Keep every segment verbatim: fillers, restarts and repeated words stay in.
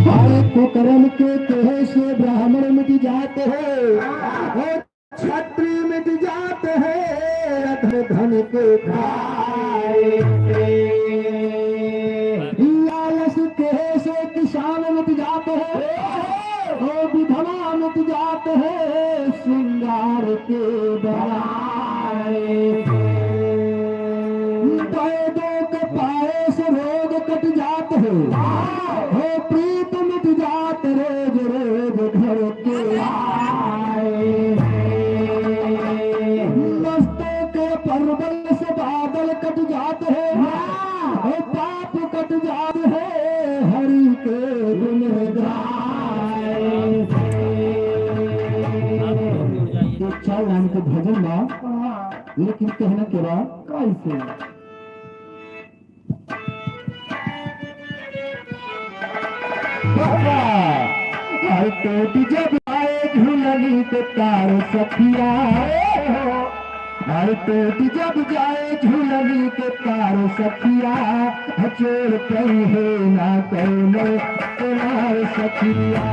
अरे कुकर्म के केहे से ब्राह्मण मिट जात है, और क्षत्रिय मिट जात है, अधम धन के खाए से। आलस केहे से किसान मिट जात है, और विधवा मिट जात है, श्रृंगार के बनाए। वैदों के पाए से रोग कट जात है, हो प्रीत मिट जात रोज रोज घर के आए। मस्तों के परवल से बादल कट जात है, हो पाप कट जात है, हरि के गुण गाए। इच्छा राम के भजन बा, लेकिन कहना के बा कैसे? बाबा, हर टूट जब आए झूलनी के तार सखिया, हर टूट जब जाए झूलनी के तार सखिया, जोड़ पइहे ना कउनो तोहार सखिया।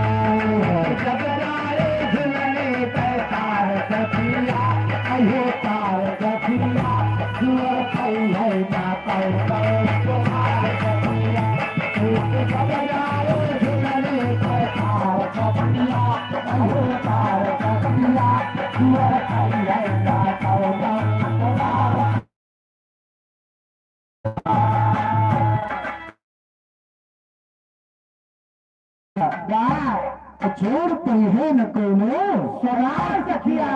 जब जाए झूलनी के तार सखिया, अयो तार सखिया, जोड़ पइहे ना कउनो तोहार सखिया। जब जाए झूलनी के तार सखिया, अयो तार सखिया, जोड़ पइहे ना कउनो तोहार बा, जोड़ पइहे न कउनो सोनार सखिया।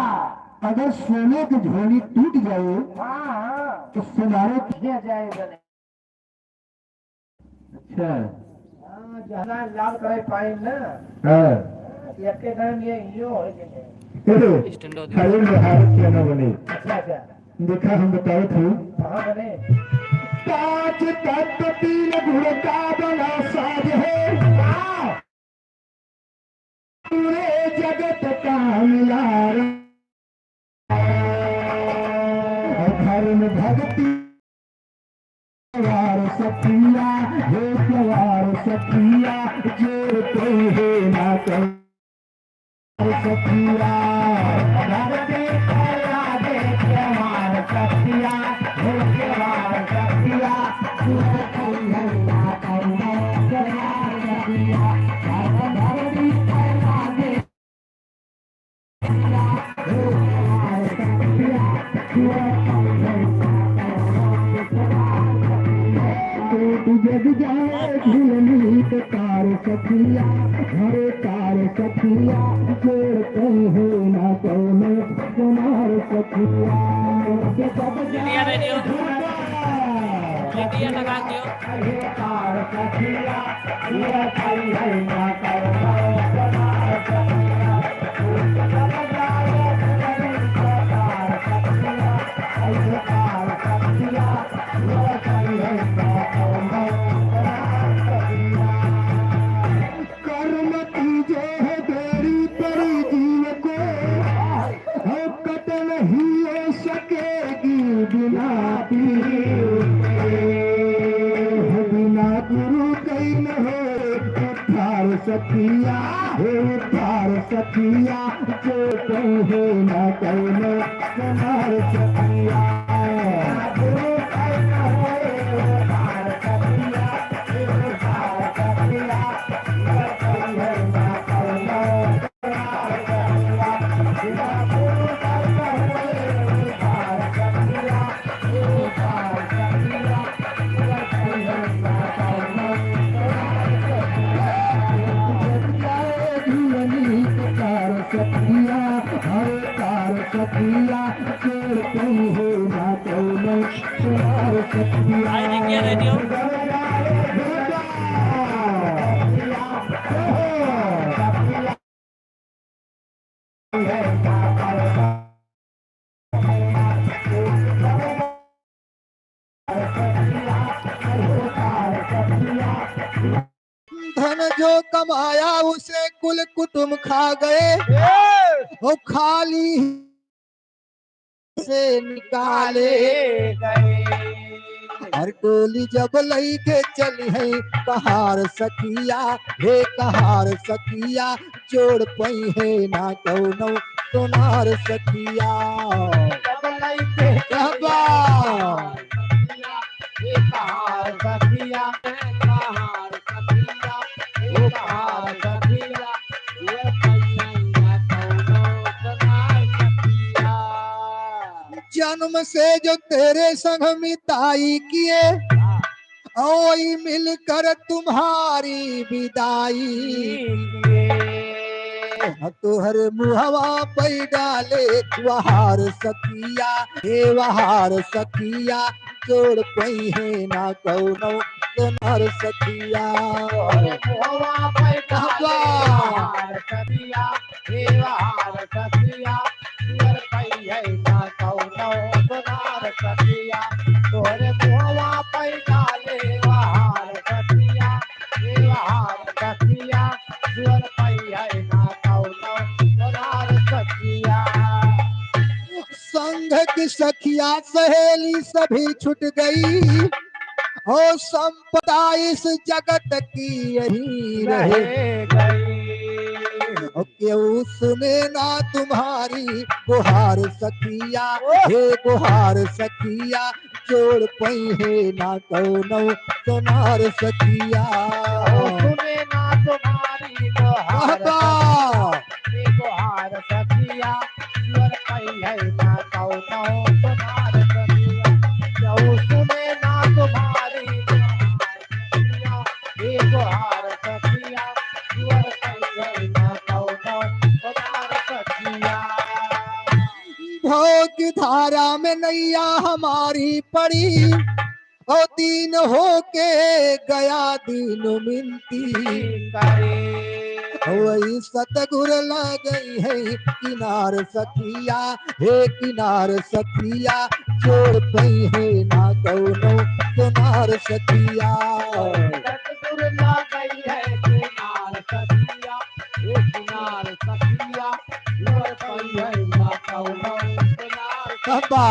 अगर सोने के झोली टूट जाए, हाँ, हाँ। तो सोनारे खिया जाए बने। अच्छा। हाँ, जहाँ लाल करे पाइन ना। हाँ। एके दाम ये इहो हो जाए। अरे, स्टैंडो दे। खाली लोहार के न बने। अच्छा, अच्छा। देखा, हम बतावत हई। हाँ, बने। पाँच तत्व तीन गुण का बना साज है। हाँ। पूरे जगत का मिलार। धर्म भक्ति वार सखिया, हे सवार सखिया, जोड़ पइहे ना कउनो सखिया। धरती फैला दे त्योहार सखिया, हे त्योहार सखिया, जोड़ पइहे ना कउनो त्योहार सखिया। धरती फैला दे टूट जब जाए झुलनी के तार सखिया, अरे तार सखिया, जोड़ पइहे ना कउनो सोनार सखिया। रेडियो, रेडियो। रेडियो लगा दियो। कर्म कीजे है तेरी परी जीव को, हो कट नहीं हो सकेगी बिना पीर के। हो बिना गुरु कई न हो उद्धार सखिया, हो उद्धार सखिया, जो कहीं हो ना कहीं कुमार सखिया। गुरु कई न हो उद्धार सखिया, उद्धार सखिया। पाया उसे कुल कुटुम खा गए, ए! वो खाली से निकाले। निकाले गए। हर टोली जब लइके चली है कहार सखिया, हे कहार सखिया, जोड़ पइहैं ना कउनो सोनार सखिया। जब लइके चली है कहार सखिया, हे कहार सखिया, हे कहार सखिया, हे कहार सखिया, जोड़ पइहैं ना कउनो सोनार सखिया। जन्म से जो तेरे संग मिताई किए, ओई मिलकर तुम्हारी विदाई। तोहरे मुहवा पै डाले वहार सखिया, हे वहार सखिया, जोड़ पइहैं ना कउनो सोनार सखिया। तोहरे मुहवा पै डाले वहार सखिया, हे वहार सखिया, जोड़ पइहैं ना कउनो सोनार सखिया। तोहरे मुहवा पै डाले वहार सखिया, हे वहार सखिया, जोड़ पइहैं ना कउनो सोनार सखिया। संग की सखिया सहेली सभी छुट गई, हो संपदा इस जगत की यही रह गई। ओ केहू सुने ना तुम्हारी गुहार सखिया, ओह! हे गुहार सखिया, जोड़ पइहैं ना कउनो सोनार सखिया। ओ सुने ना तुम्हारी गुहार बाबा। सखिया, हे गुहार सखिया, जोड़ पइहैं ना कउनो सोनार सखिया। केहू सुने ना तुम्हारी गुहार सखिया, हे गुहार सखिया, जोड़ पइहैं ना कउनो सोनार सखिया। भव की धारा में नैया हमारी पड़ी, ओ दीन होके गया दीन मिनती करे। वही सतगुर लागइहैं किनार सखिया, हे किनार सखिया, जोड़ पइहैं ना कउनो सोनार सखिया। सतगुर लागइहैं किनार सखिया, हे किनार सखिया, जोड़ पइहैं ना कउनो सोनार सखिया। बाबा।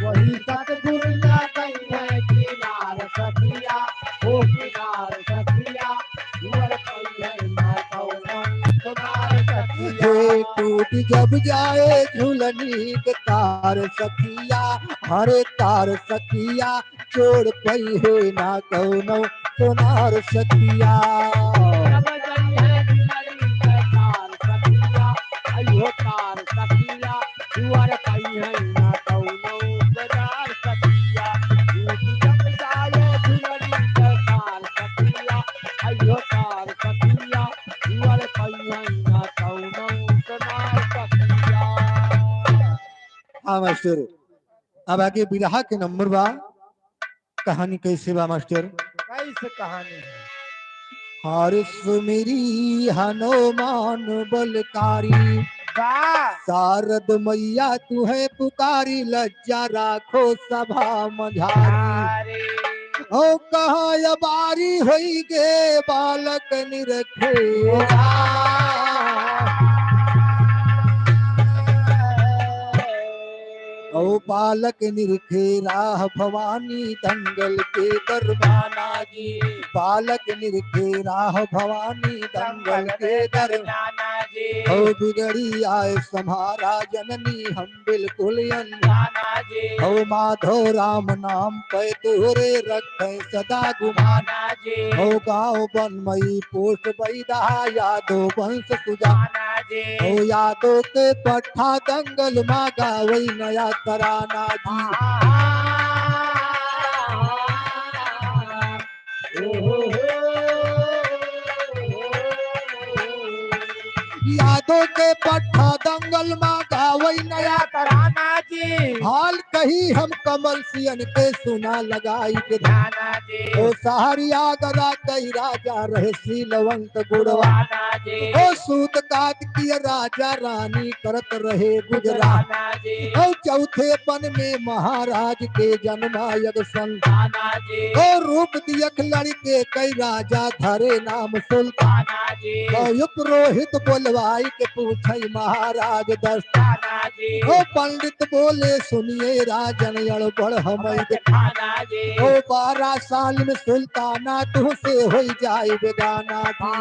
वही सतगुर लागइहैं किनार सखिया, ओ किनार सखिया, जोड़ पइहैं ना कउनो सोनार सखिया। हे टूट जब जाए झुलनी के तार सखिया, हरे तार सखिया, जोड़ पइहैं ना कउनो सोनार सखिया। जब जइहैं झुलनी के तार सखिया, अइहो तार सखिया, जोड़ पइहैं ना कउनो सोनार सखिया। टूट जब जाए झुलनी के तार सखिया, अइहो तार सखिया, जोड़ पइहैं ना कउनो सोनार सखिया। हाँ मास्टर, अब आगे बिरहा के नंबर बा। कहानी कैसे बा मास्टर? कैसे कहानी है? हार सुमिरी हनुमान बलकारी। वाह। शारद मैया तुहैं पुकारी, लज्जा राखो सभा मझारी। अरे। ओ कहाँ अबारी होई गे बालक निरखे। ओ बालक निरखे राह भवानी दंगल के दरमाना जी। बालक निरखे राह भवानी दंगल के दरमाना जी। ओ बिगड़ी आए सम्हारा जननी हम बिल्कुल अनजाना जी। ओ माधो राम नाम पे तोहरे रखे सदा गुमाना जी। ओ गाँव बन मई पोस्ट बैदा यादो वंश सुजाना जी। ओ यादो के पट्ठा दंगल मा गावई नया तराना जी। यादों के पट्ठा दंगल मा गावई नया तराना जी। हाल कही हम कमल सियन के सुना लगाई के ध्याना जी। ओ सहरिया गदा कई राजा रहे सीलवंत गुणवाना ओ सूत कात किया राजा रानी करत रहे गुजरान। ओ चौथे पन में महाराज के जन्मा यग संतान। ओ रूप दियख लड़के कई राजा धरे नाम सुल्तान। ओ यो पुरोहित बोलवाई के पूछई महाराज दस। ओ पंडित बोले सुनिए राजन अड़बड़ हमई। ओ बारह साल में सुल्ताना तुहसे होई जाए बेगाना जी।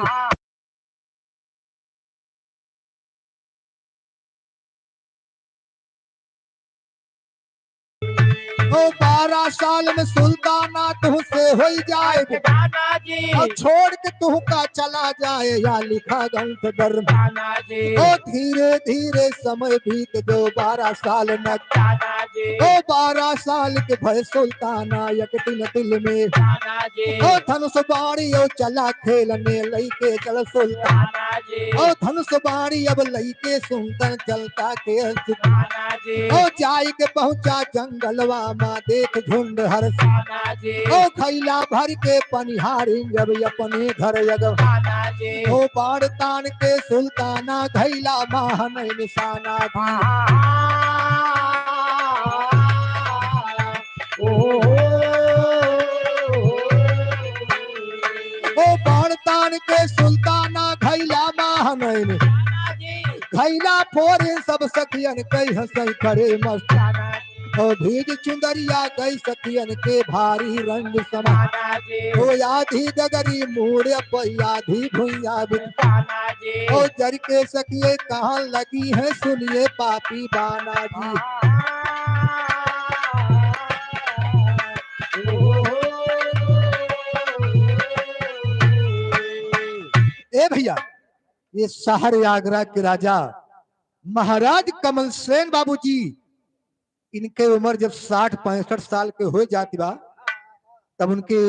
ओ बारह साल में सुल्ताना तुहसे होई जाए बेगाना जी। और छोड़ के तुहका चला जाए या लिखा ग्रंथ दरमाना जी। ओ धीरे धीरे समय बीत जो बारह साल न। ओ बारह साल के भय सुल्ताना एक दिन दिल में। ओ धनुष बाणी ओ चला खेलने लइके चल सुल्तान। ओ धनुष बाणी अब लइके सुल्तान चलता के। ओ जाई के पहुंचा जंगलवा मा देख झुंड हर। ओ खैला भर के पनिहारी जब अपने घर अगवा। ओ बाण तान के सुल्ताना घैला माहन निशाना। ओ बाण तान के सुल्ताना घैला माहन घैला फोरे सब सखियन कई हंसई खड़े मस्त। ओ भीज चुंदरिया गई सखियन के भारी रंग समा। ओ आधी डगरी मूड़ पई आधी भुइया बिन। ओ जर के सखिए कहाँ लगी है सुनिए पापी बाना जी। ए भैया, ये शहर आगरा के राजा महाराज कमल सेन बाबूजी, इनके उम्र जब साठ पैंसठ साल के हो जाती बा, तब उनके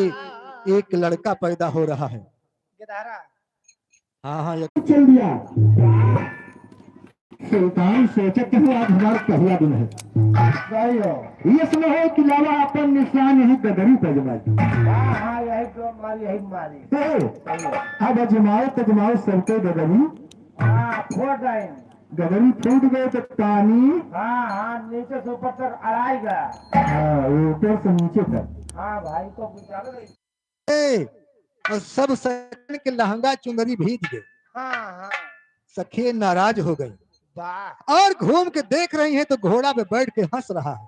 एक लड़का पैदा हो रहा है। हाँ, हाँ, एक चल दिया। सुल्तान सोचत है, आज हमार पहला दिन है। सही हो। ये समय है कि लावा अपन निशान यही गदरी पे जमाई। हाँ, हाँ, यही तो मारी, यही मारी। तो अब अजमाओ, तजमाओ सबके गदरी। हाँ, फोड़ डाइन। गदरी फूट गए तो पानी। हाँ, हाँ, नीचे से ऊपर तक अड़ाई गया। हाँ, ऊपर से नीचे तक। हाँ भाई, तो गुजारा नहीं। ए, और सब सखियन के लहंगा चुनरी भीज गए। हाँ, हाँ। सखिए नाराज हो गई। वाह। और घूम के देख रही हैं तो घोड़ा पे बैठ के हंस रहा है।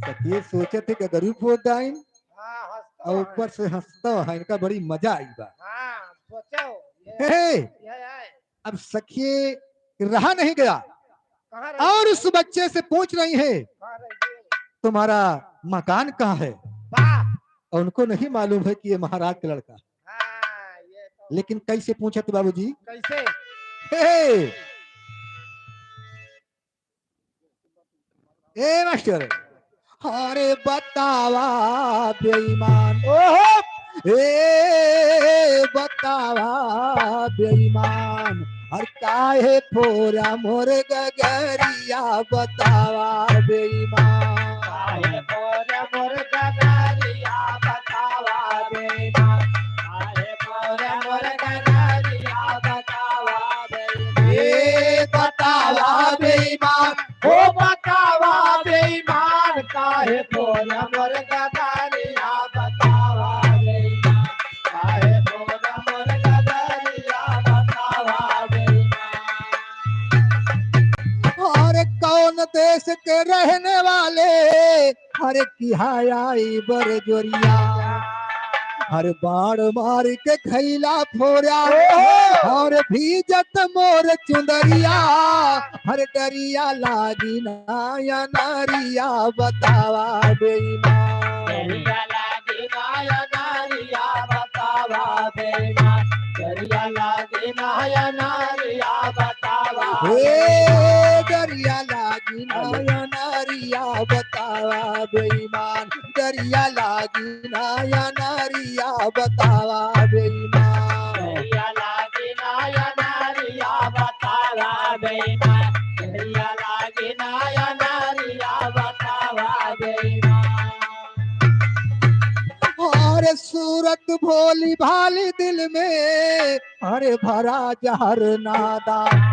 सखिए सोचे थे कि गरीब हो डाइन हाँ, हंसता और है। ऊपर से हंसता है, इनका बड़ी मजा आई बा। हाँ, सोचो, ये, हे, ये है। अब सखिए रहा नहीं गया कहाँ रह और गया? उस बच्चे से पूछ रही है, कहाँ रह गया? तुम्हारा मकान कहाँ है? वाह। और उनको नहीं मालूम है कि ये महाराज का लड़का। हाँ, ये तो लेकिन कैसे पूछत बाबूजी? कैसे? हे! ए मास्टर, अरे बतावा बेईमान। ओहो! ए बतावा बेईमान, अरे काहे फोरा मोर गगरिया बतावा बेईमान। काहे फोरा मोर गगरिया बतावा बेईमान। काहे फोरा मोर गगरिया बतावा बेईमान। ए बतावा बेईमान। ओ बतावा बेईमान, काहे फोरा मोर गगरिया बतावा बेईमान। काहे फोरा मोर गगरिया बतावा बेईमान। अरे कौन देश के रहने वाले, अरे किहा आई बरजोरिया। अरे बाण मार के खैला फोरा, ओहो। अरे भीजत मोर चुंदरिया। अरे डरिया लागी ना या नारिया बतावा बेईमान। डरिया लागी ना या नारिया बतावा बेईमान। डरिया लागी ना या नारिया बतावा। हे डरिया लागी ना या नारिया बतावा बेईमान। डरिया लागी ना या नारिया बतावा बेईमान। डरिया लागी ना या नारिया बतावा बेईमान। डरिया लागी ना या नारिया बतावा बेईमान। अरे सूरत भोली भाली दिल में, अरे भरा जहर नादान।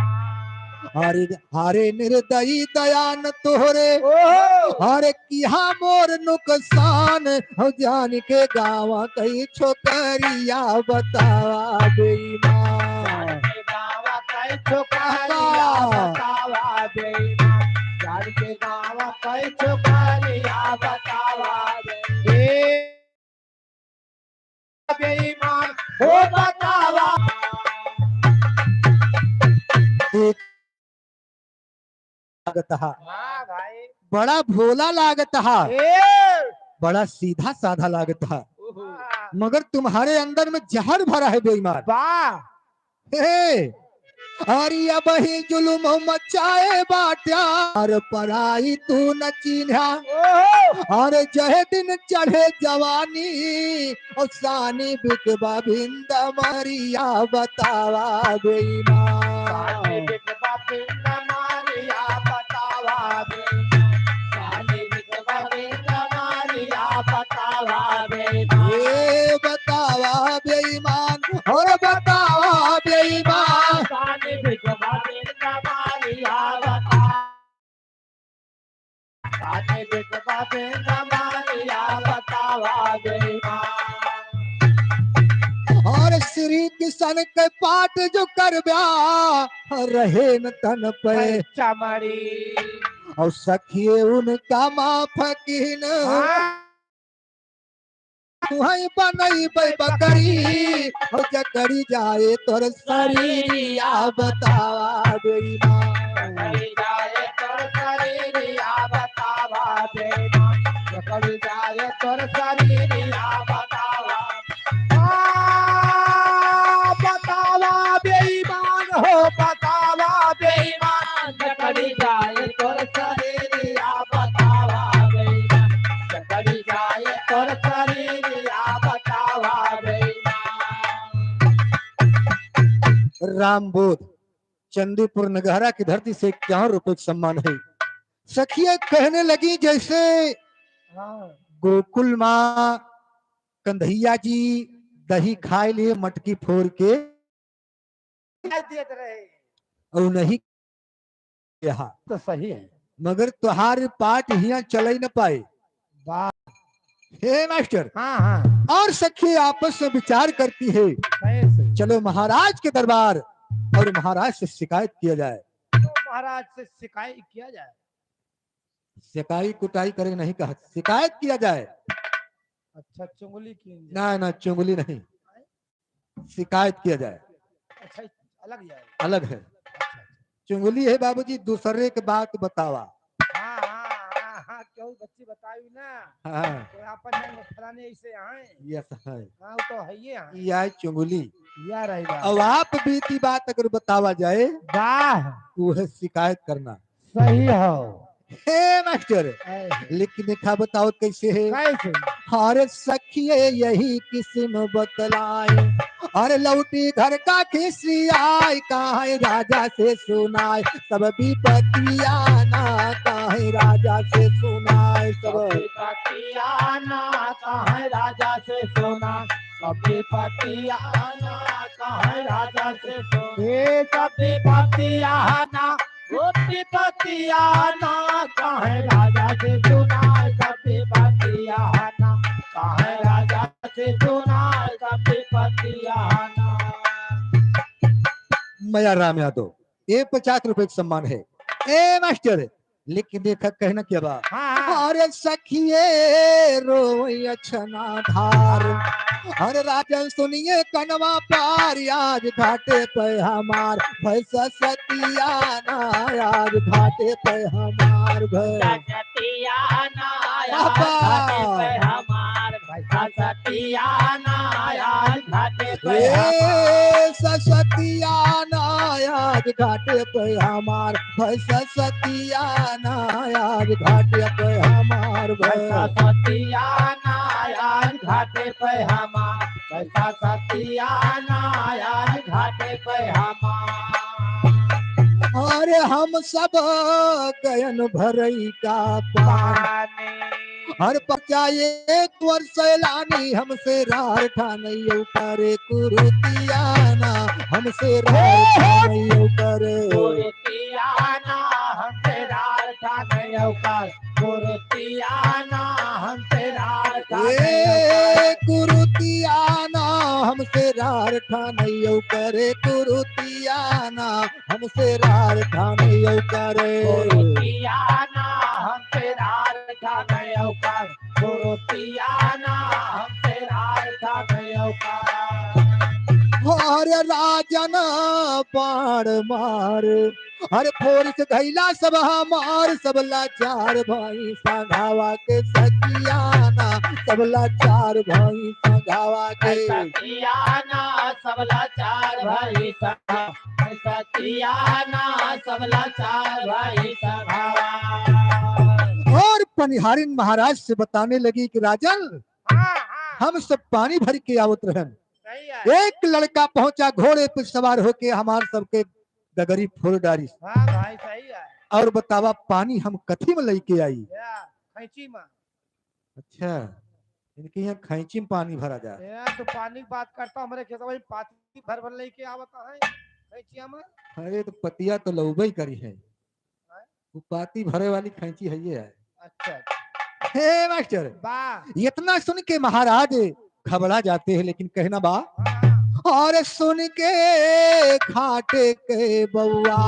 अरे, अरे निर्दयी दयान तोहरे, ओहो। अरे किहा मोर नुकसान, हो जान के गावा कई छोकरिया बतावा बेईमान। जान के गावा कई छोकरिया बतावा बेईमान। जान के गावा कई छोकरिया बतावा बेईमान। बेईमान हो बतावा। एक लागत हा। हाँ भाई। बड़ा भोला लागत हा। ए! बड़ा सीधा साधा लागत हा। ओहो। मगर तुम्हारे अंदर में जहर भरा है बेईमान। वाह। हे, अरे अबही जुलुम मचाए बाट्या, अरे पराई तू न चिन्हा। ओहो। अरे जहे दिन चढ़े जवानी, और सानी बिकबा भिंद मारिया बतावा बेईमान। सानी बिकबा भिंद मारिया बतावा बेईमान। सानी बिकबा भिंद मारिया बतावा बेईमान। ए बतावा बेईमान। और बतावा बेईमान। सानी बिकबा बिंद मारिया बता। सानी बिकबा बिंद मारिया बतावा बेईमान। और श्री किशन के पाठ जो करब्या, रहे न तन पे। चमड़ी। और सखिए उनका माफ किन। हाँ। तुहई बनइबै बकरी, हो जकड़ी जाए तोर शरीरिया बतावा बेईमान। जकड़ी जाए तोर शरीरिया बतावा बेईमान। जकड़ी जाए तोर शरीरिया बतावा। आ, बतावा बेईमान हो, बतावा बेईमान। जकड़ी जाए तोर शरीरिया बतावा बेईमान। जकड़ी जाए तोर शरीरिया बतावा बेईमान। रामबोध, चंदीपुर नगहरा की धरती से इक्यावन रुपए का सम्मान है। सखिया कहने लगी जैसे हाँ। गोकुल माँ कंधैया जी दही खाए लिए मटकी फोर के देत रहे। और नहीं यहाँ। तो सही है। मगर तुहार पाठ हियां चलई न पाए। वाह। हे मास्टर। हाँ, हाँ। और सखी आपस में विचार करती है। कैसे? चलो महाराज के दरबार और महाराज से शिकायत किया जाए। तो महाराज से शिकायत किया जाए। शिकाई कुटाई करे नहीं कहत, शिकायत किया जाए। अच्छा, चुंगली की ना, ना, चुंगली नहीं। शिकायत किया जाए। अच्छा, अलग जाए। अलग है। अच्छा, अच्छा। चुंगली है बाबूजी, दूसरे के बात बतावा। हाँ, हाँ, हाँ, हाँ, क्यों बच्ची बताई ना? हाँ। तो आपन जन फलाने ऐसे हैं। यस है। हाँ, वो तो है ये हैं। या चुंगली। या रही बात। अब आप बीती बात अगर बतावा जाए, वाह। वो है शिकायत करना। सही हो। हे मास्टर, ऐसे। लेकिन देखा बताओ कैसे है? कैसे? हर सखिए यही किस्म बतलाए, हर लौटी घर का खिसियाए, काहे राजा से सुनाए सब विपतिया ना, काहे राजा से सुनाए सब विपतिया ना, काहे राजा से सुनाए। सब विपतिया ना कहे राजा से सुन। ए सब विपतिया ना, ओ विपतिया ना कहे राजा से सुनाए। सब विपतिया ना कहे राजा से सुनाए। सब विपतिया ना। मया राम यादव, ये पचास रुपए का सम्मान है। ए मास्टर, लेकिन देखा कहना क्या बा? हाँ, हाँ। अरे सखिए रोई अछना धार, अरे राजन सुनिए कनवा पार, आज घाटे पे हमार भैंसा सतिया ना, आज घाटे पे हमार भैंसा सतिया ना, आज बाबा। घाटे पे हमार भैंसा सतिया ना, आज घाटे पे ए हमार। ससतिया ना, आज घाटे पे हमार भैंसा सतिया ना, आज घाटे पे हमार भैंसा भैंसा सतिया ना, आज घाटे पे हमार भैंसा सतिया ना, आज घाटे पे हमार। अरे हम सब गयन भरई का पानी। पानी। हर पहुँचा एक वर्ष सैलानी, हमसे रार ठानैयौ करे कुरुतियाना, हमसे रार ठानैयौ करे। कुरुतियाना, हमसे रार ठानैयौ करे। कुरुतियाना, हमसे रार ठानैयौ करे। ए, कुरुतियाना, हमसे रार ठानैयौ करे। कुरुतियाना, हमसे रार ठानैयौ करे। कुरुतियाना, हमसे रार ठानैयौ करे। कुरुतियाना, हमसे रार ठानैयौ करे। अरे राजन बाण मार, अरे फोरिस धैला सब हमार, सब लाचार भई संघावा के सखियाना, सब लाचार भई संघावा के। सखियाना, सब लाचार भई संघावा। सखियाना, सब लाचार भई संघावा। और पनिहारिन महाराज से बताने लगी कि राजन, हाँ, हाँ। हम सब पानी भर के आवत रहन। सही है। एक लड़का पहुंचा घोड़े पे सवार होके हमार सबके गगरी फोड़ डारिस। हाँ भाई, सही है। और बतावा, पानी हम कथी में लेके आई? या, खैंची में। अच्छा, इनके यहाँ खैंची में पानी भरा जा। ए, तो पानी की बात करता, हमरे खेतवा में पाती भर भर लेके आवत है खैंचिया में। अरे, तो पतिया तो लौबे ही करी है। हाँ? वो पाती भरे वाली खैंची है, ये है। अच्छा। हे मास्टर, वाह। इतना सुन के महाराज घबरा जाते हैं, लेकिन कहना बा, हाँ। और सुन के खाटे के बउआ,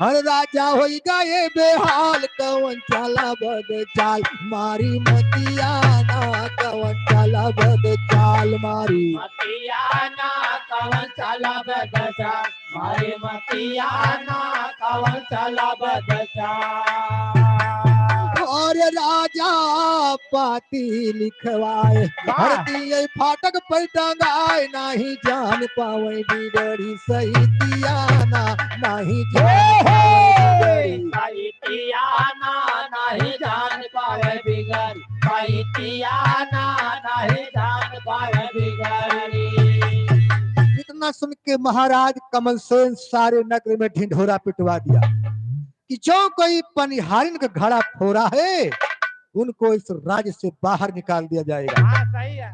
हर राजा होई गए बेहाल, कवन चला बद चाल मारी मतियाना, कवन चला बद चाल मारी। मतियाना, कवन चला बद चाल मारी मतियाना, कवन चला बद चाल। और राजा पाती लिखवाए, वाह। हर दिए फाटक पर टंगाए, नाही जान पावे बिगड़ी सहितियाना, नाही जान हे, हे। पावे बिगड़ी। सहितियाना, नाही जान पावे बिगड़ी, सहितियाना, नाही जान पावे बिगड़ी। इतना सुन के महाराज कमलसेन सारे नगर में ढिंढोरा पिटवा दिया कि जो कोई पनिहारिन का घड़ा फोड़ा है, उनको इस राज्य से बाहर निकाल दिया जाएगा। हाँ, सही है।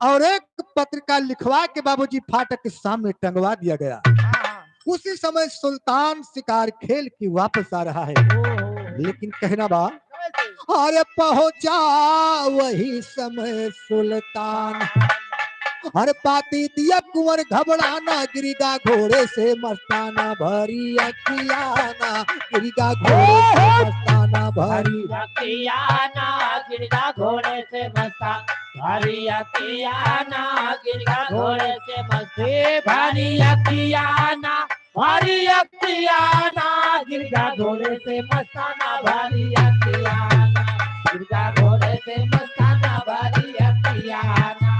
और एक पत्रिका लिखवा के बाबूजी फाटक के सामने टंगवा दिया गया। हाँ, हाँ। उसी समय सुल्तान शिकार खेल के वापस आ रहा है। ओहो। लेकिन कहना बा, कैसे? अरे पहुंचा वही समय सुल्तान, अरे पाती दिया कुंवर घबराना, गिरिगा घोड़े से मस्ताना भरी अखियाना, गिरिगा घोड़े से मस्ताना भरी। भरी अखियाना, गिरिगा घोड़े से मस्ताना भरी अखियाना, गिरिगा घोड़े से मस्ताना भरी अखियाना। भरी अखियाना, गिरिगा घोड़े से मस्ताना भरी अखियाना, गिरिगा घोड़े से मस्ताना भरी अखियाना।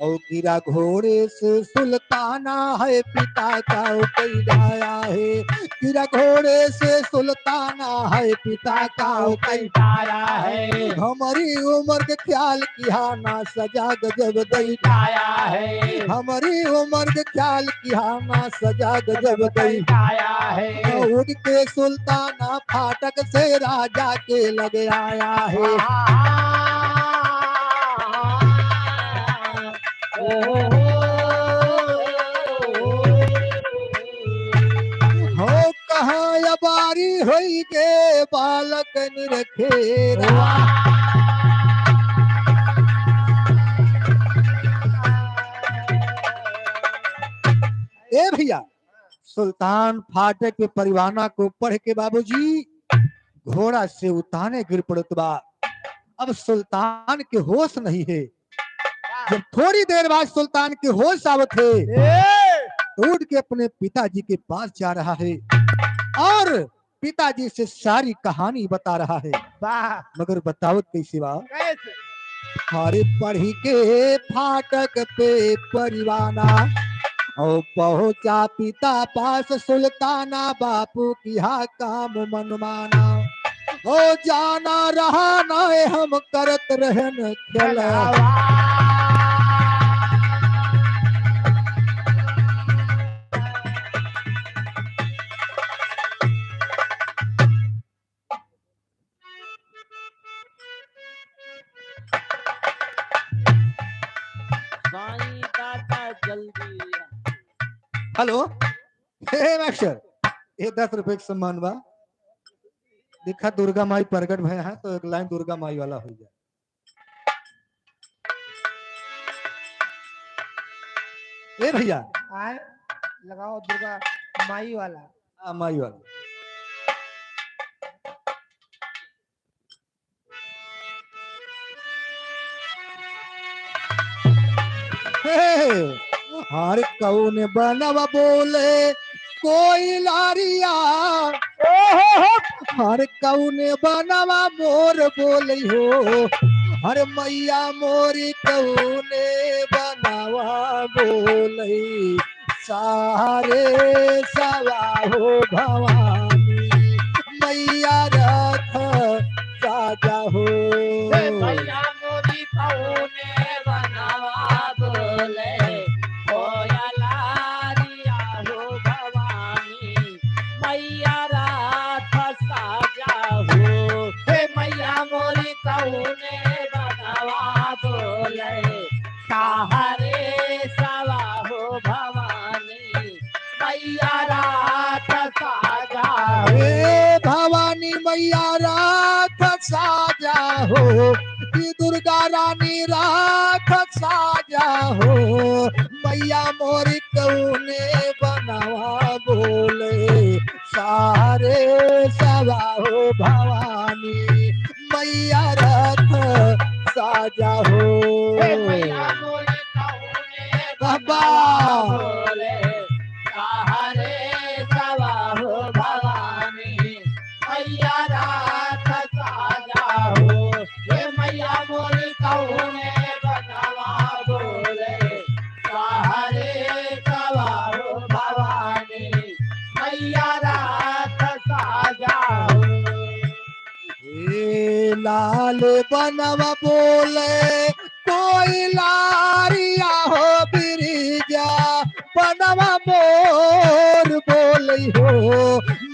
ओ गिरा घोड़े से सुल्ताना है पिता का ओ कई गाया है, गिरा घोड़े से सुल्ताना है पिता का ओ कई गाया है। हमारी उम्र के ख्याल किहा ना सजा गजब दई काया है। हमरी उमर के ख्याल किहा ना सजा गजब दई काया है। उठ के सुल्ताना फाटक से राजा के लगे आया है। हो कहाँ अबारी होई गे बालक निरखेरा। ए भैया, सुल्तान फाटक पे परिवाना को पढ़ के बाबूजी घोड़ा से उताने गिर पड़त बा। अब सुल्तान के होश नहीं है। जब थोड़ी देर बाद सुल्तान के होश आवत है, ए! तो उठ के अपने पिताजी के पास जा रहा है और पिताजी से सारी कहानी बता रहा है। वाह! मगर बतावत कैसे बा? कैसे? अरे पढ़ी के फाटक पे परिवाना, और पहुंचा पिता पास सुल्ताना, बापू किहा काम मनमाना। हो जाना रहा ना है, हम करत रहन खेलवा। हेलो, हे मास्टर, ये दस रुपए के सम्मान बा। देखा, दुर्गा माई प्रगट भय है, तो एक लाइन दुर्गा माई वाला हो जाए। ए भैया। आए, लगाओ दुर्गा माई वाला। हाँ, माई वाला। हे, हर कौन बनवा बोले कोई लारिया, ओहो हो। हर कौन बनवा मोर बोले हो, हर मैया मोरी कौन बनवा बोले, सारे सवा हो भवानी, मैया रथ साजा हो। हे मैया मोरी कौने बनवा बोले, कोयलारिया हो भवानी, मैया रथ साजा हो। हे मैया मोरी कौने बनवा बोले, सारे सवा हो भवानी, मैया रात साजा हो। हे भवानी मैया रात साजा हो, कि दुर्गा रानी रात साजा हो। मैया मोरी कौने बनवा बोले, सारे सवा हो भवानी, मैया रथ साजा हो। हे मैया मोरी कौने बाबा। बोले, सारे सवा हो भवानी, मैया रथ साजा हो। हे मैया मोरी कौने बनवा बोले, सारे सवा हो भवानी, मैया रथ साजा हो। ए लाल बनवा बोले कोई लारिया हो बिरिजा, बनवा मोर बोले हो,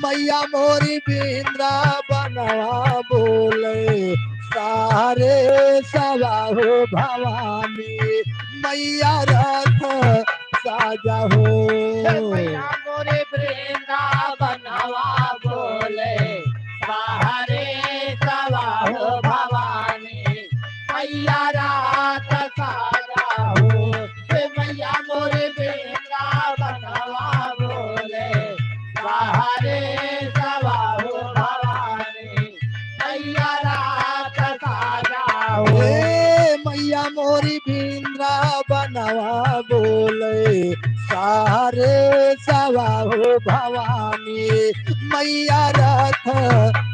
मैया मोरी बिंद्रा बनवा बोले, सारे सवा हो भवानी, मैया रथ साजा हो। हे मैया मोरे वृंदावनवा बोले, सारे सवा हो भवानी, मैया रात साजा हो। हे मैया मोरे वृंदावनवा बोले, सारे सवा हो भवानी, मैया रात साजा हो। हे मैया मोरी बिंद्रावनवा बोले, सारे सवा हो भवानी, मैया रथ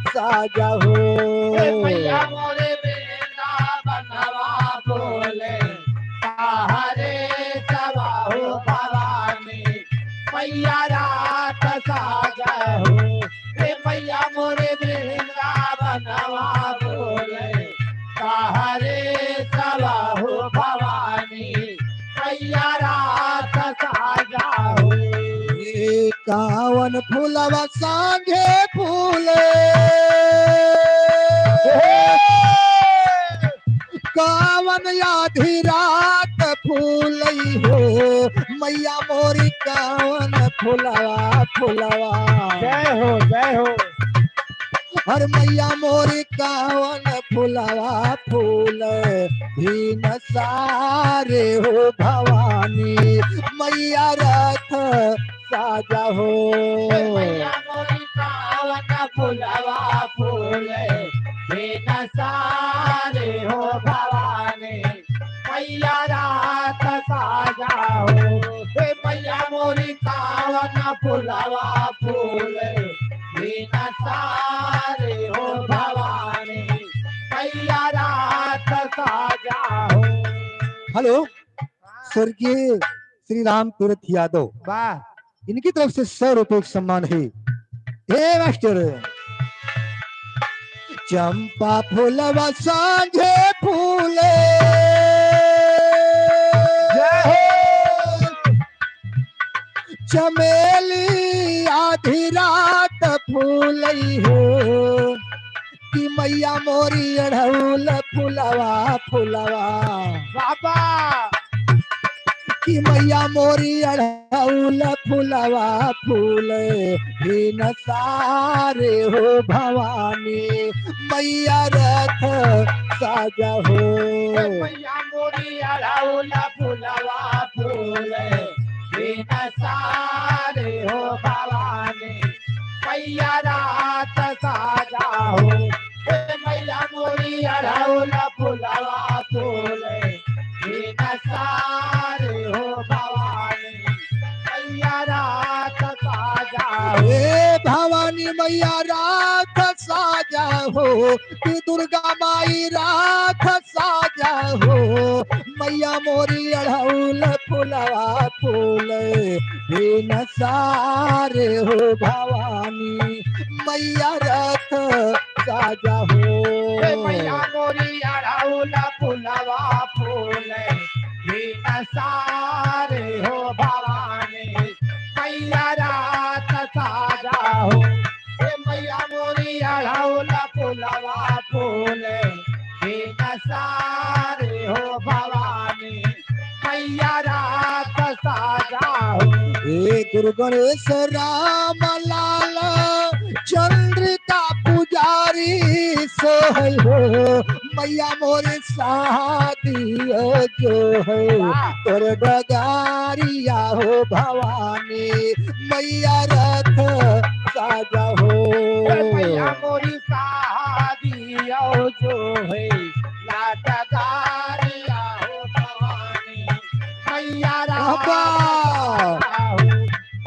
साजा हो। हे मैया मोरे बिंद्रावनवा बोले, सारे सवा हो भवानी, मैया रात साजा हो। हे मैया मोरे बिंद्रावनवा बोले, सारे सवा हो भवानी, मैया रात साजा हो। ए कावन फुलवा सांझे फूले, कावन आधी रात फूलई हो, मैया मोरी कावन फुलवा, फुलवा। जय हो, जय हो। अरे मैया मोरी कावन फुलवा फूल, भिनसारे हो भवानी, मैया रथ साजा हो। हे मैया मोरी कावन फुलवा फूल, भिनसारे हो भवानी, मैया रात साजा हो। हे मैया मोरी कावन फुलवा फूल, भिनसारे हो भवानी, मैया रात साजा हो। हेलो, स्वर्गीय श्री राम तीर्थ यादव, वाह। इनकी तरफ से सौ रुपए का सम्मान है। हे मास्टर, चंपा फूलवा सांझे फूले, जय हो। चमेली आधी रात फूलई हो, कि मैया मोरी अढ़ौल फुलवा, फुलवा। बाबा। मैया मोरी अढ़ौल फुलवा फूले बिन सारे हो भवानी, मैया रथ साजा हो। ए मैया मोरी अढ़ौल फुलवा फूले बिन सारे हो भवानी, मैया रथ साजा हो। ए मैया मोरी अढ़ौल फुलवा फूले बिन सारे हो भवानी, मैया रथ साजा हो। ए भवानी मैया रथ साजा हो, कि दुर्गा माई रथ साजा हो। मैया मोरी अढ़ौल फुलवा फूले बिन सारे हो भवानी, मैया रथ साजा हो। ए मैया मोरी अढ़ौल फुलवा फूले बिन सारे हो भवानी, मैया रथ साजा हो। ए मैया मोरी अढ़ौल फुलवा फूले बिन सारे हो भवानी, मैया रथ साजा हो। ए गुरु गणेश राम लाल चंद्रिका पुजारी सोहै हो, मैया मोरी शादी जो है वाह। तोर डगारिया हो भवानी, मैया रथ साजा हो। ए मैया मोरी शादी जो है, लाडगारिया हो भवानी, मैया रथ बाबा। साजा हो।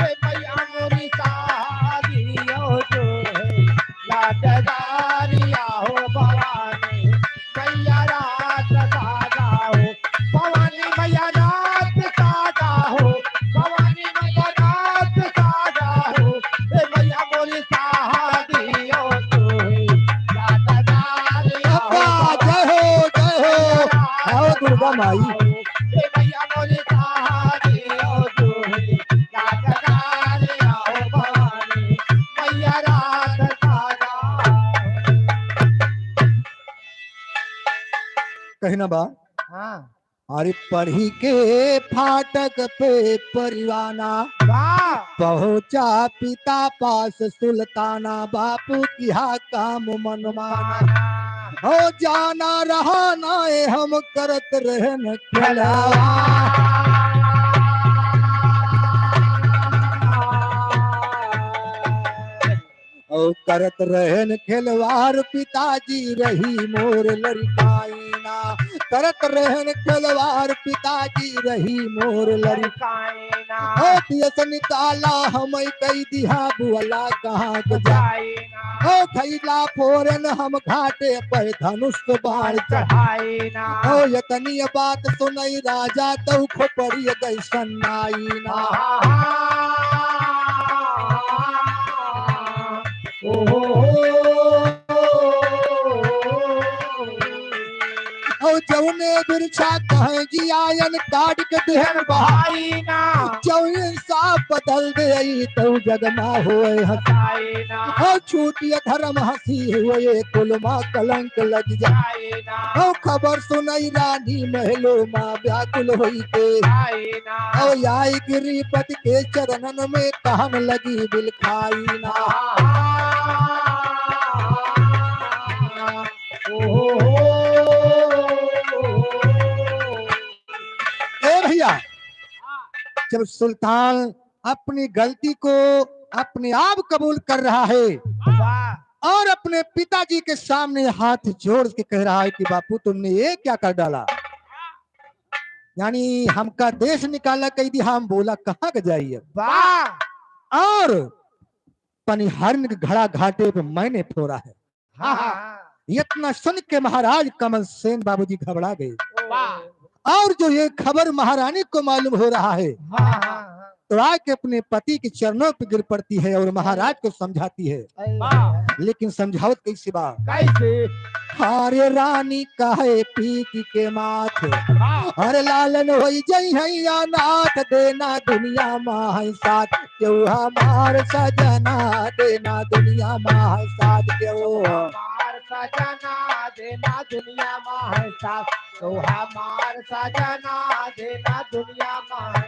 ए मैया मोरी शादी जो है, लाडगारिया हो भवानी, मैया रथ साजा हो। भवानी मैया रथ साजा हो, भवानी मैया रथ साजा हो। ए मैया मोरी शादी जो है, लाडगारिया हो अब्बा, जय हो, जय हो। आओ दुर्गा माई। ए मैया मोरी शादी जो है, लाडगारिया हो भवानी, मैया रथ साजा। कहना बा। हाँ। अरे पढ़ी के फाटक पे परिवाना, वाह। पहुँचा पिता पास सुल्ताना, बापू किहा काम मनमाना। हो जाना रहा नाहीं हम करत रहन खेलवा। औ करत रहन खेलवार पिताजी रही मोर लड़िकाइना, करत रहन खेलवार पिताजी रही मोर लड़िकाइना। लड़िकाइना। ओ दियस निकाला हमइ कइ दिहा बुअला कहाँ के जाइना। ओ खइला फोरन हम घाटे पर धनुष बाण चढ़ाइना। ओ यतनी बात सुनइ राजा तउ खोपड़ी गइ सन्नाइना। ओ जउने बिरछा कहइ जियायन काट के देहन बहाइना। जउने साफ बदल देइ तउ जग मा होए हँसाइना। ओ छूटिय धरम हँसी हुए कुल मा कलंक लग जाइना। ओ खबर सुनइ रानी महलो मा व्याकुल होइके आइना। ओ आइ गिरिपति के चरणन में कहन लगी बिलखाइना। ए भइया, जब सुल्तान अपनी गलती को अपने आप कबूल कर रहा है वाह। और अपने पिताजी के सामने हाथ जोड़ के कह रहा है कि बापू, तुमने ये क्या कर डाला? यानी हमका देश निकाला कइ दिहा, हम बोला कहाँ के जाइए? वाह। और पनिहारिन के घड़ा घाटे पे मैंने फोरा है। हाँ, हाँ। इतना सुन के महाराज कमल सेन बाबूजी घबरा गए। वाह। और जो ये खबर महारानी को मालूम हो रहा है, हाँ, हाँ, हाँ। तो आके अपने पति के चरणों पे गिर पड़ती है और महाराज को समझाती है। अरे वाह। लेकिन समझावत कइसे बा? कइसे? अरे रानी कहे पीति के माथ, हाँ। अरे लालन होइ जइहइँ अनाथ, देना दुनिया मा है साथ, केहू हमार सजना, देना दुनिया मा है साथ, केहू हमार सजना, देना दुनिया मा है साथ। तो हमार सजना देना दुनिया में।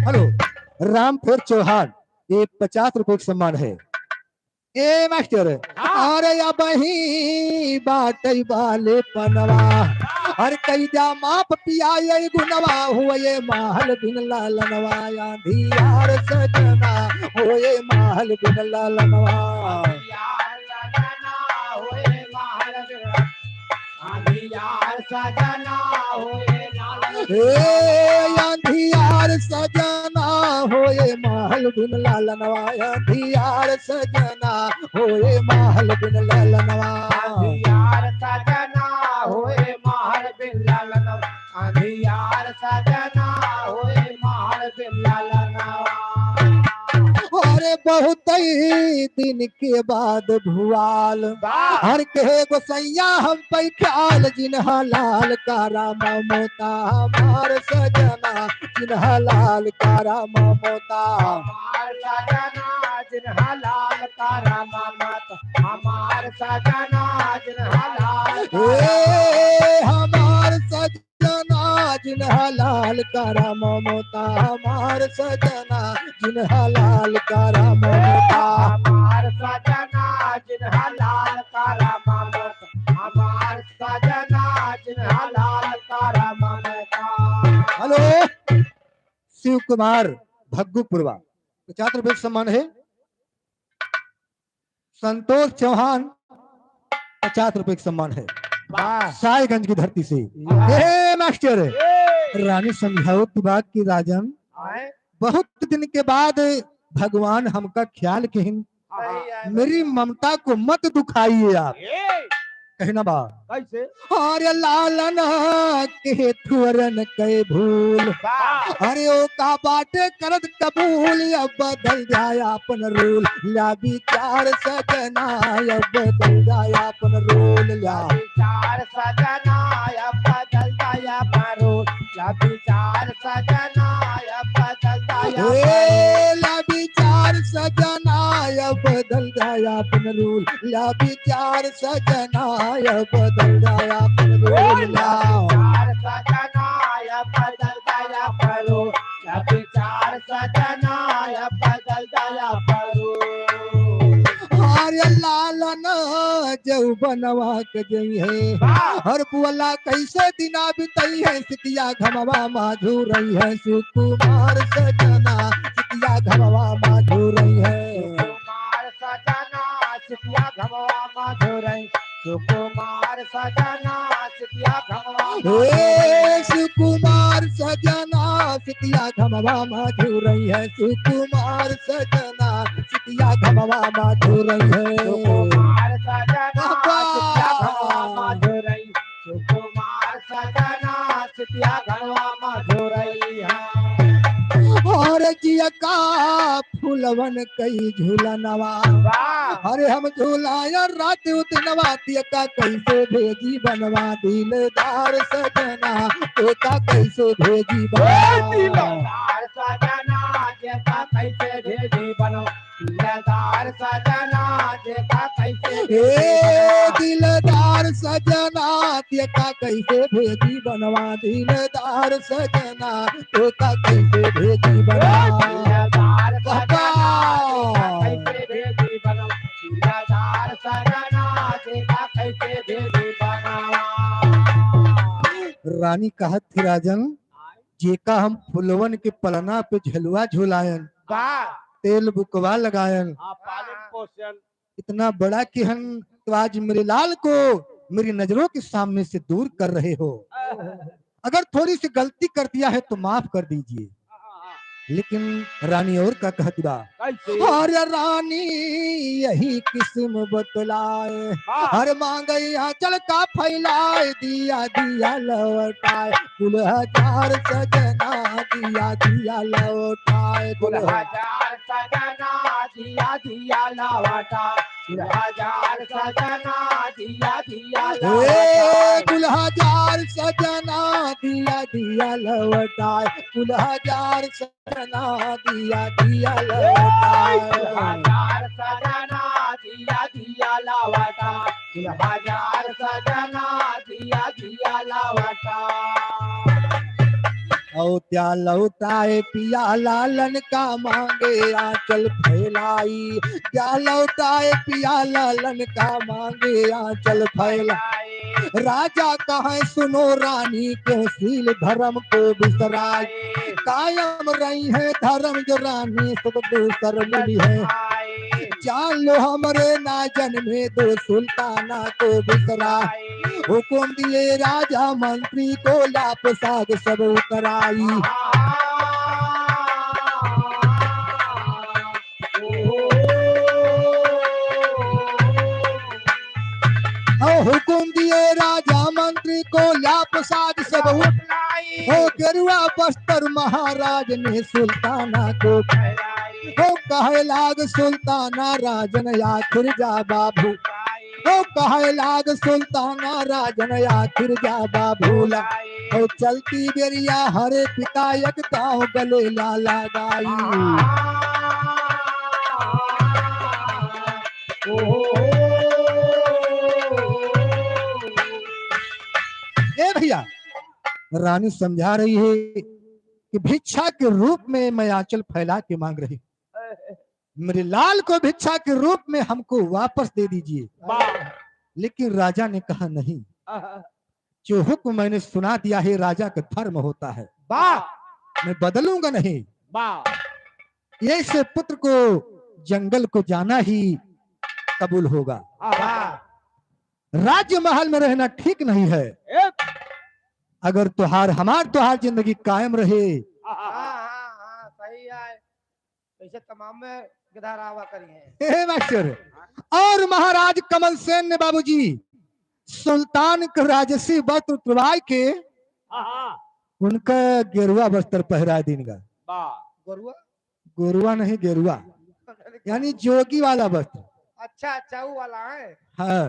हेलो, रामफेर चौहान, ये पचास रुपए का सम्मान है। ए मास्टर, हाँ। अरे अबहीं बाटइ बालेपनवा, अरे कइ द्या माफ पिया ये गुनवा, होए महल बिन लालनवा, आँधियार सजना, होए महल बिन लालनवा। आँधियार सजना, होए महल बिन, आँधियार सजना, होए लालनवा। ए आँधियार सजना, होए महल बिन लालनवा, आँधियार सजना, होए महल बिन लालनवा। आँधियार सजना, होए महल बिन लालनवा। आँधियार सजना, होए महल बिन लालनवा। अरे बहुत ही दिन के बाद भुआल, वाह। हर कहे गोसैया हम पै ख्याल, जिन्हा लाल करा ममता हमार सजना, जिन्हा लाल करा ममता। हमार सजना, जिन्हा लाल करा ममता, हमार सजना, जिन्हा लाल करा ए, हमार सजना, जिन्हा लाल करा ममता, हमार सजना, जिन्हा लाल करा ममता। हमार सजना, जिन्हा लाल करा ममता, हमार सजना, जिन्हा लाल करा ममता। हेलो, शिव कुमार भग्गूपुरवा, पचास रुपए का सम्मान है। संतोष चौहान, पचास रुपए का सम्मान है। वाह। साहिबगंज की धरती से। वाह। ए मास्टर, ए। रानी समझावत बा कि राजन, आए। बहुत दिन के बाद भगवान हमका ख्याल किहिन, सही है। मेरी ममता को मत दुखाइए आप। ए। कहना बा। कैसे? अरे लालन के थुअरन कै भूल। वाह। अरे ओका बाटे करत कबूल, अब बदल जाए आपन रूल। ल्या विचार सजना, अब बदल जाए आपन रूल। ल्या विचार सजना, अब बदल जाए आपन रूल। ल्या विचार सजना, अब बदल जाए आपन रूल। ए, ल्या विचार सजना, अब बदल जाए आपन रूल। ल्या विचार सजना, अब बदल जाए आपन रूल। ल्या विचार सजना, अब बदल जाए आपन रूल। ल्या विचार सजना, अब बदल जाए आपन रूल। अरे लालन जौबनवा के जइहैं। वाह। अरे बोला कैसे दिना बितइहैं, सितिया घमवा मा झूरइहैं, सुकुमार सजना, सितिया घमवा मा झूरइहैं। सुकुमार सजना, सितिया घमवा मा झूरइहैं, सुकुमार सजना, सितिया घमवा मा ए, सुकुमार सजना, सितिया घमवा मा झूरइहैं, सुकुमार सजना, सितिया घमवा मा झूरइहैं। सुकुमार सजना, बाबा। सितिया घमवा मा झूरइहैं, सुकुमार सजना, सितिया घमवा मा झूरइहैं। अरे जिया का फुलवन कई झुलनवा। वाह। अरे हम झुलाया रात उ दिनवा, तियका कैसे भेजी बनवा, दिलदार सजना, तोका कैसे भेजी बनवा। ए दिलदार सजना, जेका कैसे भेजी बनवा, दिलदार सजना, जेका कैसे भेजी ए बनवा। दिलदार सजना, तेका कैसे भेजी बनवा, दिलदार सजना, तोका कैसे भेजी बनवा। दिलदार सजना, बाबा। तेका कैसे भेजी बनवा। दिलदार सजना, तेका कैसे भेजी बनवा। रानी कहत थी, राजन, जेका हम फुलवन के पलना पे झलुआ झुलायन, वाह। तेल बुकवा लगायन, हाँ, पालन पोषण। इतना बड़ा किहन, तो आज मेरे लाल को मेरी नजरों के सामने से दूर कर रहे हो। अगर थोड़ी सी गलती कर दिया है तो माफ कर दीजिए। लेकिन रानी और का कहत बा? कैसे? अरे रानी यही किस्म बतलाए, हाँ। हर मांगे आंचल का फैलाए, दिया दिया लौटाए, कुल हजार सजना, दिया दिया लौटाए, कुल कुल हजार सजना, दिया दिया लौटाए। कुल हजार सजना, दिया दिया ए, लौटाए। कुल हजार सजना, दिया दिया लौटाए। कुल हजार सजना, दिया दिया ए, लौटाए। कुल हजार सजना, दिया दिया दिया लावटा, दुल्हा हजार सजना दिया दिया लावटा। औ त्या लौटाए पिया लालन का मांगे आंचल फैलाई, त्या लौटाए पिया लालन का मांगे आंचल फैलाई। राजा कहे सुनो रानी को शील धर्म को बिसराए, कायम रही है धर्म जो रानी सुख दूसर मिली है। जान लो हमरे ना जन्मे दो सुल्ताना को बिसराए। हुकुम दिए राजा मंत्री को लाप साग सब उतराई। और हुकुम दिए राजा मंत्री को लाप साग सब उतराई। हो गेरुआ बस्तर महाराज ने सुल्ताना को हो कहे लाग सुल्ताना राजन आखिर जा बाबू। हो कहे लाग सुल्ताना राजन आखिर जा बाबूला। हो चलती बेरिया हरे पिता एक दाव गले ला लगाई। ए भैया, रानी समझा रही है कि भिक्षा के रूप में मैं आंचल फैला के मांग रही हूँ, मेरे लाल को भिक्षा के रूप में हमको वापस दे दीजिए। वाह। लेकिन राजा ने कहा, नहीं, आहा। जो हुक्म मैंने सुना दिया है, राजा का धर्म होता है, वाह। मैं बदलूंगा नहीं। वाह। ऐसे पुत्र को जंगल को जाना ही कबूल होगा। आहा। राज्य महल में रहना ठीक नहीं है। ए। अगर तुहार, हमार तुहार जिंदगी कायम रहे। आहा। हाँ, हाँ, हाँ, सही है। ऐसे तमाम में गधा रावा करी है। हे मास्टर, और महाराज कमल सेन ने बाबूजी सुल्तान के राजसी वस्त्र उतरवाए के आहा। उनका गेरुआ वस्त्र पहरा दीन गा। वाह। गेरुआ? गेरुआ नहीं, गेरुआ। यानी जोगी वाला वस्त्र। अच्छा, अच्छा, वो वाला है। हाँ।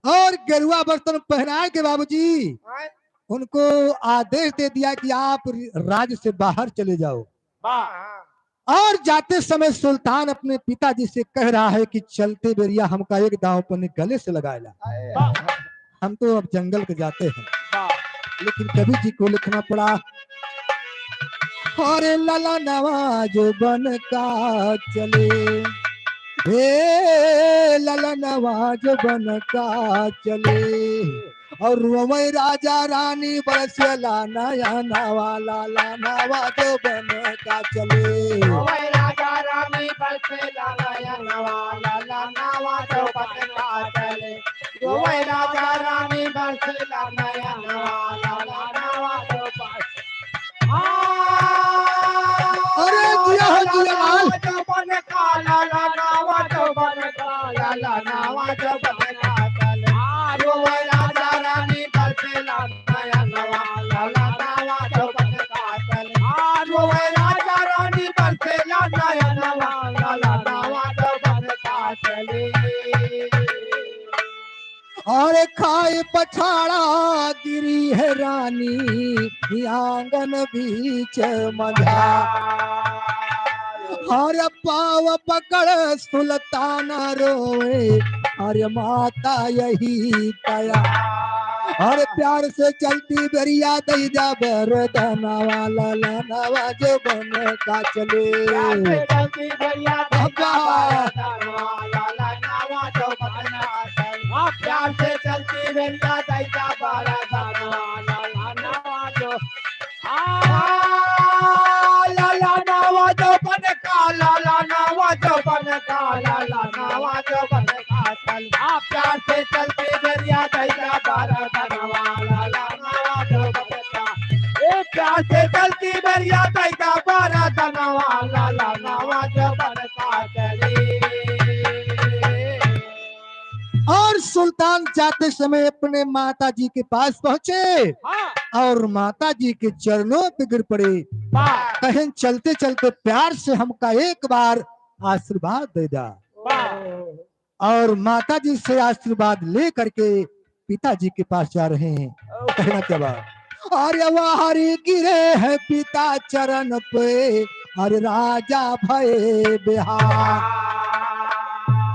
और गेरुआ वस्त्र पहनाए के बाबूजी हैं? उनको आदेश दे दिया कि आप राज्य से बाहर चले जाओ। वाह। हाँ। और जाते समय सुल्तान अपने पिताजी से कह रहा है कि चलते बेरिया हमका एक दाव अपने गले से लगाएला। आए। वाह। हम तो अब जंगल के जाते हैं। वाह। लेकिन कवि जी को लिखना पड़ा, अरे ललनवा जो बन का चले, हे ललनवा जो बन का चले, और रोवे राजा रानी बरसेला नयनवा, लाला नवा जो बन का चले। रोवे राजा रानी बरसेला नयनवा, लाला नवा जो बन का चले। रोवे राजा रानी बरसेला नयनवा, लाला नवा जो बन अरे जिया हो जिया लाल। अरे खाए पछाड़ा गिरी है रानी आंगन बीच मझा। अरे पाव पकड़ सुल्तान रोए, अरे माता यही दया। अरे प्यार से चलती बेरिया दई जा बरदनवा, लाला नवा जो बन का चले। प्यार से चलती बेरिया दई जा बरदनवा, लाला नवा जो बन का चले। हाँ, प्यार से चलती बेरिया दई जा बरदनवा, लाला नवा जो आ, लाला नवा जो बन का, लाला नवा जो बन का, लाला नवा जो बन का, चल। आ, प्यार से चलती बेरिया दई जा बरदनवा, लाला नवा जो बन का। ए, प्यार से चलती बेरिया दई जा बरदनवा, लाला नवा जो बन का चली। और सुल्तान जाते समय अपने माता जी के पास पहुंचे हाँ। और माता जी के चरणों पे गिर पड़े। वाह। कहें, चलते चलते प्यार से हमका एक बार आशीर्वाद दे दा। वाह। और माता जी से आशीर्वाद ले करके पिताजी के पास जा रहे हैं। कहना क्या बात? अरे वाह रे गिरे हैं पिता चरण पे, अरे राजा भये बेहाल।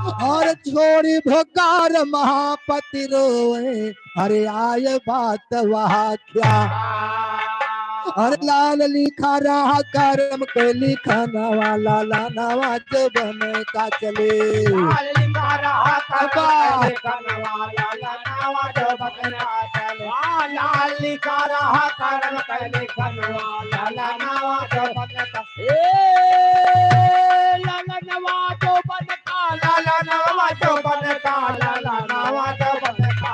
और छोड़ी भोकार महापति रोए, अरे आय बात वहा क्या। अरे लाल लिखा रहा करम के लिखनवा, लाला नवा जो बन का चले। लाल लिखा रहा करम के लिखनवा, लाला नवा जो बन का चले। हाँ, लाल लिखा रहा करम के लिखनवा, लाला नवा जो बन का। ए, लाला नवा जो बन का, लाला नवा जो बन का, लाला नवा जो बन का।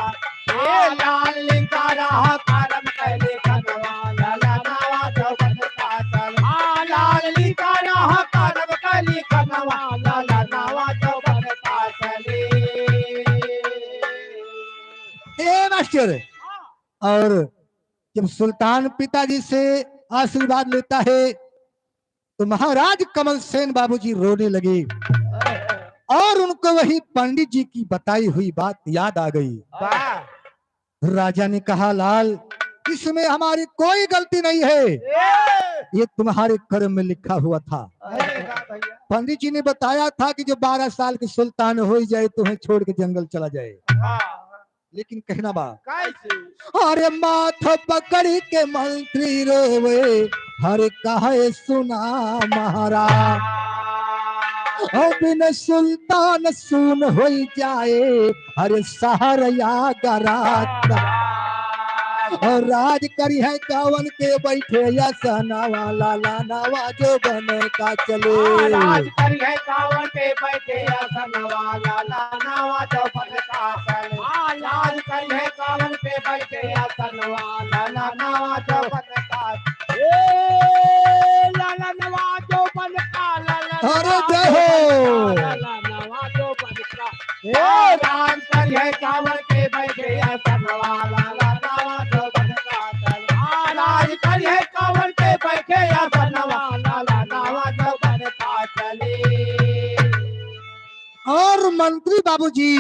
ए, लाल लिखा रहा करम के लिखनवा, लाला नवा जो बन का चले। हाँ, लाल लिखा रहा करम के लिखनवा, लाला नवा जो बन का चले। ए मास्टर, और जब सुल्तान पिताजी से आशीर्वाद लेता है तो महाराज कमल सेन बाबूजी रोने लगे और उनको वही पंडित जी की बताई हुई बात याद आ गई। वाह। राजा ने कहा, लाल, इसमें हमारी कोई गलती नहीं है, ये तुम्हारे कर्म में लिखा हुआ था। अरे वाह भैया। पंडित जी ने बताया था कि जो बारह साल के सुल्तान हो ही जाए, तुम्हें छोड़ के जंगल चला जाए। हाँ। लेकिन कहना बा, कैसे? अरे माथ पकड़ी के मंत्री रोवे, हर कहे सुना महाराज। ओ बिन सुल्तान सुन होई जाए, हर शहर या गरात। और राज करी है कवन के बैठे आसनवा, लाला नवा जो बन का चले। राज करी है कवन के बैठे आसनवा, लाला नवा जो बन का चले। हाँ, लाल करिए कावन पे बैठे आसनवा, लाला नवा जो बन का। ए, लाला नवा जो बन का, लाला अरे नवा जय जो बन का, हो। लाला नवा जो बन का। ए, राज करिए कावन पे बैठे आसनवा, लाला नवा जो बन का। हाँ, राज करिए कावन पे बैठे आसनवा, लाला नवा जो बन का चले। और मंत्री बाबूजी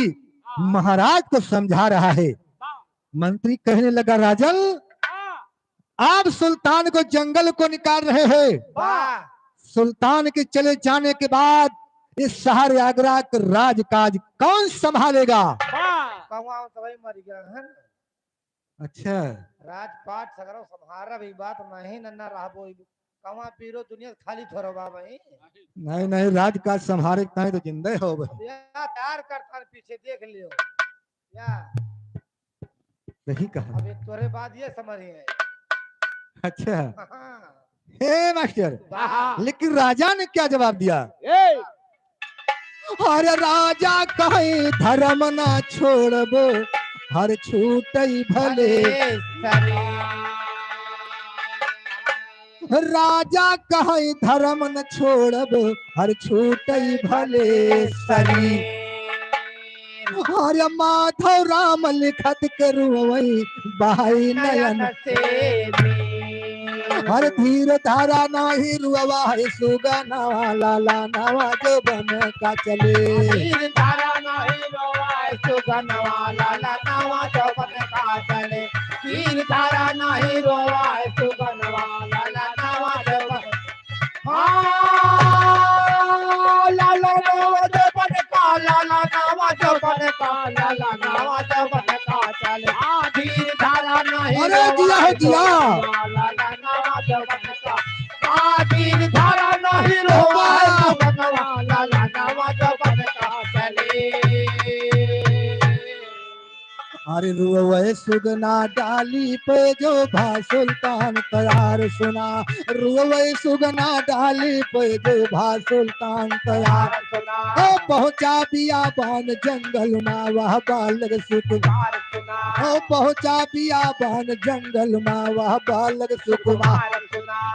महाराज को समझा रहा है। मंत्री कहने लगा, राजन, आप सुल्तान को जंगल को निकाल रहे हैं। वाह। सुल्तान के चले जाने के बाद इस शहर आगरा के राजकाज कौन संभालेगा? वाह। कहूँ सभी मर गया है। अच्छा। राजपाट सगरो संभार भी बात नहीं, नन्ना रहबो। कहूँ पीरो दुनिया खाली थोरो बा भाई। नहीं, नहीं, राजकाज संभारे के ताई तो जिंदे हो बे। या तैयार करता पीछे देख लियो। या। सही कहा। अब एक तोरे बाद ये समझ है। अच्छा। हाँ। हे मास्टर, वाह। लेकिन राजा ने क्या जवाब दिया? ए। अरे राजा कहे धर्म ना छोड़बो, हर छूटई भले। अरे सरे। राजा कहे धर्म न छोड़बो, हर छूटई भले सरी। हर माधव राम लिखत के रुअवई बहाई नयन से। हर धीर धारा नाही रुअवा है सुगनवा, लाला नवा जो बन का चले। धीर धारा नाही रुअवा है सुगनवा, लाला नवा जो बन का चले। धीर धारा नाही रुअवा है सुगनवा, लाला नवा जो बन। हाँ, लाला नवा जो बन का, लाला नवा जो बन का, लाला नवा जो बन का चले। हाँ, धीर धारा नाही अरे रुअवा जिया है है जिया। सुगनवा, लाला नवा जो बन का। हाँ, धीर धारा नाही रुअवा है सुगनवा, लाला नवा जो बन का चले। अरे रुअवै सुगना डाली पे जो भा सुल्तान तैयार सुना, रुअवै सुगना डाली पे जो भा सुल्तान तैयार। ओ पहुँचा बियाबान जंगल मा वह बालक सुकुमार। ओ पहुँचा बियाबान जंगल मा वह बालक सुकुमार।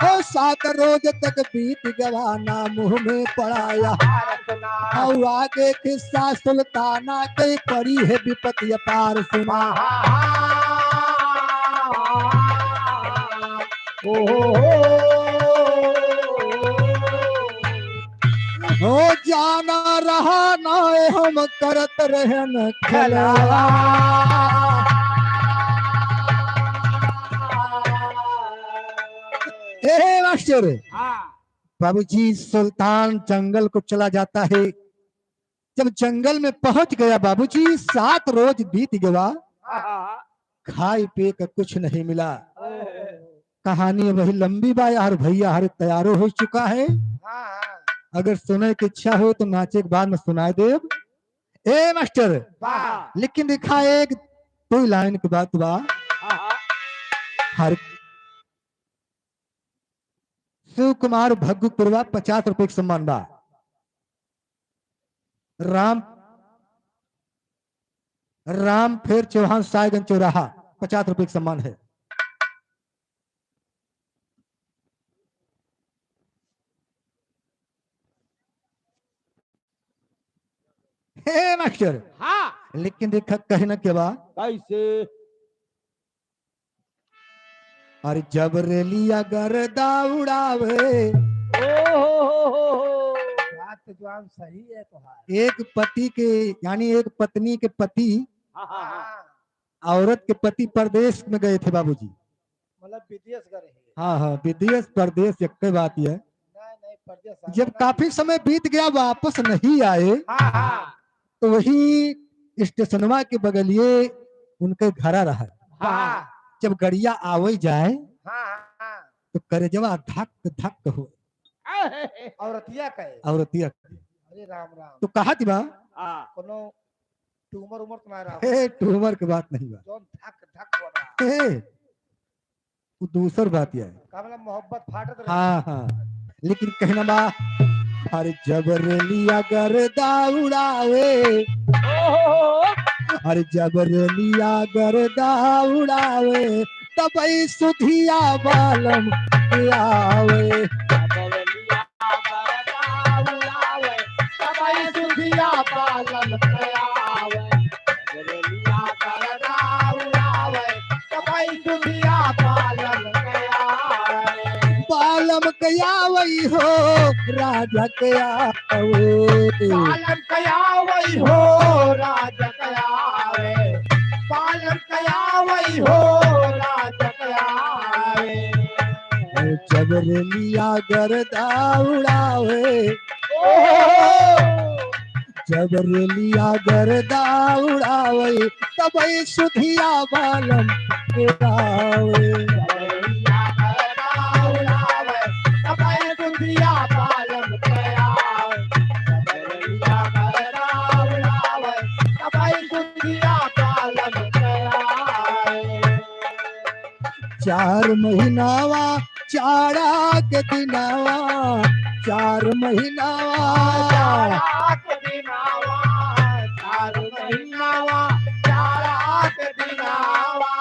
ओ सात रोज तक बीत गवा ना मुँह में पड़ाया। और आगे किस्सा सुल्ताना के पड़ी है विपत्ति अपार सुना। ओ जाना रहा ना हम करत रहन खलवा। ए मास्टर, हाँ। बाबूजी, सुल्तान जंगल को चला जाता है। जब जंगल में पहुंच गया बाबूजी, सात रोज बीत गवा, हाँ, हाँ, हाँ। खाए पिए का कुछ नहीं मिला। ओहो। कहानी वही लंबी बा यार, भैया हर तैयारो हो चुका है। हाँ, हाँ। अगर सुने की इच्छा हो तो नाचे के बाद में सुनाए देब। ए मास्टर, वाह। लेकिन देखा एक दो लाइन के बात बा। हाँ, हाँ। हर शिव कुमार भग्गू पुरवा पचास रुपए के सम्मान बा। राम, राम फेर चौहान सायगंज चौराहा पचास रुपए के सम्मान है। हे मास्टर, हाँ। लेकिन देखा कहना के बा। कैसे? अरे जब रेलिया गर्दा उड़ावे। ओ हो हो हो हो। बात तो जवान सही है तोहार। एक पति के, यानी एक पत्नी के पति, हाँ, हाँ, हाँ। औरत के पति परदेश में गए थे बाबूजी। मतलब विदेश गए हैं। हाँ, हाँ, विदेश परदेश एक ही बात है। नहीं, नहीं, परदेश आना जब नहीं। काफी समय बीत गया, वापस नहीं आए, हाँ, हाँ। तो वही स्टेशनवा के बगलिए उनके घरा रहा। हाँ। जब गड़िया आवे जाए, हाँ, हाँ। तो करेजवा धक धक हो। औरतिया कहे। औरतिया कहे। अरे राम राम। तो कहा थी बा? हाँ। कोनो ट्यूमर उमर तो ना रहा। हे, ट्यूमर के बात नहीं बा। जौन धक धक हो रहा। हे, वो दूसर बात यह है। का मतलब मोहब्बत फाटत रहे। हाँ, हाँ। लेकिन कहना बा, अरे जब रेलिया गर्दा उड़ावे, ओहो। अरे जब रेलिया गर्दा उड़ावे, तबई सुधिया बालम के आवे। जब रेलिया गर्दा उड़ावे, तबई सुधिया बालम के आवे। जब रेलिया गर्दा उड़ावे, तबई सुधिया बालम के आवे। बालम के आवई हो, राजा के आवई। बालम के आवई हो, राजा के आवे। बालम के आवई हो, राजा के आवे। जब रेलिया गर्दा उड़ावे। ओहो। जब रेलिया गर्दा उड़ावे, तबई सुधिया बालम के आवे। जब रेलिया गर्दा उड़ावे, तबई सुधिया बालम के आवे। जब रेलिया गर्दा उड़ावे, तबई सुधिया बालम के आवे। चार महीनावा चारा के दिनावा, चार महीनावा। चारा के दिनावा, चार महीनावा, चारा के दिनावा।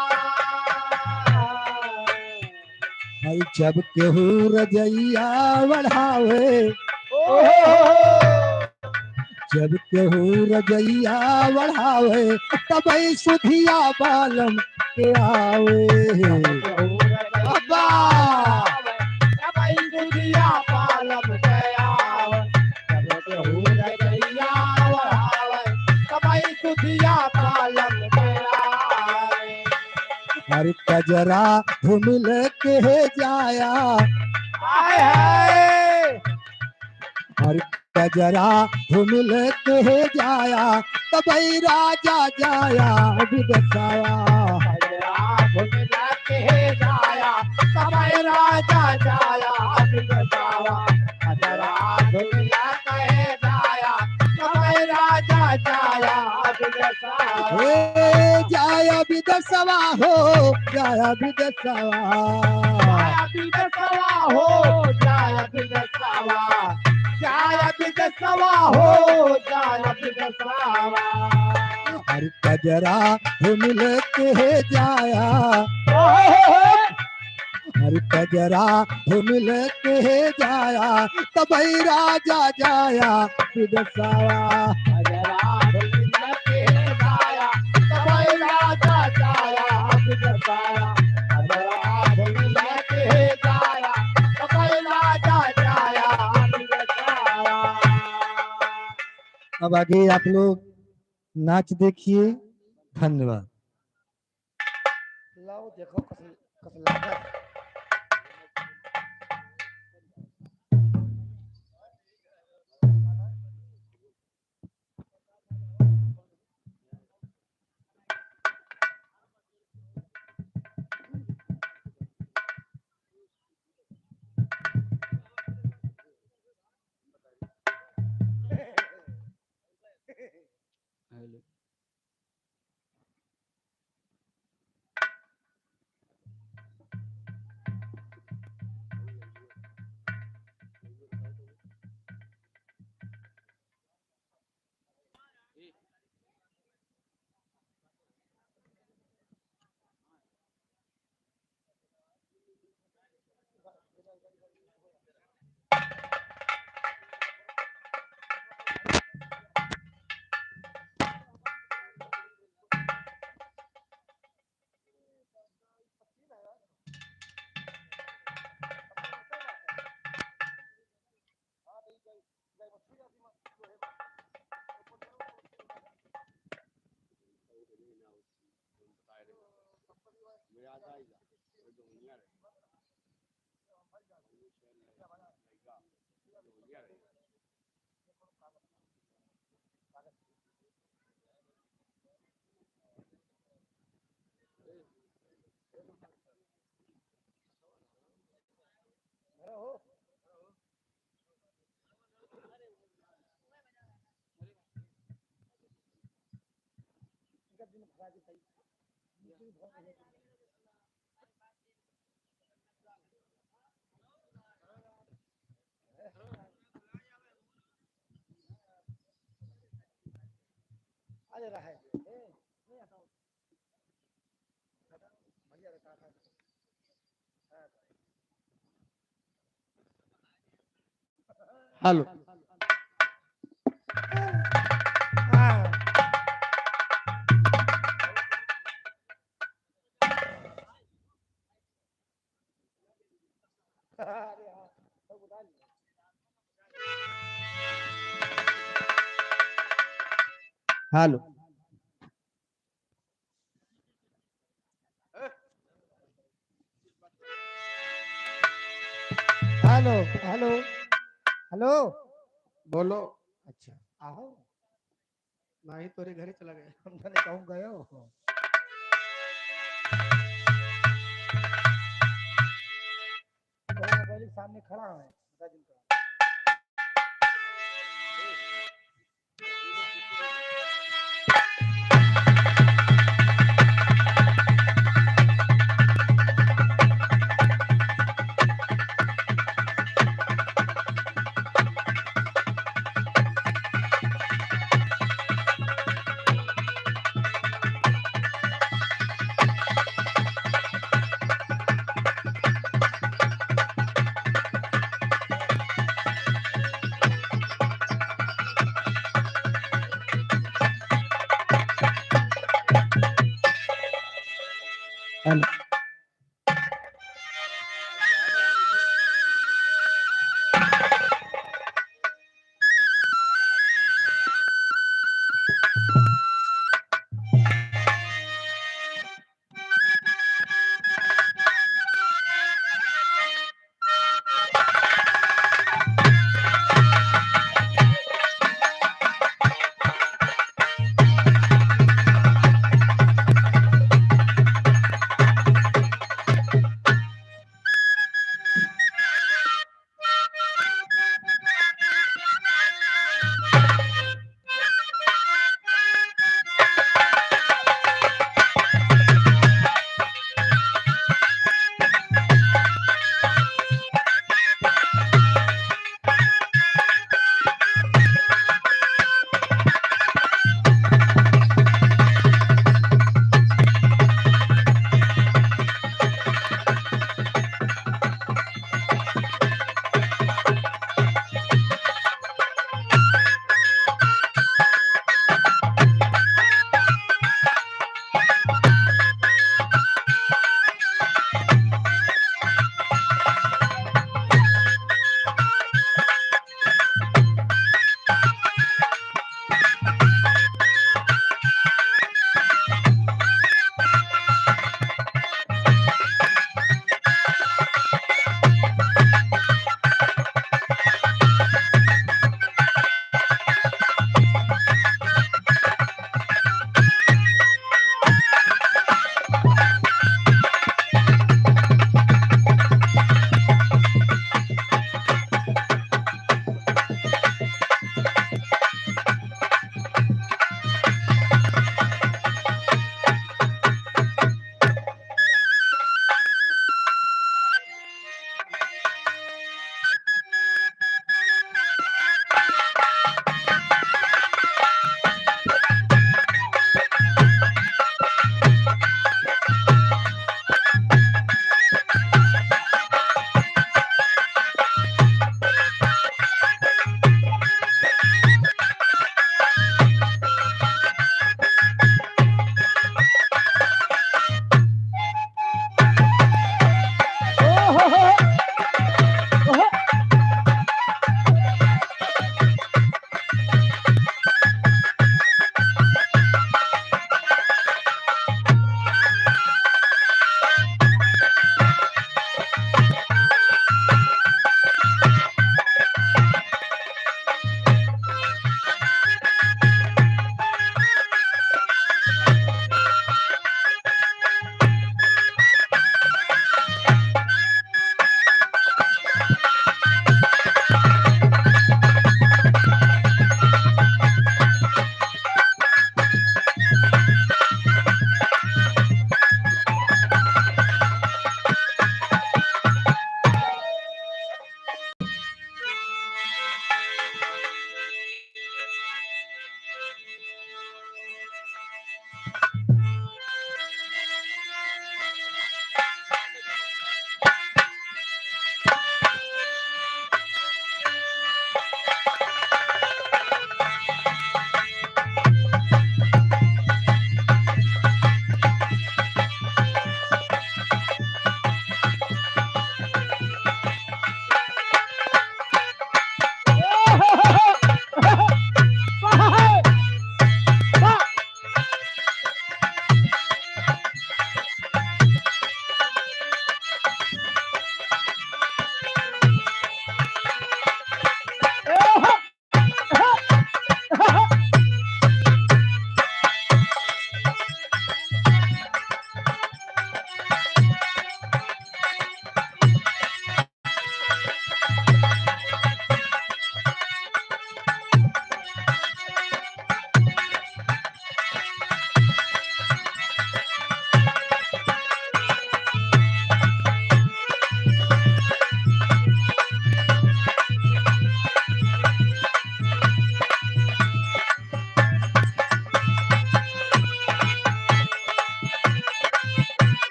हई जब केहू रजइया बढ़ावे, ओहो। जब केहू रजइया बढ़ावे, तबई सुधिया बालम के आवे। अब्बा। तबई सुधिया बालम के आवे। जब केहू रजइया बढ़ावे, तबई सुधिया बालम के आवे। अरे कजरा धुमिल के जाया। हाय, हाय। अरे कजरा धुमिल के जाया, तबई राजा जाया विदेशवा। कजरा धुमिल के जाया, तबई राजा जाया विदेशवा। कजरा धुमिल के जाया, तबई राजा जाया विदेशवा। हे जाया विदेशवा हो, जाया विदेशवा। जाया विदेशवा हो, जाया विदेशवा। जाया विदेशवा हो, जाया विदेशवा। हर कजरा धुमिल के जाया। ओहो। हर कजरा धुमिल के जाया, तबई राजा जाया विदेशवा। कजरा धुमिल के जाया, तबई राजा जाया विदेशवा। कजरा धुमिल के जाया, तबई राजा जाया विदेशवा। अब आगे आप लोग नाच देखिए। धन्यवाद। लाओ देखो कस, कस लागत। आ जा रहा है। ए, नहीं आता हूँ। भैया रे, कहाँ था? हेलो। हेलो। हेलो, हेलो, हेलो। बोलो। अच्छा, आहो। नाही, तोरे घरे चला गया। हम तने कहूँ गयो। तो मोबाइल के सामने खड़ा है, बता दिन का।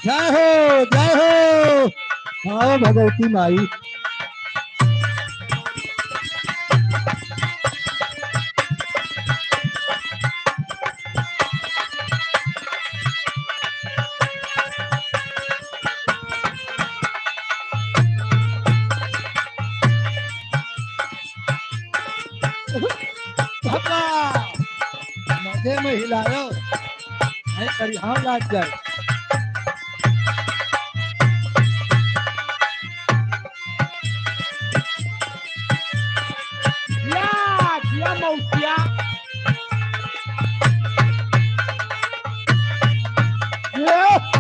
जय हो, जय हो। आओ भगवती माई। धक्का। मजे में हिलायो। नहीं करी, हाँ, लाग जाए। या, या मौसिया। या।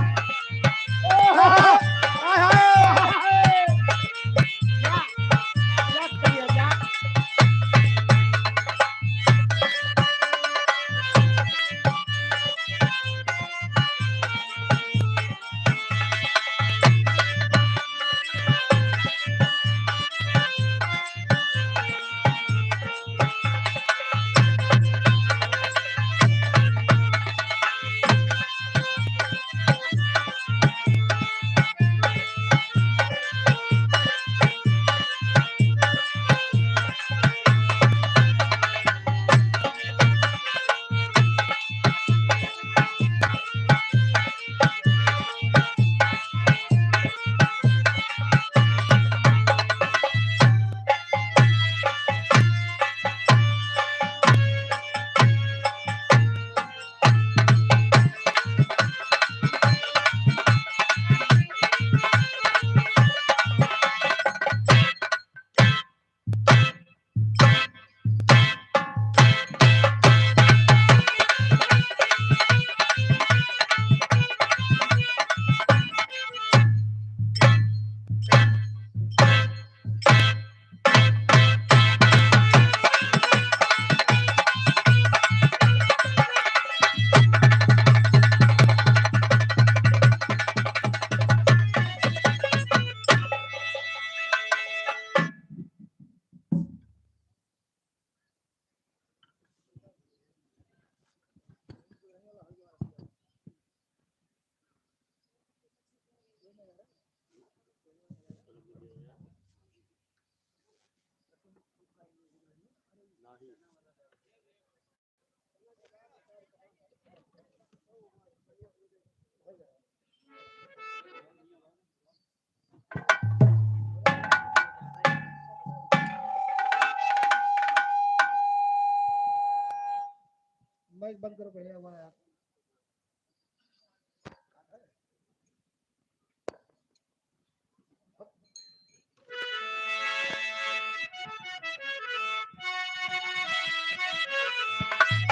माइक बंद करो भैया, हमारा यार।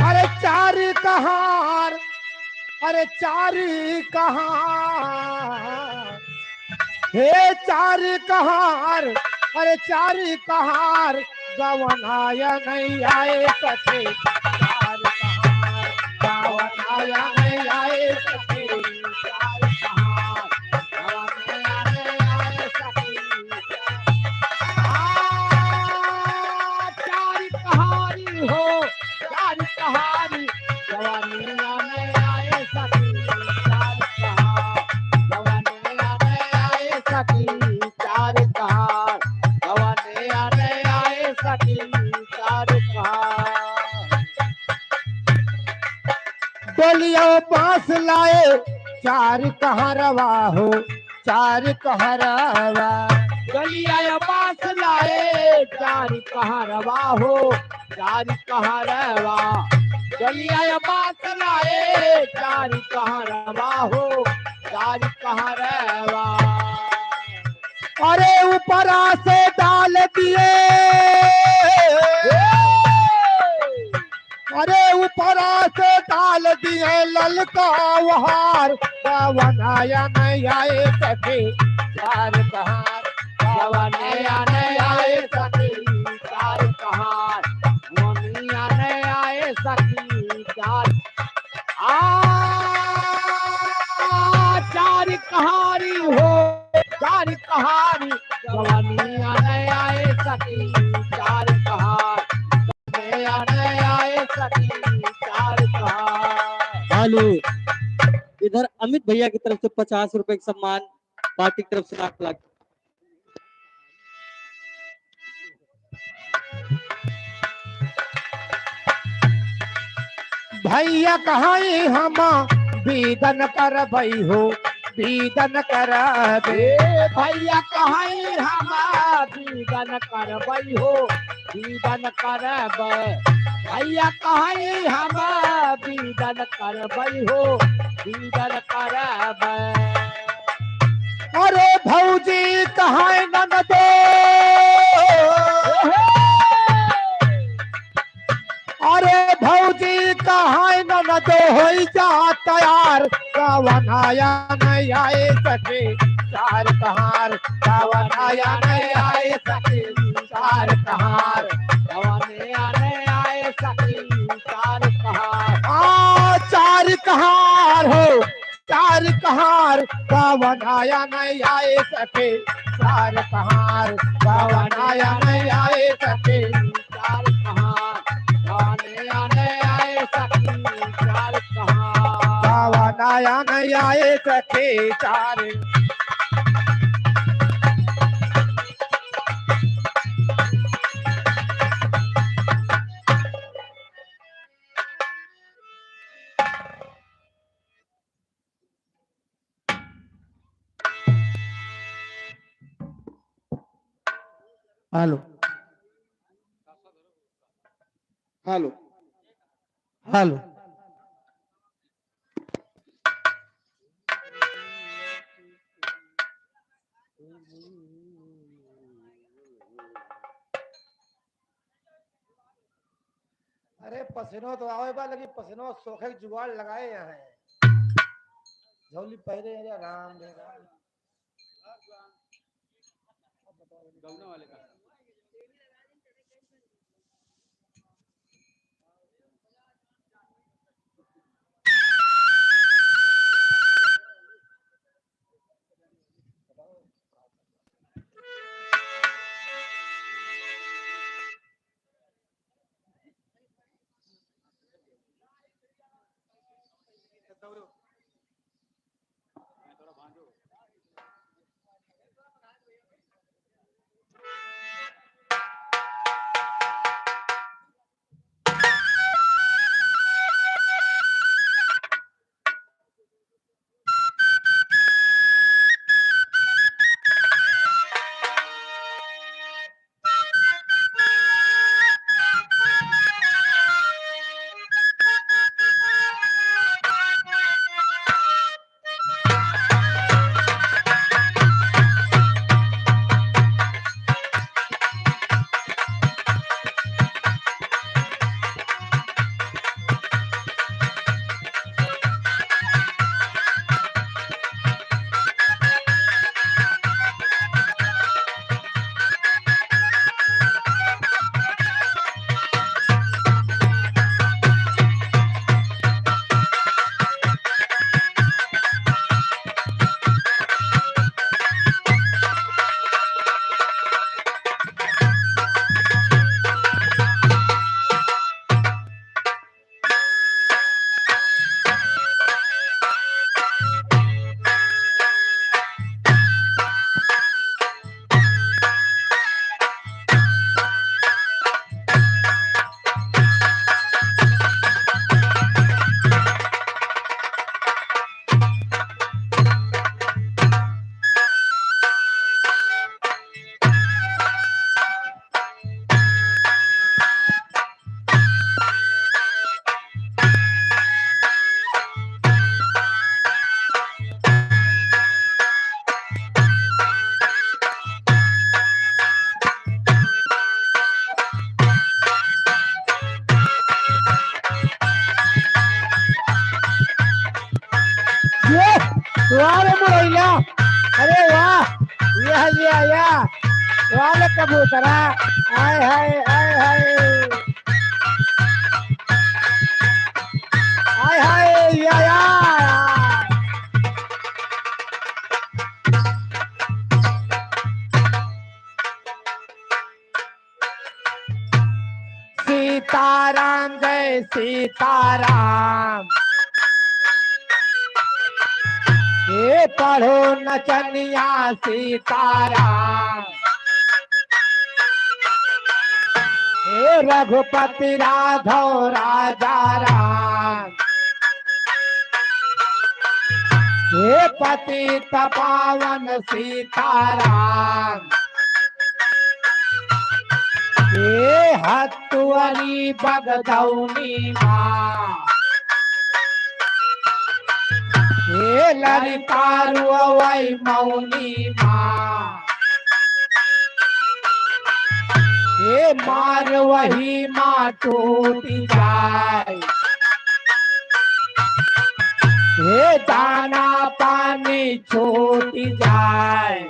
अरे चार कहार, अरे चार कहार, हे चार कहार, अरे चार कहार, गवनाया नहीं आए सखी, चार कहार, गवनाया नहीं आए सखी, चार कहार, गवनाया नहीं आए सखी। आ, चार कहारी हो, चार कहारी, जवानिया में आए सखी, चार कहार, जवानिया में आए सखी, चार कहार, जवानिया में आए सखी, चार कहार। डोलिया बांस लाए चार कहारवा हो, चार कहारवा। डोलिया बांस लाए चार कहारवा हो, चार कहारवा। डोलिया बांस लाए चार कहारवा हो, चार कहारवा। अरे ऊपरा से डाल दिए, अरे ऊपरा से डाल दिए ललका वहार, गवनाया नहीं आए सखी, चार कहार, गवनाया नहीं आए सखी, चार कहार, गवनाया नहीं आए सखी, चार आ, चार कहारी हो, चार कहारी, जवानिया नहीं आए सखी, चार कहार, जवानिया नहीं आए सखी, चार कहार। हेलो, इधर अमित भैया की तरफ से पचास रुपए का सम्मान, पार्टी की तरफ से लाख लाख। भैया कहाई हम बीदन करबई हो, बीदन करबे। ए भैया कहाई हम बीदन करबई हो, बीदन करबे। भैया कहाई हम बीदन करबई हो, बीदन करबे। अरे भौजी कहाई ननदो, अरे भौजी कहाई ननदो होई जा तैयार, गवनाया नहीं आए सखी, चार कहार, गवनाया नहीं आए सखी, चार कहार, गवनाया नहीं आए सखी, चार कहार। आ, चार कहार हो, चार कहार, गवनाया नहीं आए सखी, चार कहार, गवनाया नहीं आए सखी, चार कहार, गवनाया नहीं आए सखी, चार कहार। गवनाया नहीं आए सखी, चार। हेलो, हेलो, हेलो। अरे पसीनो तो आवे बा, लेकिन पसीनो सोखे के जुगाड़ लगाए यहाँ है। झोली पहरे हैं, राम रे राम। वाले कबूतरा। आय हाय, आय हाय। आय हाय, या, या, या। सीताराम, जय सीताराम। ए पढ़ो नचनिया सीताराम। ए रघुपति राघव राजा राम। हे पतित पावन सीताराम। हे हतुअरी बगदौनी माँ। हे ललिता रुअवै मौनी माँ। हे मार वही माँ टूट जाए। हे दाना पानी छूट जाए।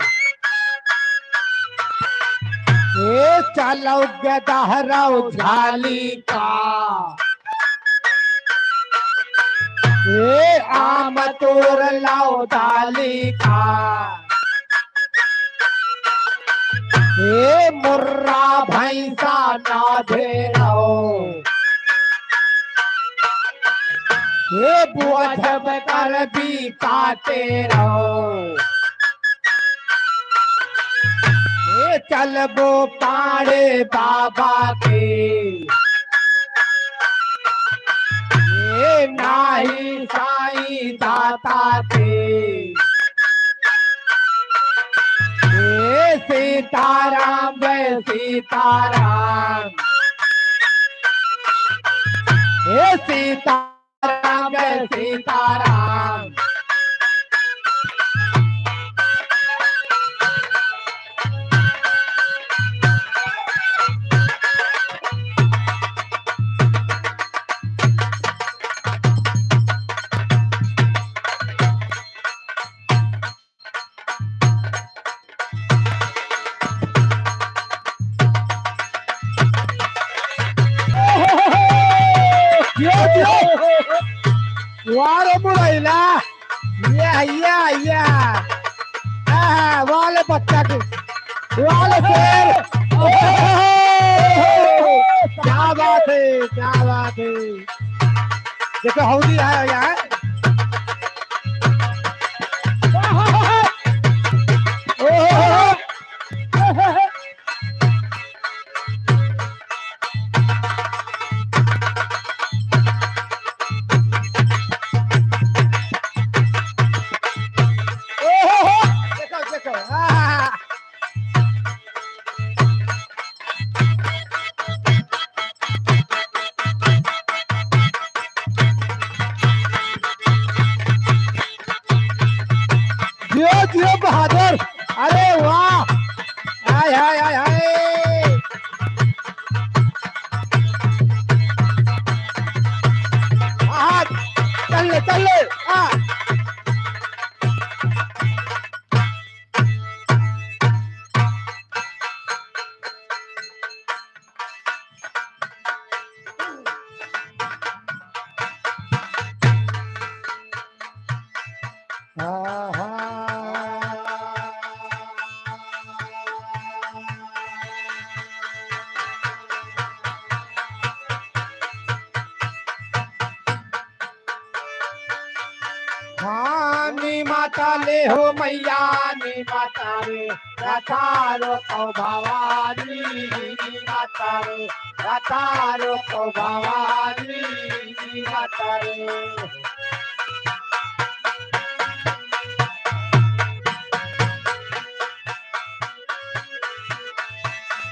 हे चलौ गदहरौ झाली का। हे आम तोर लौ डाली का। हे मुर्रा भैंसा ना धेरौ। हे बोझब कर भी काटे रहो। हे चलबो पाड़े बाबा के। हे नाही साईं दाता के। हे सीताराम, जय सीताराम। हे सीताराम, जय सीताराम। जियो, जियो। वाह रे बुढ़ैला। या, या, या। आहा, वाह ले बच्चा के। वाह ले शेर। ओहो, क्या बात है, क्या बात है। देखो, हौदी है यहाँ। ओहो। ओहो। देखो, देखो। आहा। जियो, जियो बहादुर। अरे वाह। हाय, हाय, हाय, हाय। आहा, चल ले, चल ले। आ। हाँ, नी माता ले हो मैया, नी माता रे, रतारो को भवानी, नी माता रे, रतारो को भवानी, नी माता रे।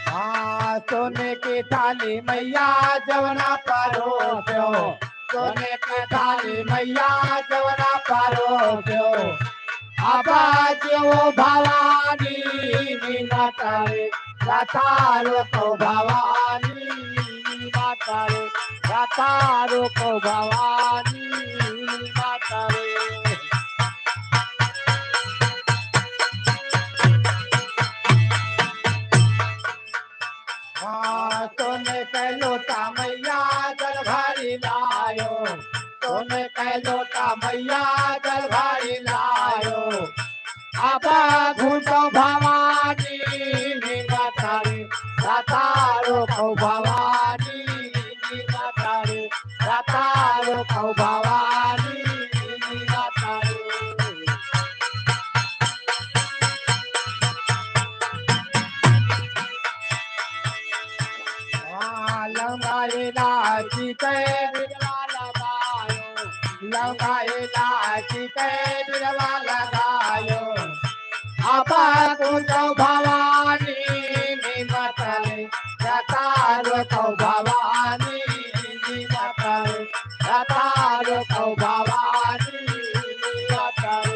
हाँ, सोने की थाली मैया जवना परोस्यो, सोने की थाली मैया जवना परोस्यो। अब जो भवानी नी माता रे, रतारो को भवानी नी माता रे, रतारो को भवानी नी माता रे। सोने के लोटा मैया जल भरी लायो, सोने के लोटा मैया जल भरी लायो। अब घुसो भवानी निमतारे, सतारो को भवानी निमतारे, सतारो को भवानी निमतारे। हाँ, लंगाई लाची के बिरवा लगायो, लंगाई लाची के बिरवा लगायो। अब घुसो भवानी निमतारे, सतारो को भवानी निमतारे, सतारो को भवानी निमतारे।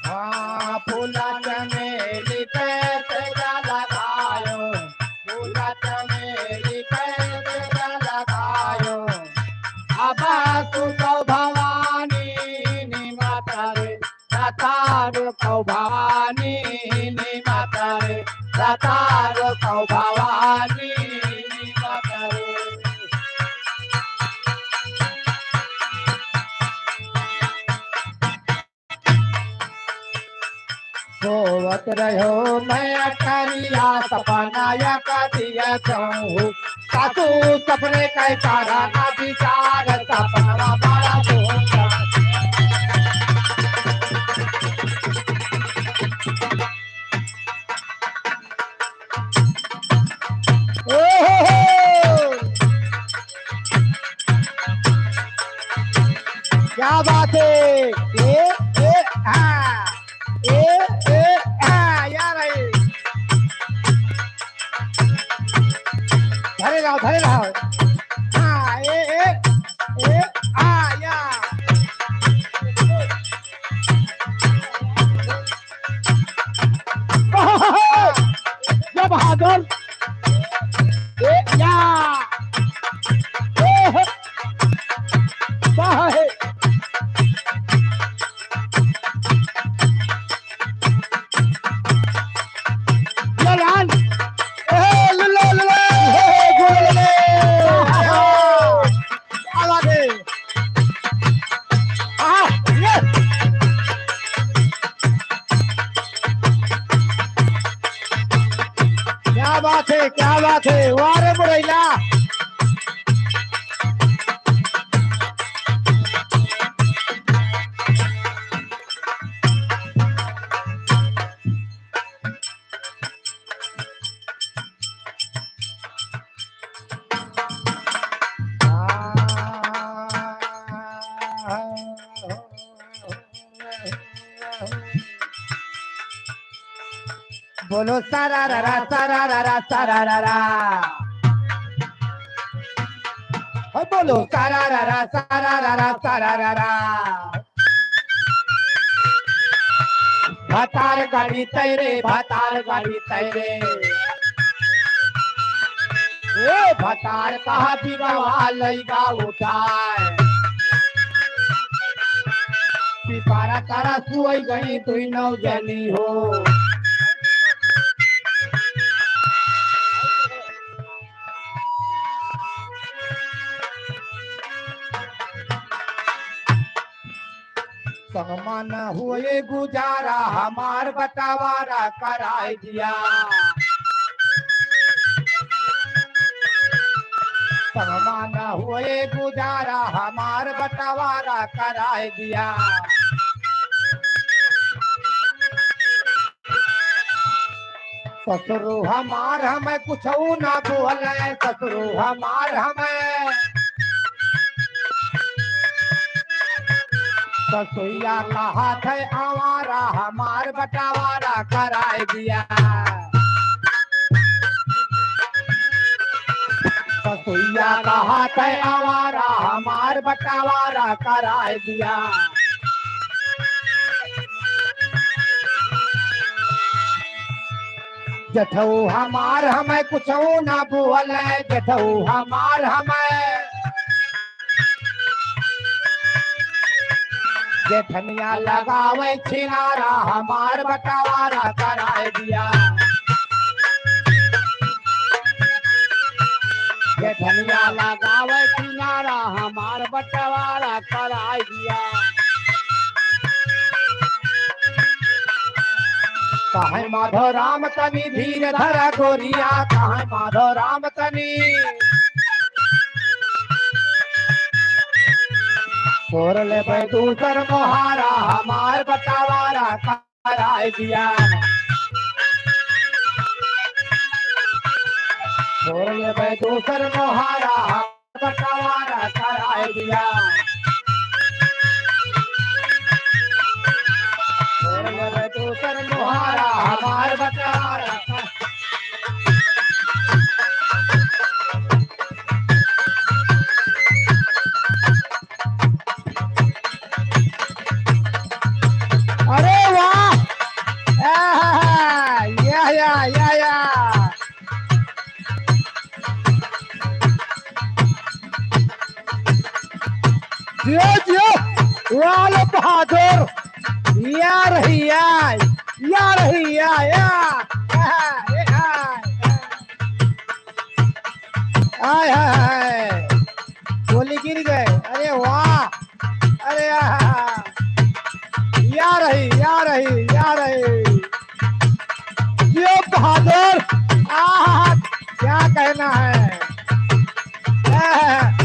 हाँ, फूला चमेली पे तेजा लगायो, फूला चमेली पे तेजा लगायो। अब घुसो भवानी निमतारे, सतारो को भवानी निमतारे, सतारो को भवानी निमतारे। सोवत रहो मैं अटरिया, सपना या कटिया कहूँ। सासू सपने कै पारा ना विचार, सपनवा बड़ा धूमधाम। ओहो! क्या बात है। ए, ए, हाँ। ए, ए, हाँ, या भाई। धरे रहो, धरे रहो। हाँ, ए, ए, ए, हाँ, या। या बहादुर। ए, या। ए, हे। वाह हे। या लाल। ए, लुले, लुले। ए, गुले, लुले। क्या बात है। आहा, ये। क्या बात है, क्या बात है, वाह रे मुरैला। बोलो सारा रा रा, सारा रा रा, सारा रा रा। हो बोलो सारा रा रा, सारा रा रा, सारा रा रा। भतार गाड़ी तैरे, भतार गाड़ी तैरे। ए भतार कहा बिगवा लइगा उठाए। पिपारा तारा सुई गई दुई नौ जनी हो। संगमा न हुए गुजारा, हमार बटावारा कराए दिया। संगमा न हुए गुजारा, हमार बटावारा कराए दिया। ससुरु हमार हमें कुछऊ ना बोले, ससुरु हमार हमें। ससुइया कहा थे आवारा, हमार बटावारा कराए दिया। ससुइया कहा थे आवारा, हमार बटावारा कराए दिया। जेठऊ हमार हमें कुछऊ ना बोले, जेठऊ हमार हमें। जेठनिया लगावे छिनारा, हमार बंटवारा कराए दिया। जेठनिया लगावे छिनारा, हमार बंटवारा कराए दिया। कहे माधो राम तनी धीर धरा गोरिया, कहे माधो राम तनी। तोर लेबै दूसर मोहारा, हमार बंटवारा कराए दिया। तोर लेबै दूसर मोहारा, बंटवारा कराए दिया। तोर लेबै दूसर मोहारा, हमार बंटवारा। अरे वाह! आहा! या, या, या, या। जियो, जियो, लाल बहादुर, या रही, या, या रही, या, या, या, या, या। आय, हाय, हाय, गोली गिर गए, अरे वाह, अरे आहा, या रही, या रही, या रही। ये बहादुर, आहा, क्या कहना है। आहा।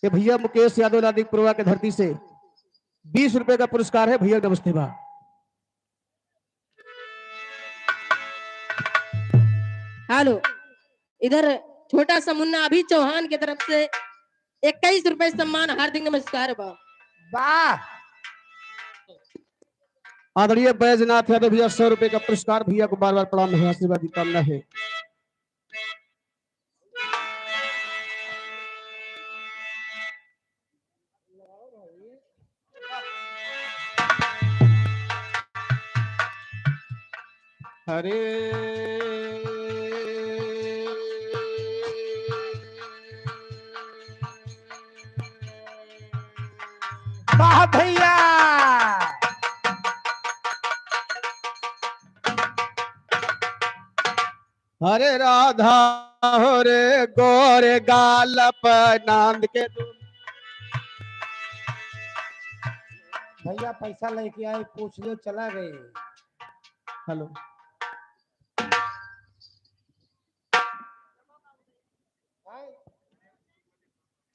ये भैया मुकेश यादव लादिक पुरवा के धरती से बीस रुपए का पुरस्कार है भैया, नमस्ते बा। हेलो, इधर छोटा सा मुन्ना अभी चौहान के तरफ से इक्कीस रुपए सम्मान, हार्दिक नमस्कार बा। वाह। आदरणीय बैजनाथ यादव भैया, सौ रुपए का पुरस्कार, भैया को बार बार प्रणाम है, आशीर्वाद की कामना है। अरे वाह भैया। अरे राधा हो रे गोरे गाल पर नांद के दु- भैया पैसा लेके आए, पूछ लियो, चला गए। हेलो।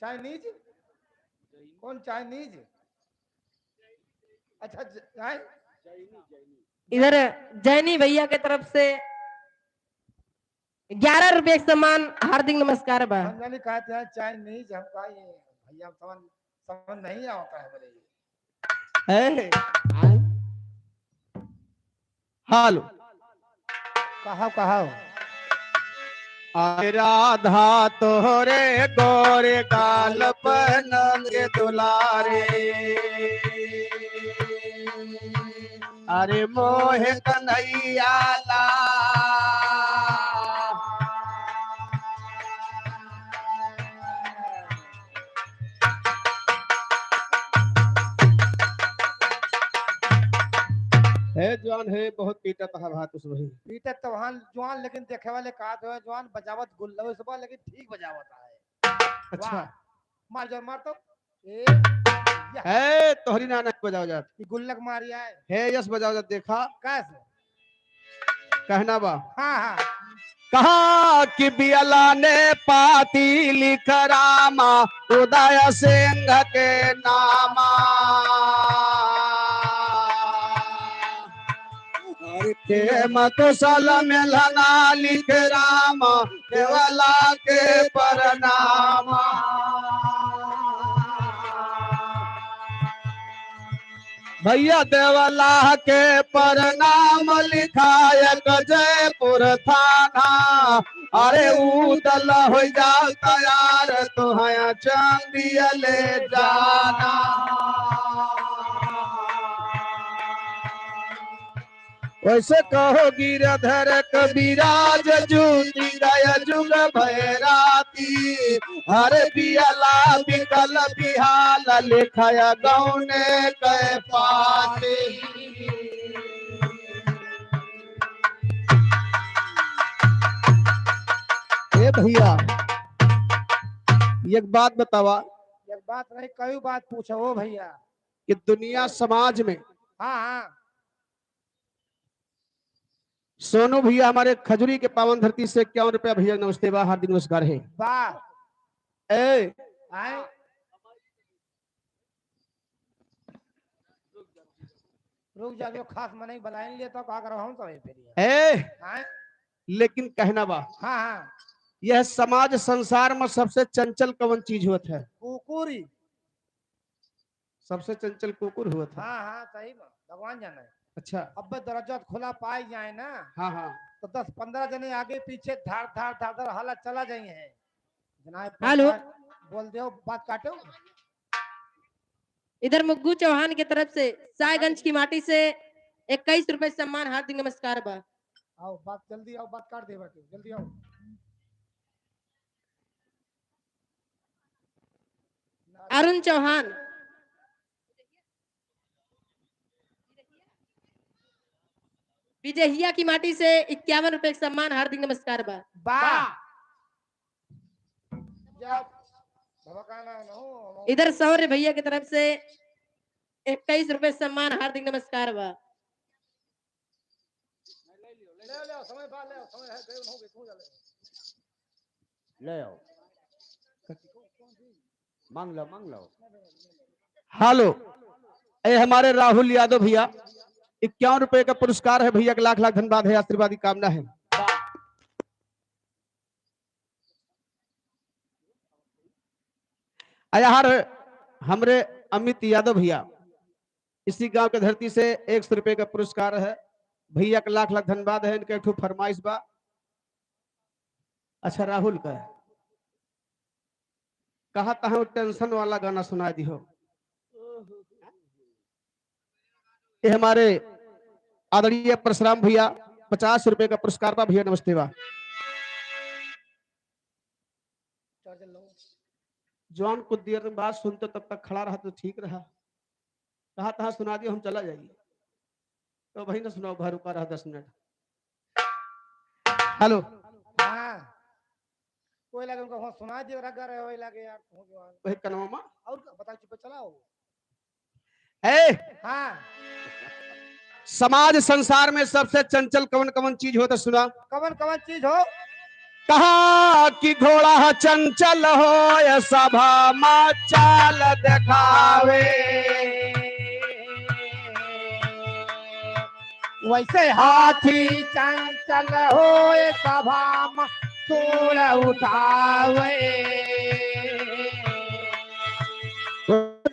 चाइनीज? कौन चाइनीज? अच्छा, ज-, आए? इधर जैनी भैया के तरफ से ग्यारह रुपये के सम्मान, हार्दिक नमस्कार बा। हम जानी कहा थे चाइनीज, हम कहा ये भैया समझ, समझ नहीं आता है बोले ये। ए, हेलो। कहो, कहो। आ राधा तोहरे गोरे गाल पर नंद दुलारे, अरे मोहे कन्हैया ला। हे जवान हे, बहुत पीटत हा भात उस वही। पीटत तो वहाँ जवान, लेकिन देखे वाले का तो है जवान बजावत गुल्लवे सुबह, लेकिन ठीक बजावत है। अच्छा। वाह। मार जोर मार तो। ए, या। हे, तोहरी ना, ना बजाओ जात। ई गुल्लक मारी आए। हे, यस बजाओ जात, देखा। कैसे? कहना बा। हाँ, हाँ। कहा कि बियला ने पाती लिख रामा उदय सिंह के नामा। हर के मकुशल मिलना लिख रामा देवला के परनामा। भैया देवला के परनाम लिखायक जयपुर थाना। अरे उदल हो जा तैयार तुहया चांदिया ले जाना। वैसे कहो गिरधर कविराज जूति गय जुग भैराती। हर बियला बिकल बिहाल लिखय गौने कै पाती। ए भैया, एक बात बतावा। एक बात नहीं, कई बात पूछो ओ भैया। कि दुनिया समाज में हाँ, हाँ। सोनू भैया हमारे खजुरी के पावन धरती से इक्यावन रुपया भैया, नमस्ते बा, हार्दिक नमस्कार है। वाह। ए। आए। रुक जा, जो खास मनई बलाइन लिया तो का करो हम सब फिर ये। ए। आए। लेकिन कहना बा, हाँ, हाँ। यह समाज संसार में सबसे चंचल कवन चीज होत है? कुकुरी। सबसे चंचल कुकुर हुआ था। हाँ, हाँ, सही में, भगवान जाने। अच्छा। अब दरवाजा खुला पाई जाए ना, हाँ, हाँ। तो दस पन्द्रह जने आगे पीछे धार, धार, धार, धार हला चला जाइए हैं। जनाब, हेलो। बोल दो, बात काटो। इधर मुग्गू चौहान की तरफ से सायगंज की माटी से इक्कीस रुपए सम्मान, हार्दिक नमस्कार बा। आओ, बात जल्दी आओ, बात काट दे बाटे, जल्दी आओ। अरुण चौहान बिजहिया की माटी से इक्यावन रुपए का सम्मान, हार्दिक नमस्कार बा। बा। इधर शौर्य भैया की तरफ से इक्कीस रुपए सम्मान, हार्दिक नमस्कार बा। ले आओ, ले आओ, समय बा, ले आओ, समय है, देर हो गई, तू जा ले। ले आओ। मांग लो, मांग लो। हेलो, ए हमारे राहुल यादव भैया, इक्यावन रुपए का पुरस्कार है भैया, एक लाख लाख धन्यवाद है, आशीर्वाद की कामना है। आ यार हमरे अमित यादव भैया, इसी गांव के धरती से एक सौ रुपए का पुरस्कार है भैया, एक लाख लाख धन्यवाद है। इनके एक ठो फरमाइश बा। अच्छा राहुल का कहा तहाँ टेंशन वाला गाना सुना दिहो। ये हमारे आदरणीय परशुराम भैया, पचास रुपए का पुरस्कार बा भैया, नमस्ते बा। जौन कुछ देर में बात सुनते तब तक खड़ा रहा तो ठीक रहा। कहा तहाँ सुना दियो, हम चला जाइए। तो भाई ना सुनाओ, भाई रुका रहा दस मिनट। हेलो। हाँ। कोई लगे उनको हो सुना दियो, रगा रहे हो लगे यार, हो गया। वही कनवा मा? और का? बताओ, चुप चलाओ। ए, हाँ। समाज संसार में सबसे चंचल कवन कवन चीज हो तो सुना। कवन कवन चीज हो? कहा कि घोड़ा चंचल हो, ये सभा मा चाल देखावे। वैसे हाथी चंचल होय, सभा मा सूंड़ उठावे।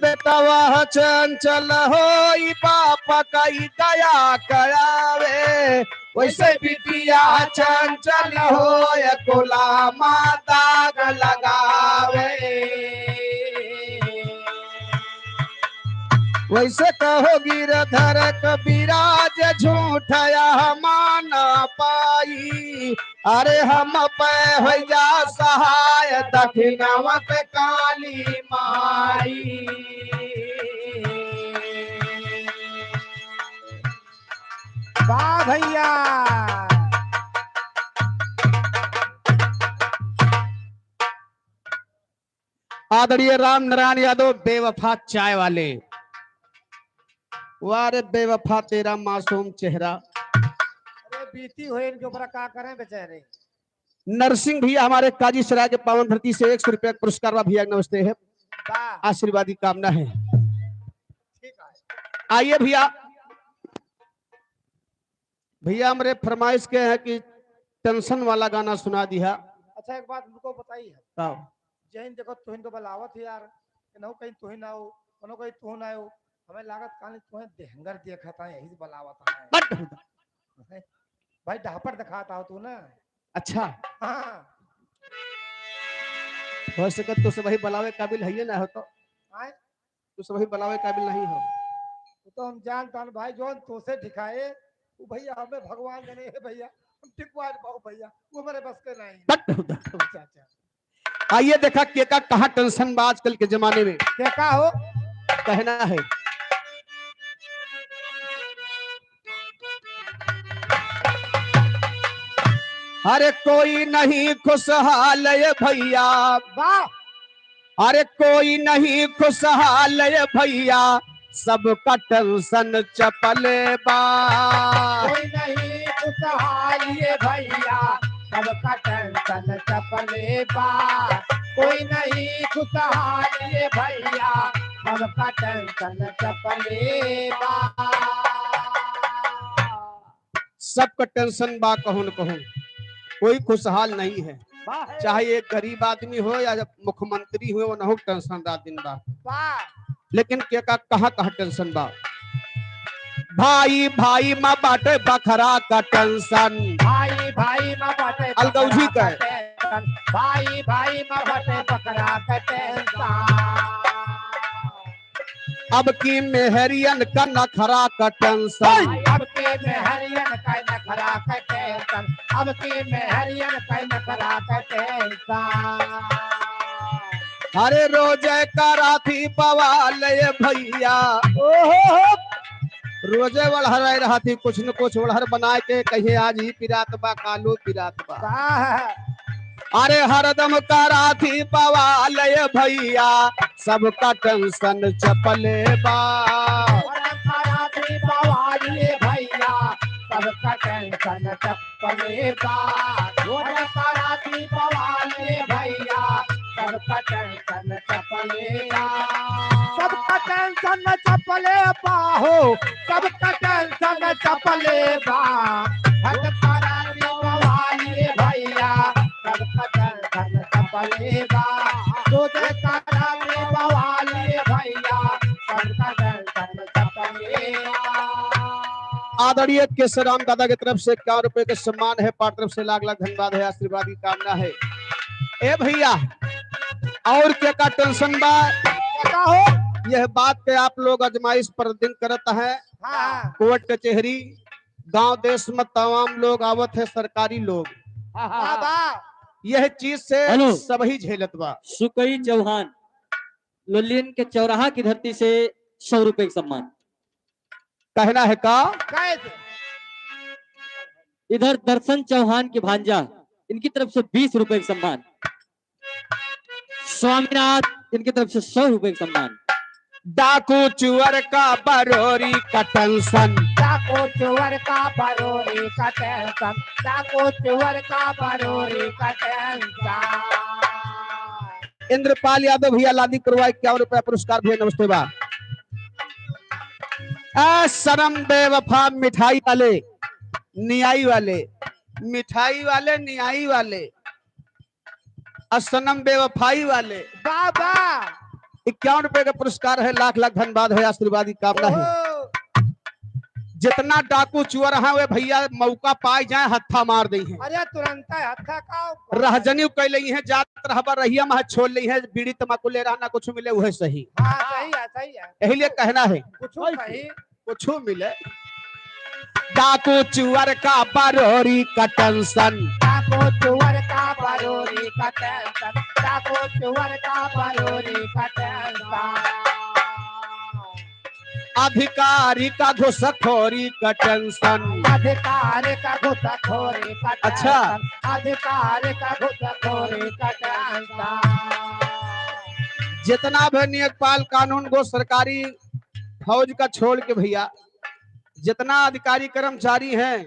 बेटवा चंचल होय, बाप कई दया करावे। वैसे बिटिया चंचल होय, कुला मा दाग लगावे। वैसे कहो गिरधर कविराज, झूठ यह मान पाई। अरे हम पे हो जा सहाय, दक्षिणवत काली माई। वाह भैया। आदरणीय राम नारायण यादव, बेवफा चाय वाले। वाह रे बेवफा, तेरा मासूम चेहरा। अरे बीती हुई इनके ऊपर का करें बेचारे। नरसिंह भैया हमारे काजी सराय के पावन धरती से एक सौ रुपया का पुरस्कार बा भैया, नमस्ते है। वाह। आशीर्वाद की कामना है। ठीक है। आइए भैया, भैया हमरे फरमाइश के है कि टेंशन वाला गाना सुना दिया। अच्छा, एक बात उनको बताई है। का? जैन देखो तुहिन तो बलावत है यार, कि नहु कहीं तुहिन आओ, कनो कहीं तुहिन आओ, हमें लागत काली तुहें देहंगर देखत है, यही से बलावत है। बट भाई डहापट दिखाता हो तू ना। अच्छा। हाँ। हो सकत तो से वही बलावे काबिल है ना हो तो। आए? तो से वही बलावे काबिल नहीं हो। वो तो हम जानता हूँ भाई, जौन तो से ठिकाए, वो भैया हमें भगवान जने है भैया, हम टिकवा पाओ भैया, वो हमारे बस के नहीं। बट अच्छा, अच्छा। आइए देखा के का कहाँ टेंशन बा आजकल के जमाने में। के का हो? कहना है। अरे कोई नहीं खुशहाल ये भैया। वाह। अरे कोई नहीं खुशहाल ये भैया, सबका टेंशन चपले बा। कोई नहीं खुशहाल ये भैया, सबका टेंशन चपले बा। कोई नहीं खुशहाल ये भैया, सबका टेंशन चपले बा। सबका टेंशन बा कहूँ न कहूँ, कोई खुशहाल नहीं है। वाह है। चाहे एक गरीब आदमी हो या मुख्यमंत्री हो, उनहू टेंशन रात दिन बा। वाह। लेकिन के का कहाँ कहाँ टेंशन बा? भाई भाई मा बाटे बखरा का टेंशन। भाई भाई मा बाटे अलगौजी बखरा का। का टेंशन। भाई भाई मा बाटे बखरा का टेंशन। अब की मेहरियन का नखरा का टेंशन। अब की मेहरियन का नखरा का टेंशन। अब की मेहरियन का नखरा का टेंशन। अरे रोजे कराथी बवाल ये भैया। ओहो हो। रोजे वलहर रहा थी, कुछ न कुछ वलहर बनाए के कहिए आज ही पिरात बा, कालू पिरात बा। वाह। अरे हरदम कराथी बवाल ये भैया, सबका टेंशन चपले बा। अरे कराथी बवाल ये भैया, सबका टेंशन चपले बा। अरे कराथी बवाल ये भैया, सबका टेंशन चपले बा। सबका टेंशन चपले बा हो, सबका टेंशन चपले बा। हद कराथी बवाल ये भैया, सबका टेंशन चपले बा। तुझे कराथी बवाल ये भैया, सबका टेंशन चपले बा। आदरणीय केसराम दादा की तरफ से इक्यावन रुपए के सम्मान है, पार्टी तरफ से लाख लाख धन्यवाद है, आशीर्वाद की कामना है। ए भैया, और के का टेंशन बा? का हो? यह बात के आप लोग आजमाइश पर दिन करत हैं। हाँ। कोर्ट कचहरी, गांव देश में तमाम लोग आवत है, सरकारी लोग। हाँ, हाँ। वाह, वाह। यह चीज से हेलो। सबही झेलत बा। सुकई चौहान, लोलियन के चौराहा की धरती से सौ रुपए का सम्मान। कहना है का? कैसे? इधर दर्शन चौहान की भांजा, इनकी तरफ से बीस रुपए का सम्मान। स्वामीनाथ, इनकी तरफ से सौ रुपए का सम्मान। डाकू चुअर का बरोरी का टेंशन। डाकू चुअर का बरोरी का टेंशन। डाकू चुअर का बरोरी का टेंशन। इंद्रपाल यादव भैया लादी पुरवा इक्यावन रुपया पुरस्कार भैया, नमस्ते बा। आ सनम बेवफा मिठाई वाले, नियाई वाले, मिठाई वाले, नियाई वाले, आ सनम बेवफाई वाले। बाबा। इक्यावन रुपए का पुरस्कार है, लाख लाख धन्यवाद है, आशीर्वाद की कामना है। ओहो। जितना डाकू चुअर हैं वे भैया मौका पाए जाए हत्था मार दे हैं। अरे तुरंत हत्था का रहजनी कह लई हैं, जात रहबा रहिया में छोड़ लई हैं, बीड़ी तमाकू ले रहा ना कुछ मिले वह सही। हाँ, सही है, सही है। यही लिए कहना है। कुछ सही। कुछ मिले। डाकू चुअर का बरोरी का टेंशन। डाकू चुअर का बरोरी का टेंशन। डाकू चुअर का बरोरी का टेंशन। अधिकारी का घुसखोरी का टेंशन। अधिकारी का घुसखोरी का अच्छा। टेंशन। अधिकारी का घुसखोरी का टेंशन। जितना भी न्यायपाल कानून को सरकारी फौज का छोड़ के भैया, जितना अधिकारी कर्मचारी हैं,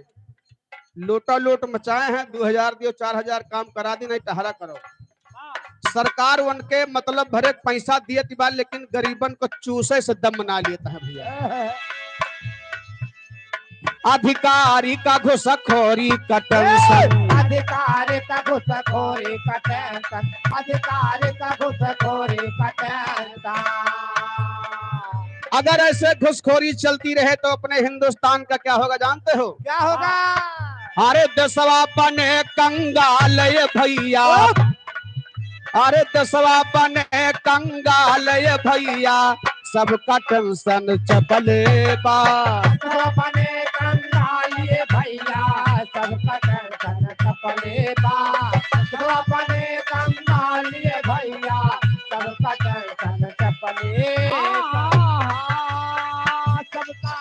लोटा लोट मचाए हैं, दो हजार दियो, चार हजार काम करा दी, नहीं टहरा करो। सरकार उनके मतलब भरे पैसा दियत बा, लेकिन गरीबन को चूसे से दम ना लेता है भैया। अधिकारी का घुसखोरी का tension। अधिकारी का घुसखोरी का tension, अधिकारी का घुसखोरी का tension। अगर ऐसे घुसखोरी चलती रहे तो अपने हिंदुस्तान का क्या होगा जानते हो? क्या होगा? अरे देशवा बने कंगाल ये भैया, अरे देशवा बने कंगाल ये भैया, सबका tension चपले बा। देशवा बने कंगाल ये भैया, सबका tension चपले बा। देशवा बने कंगाल ये भैया, सबका tension चपले बा। सबका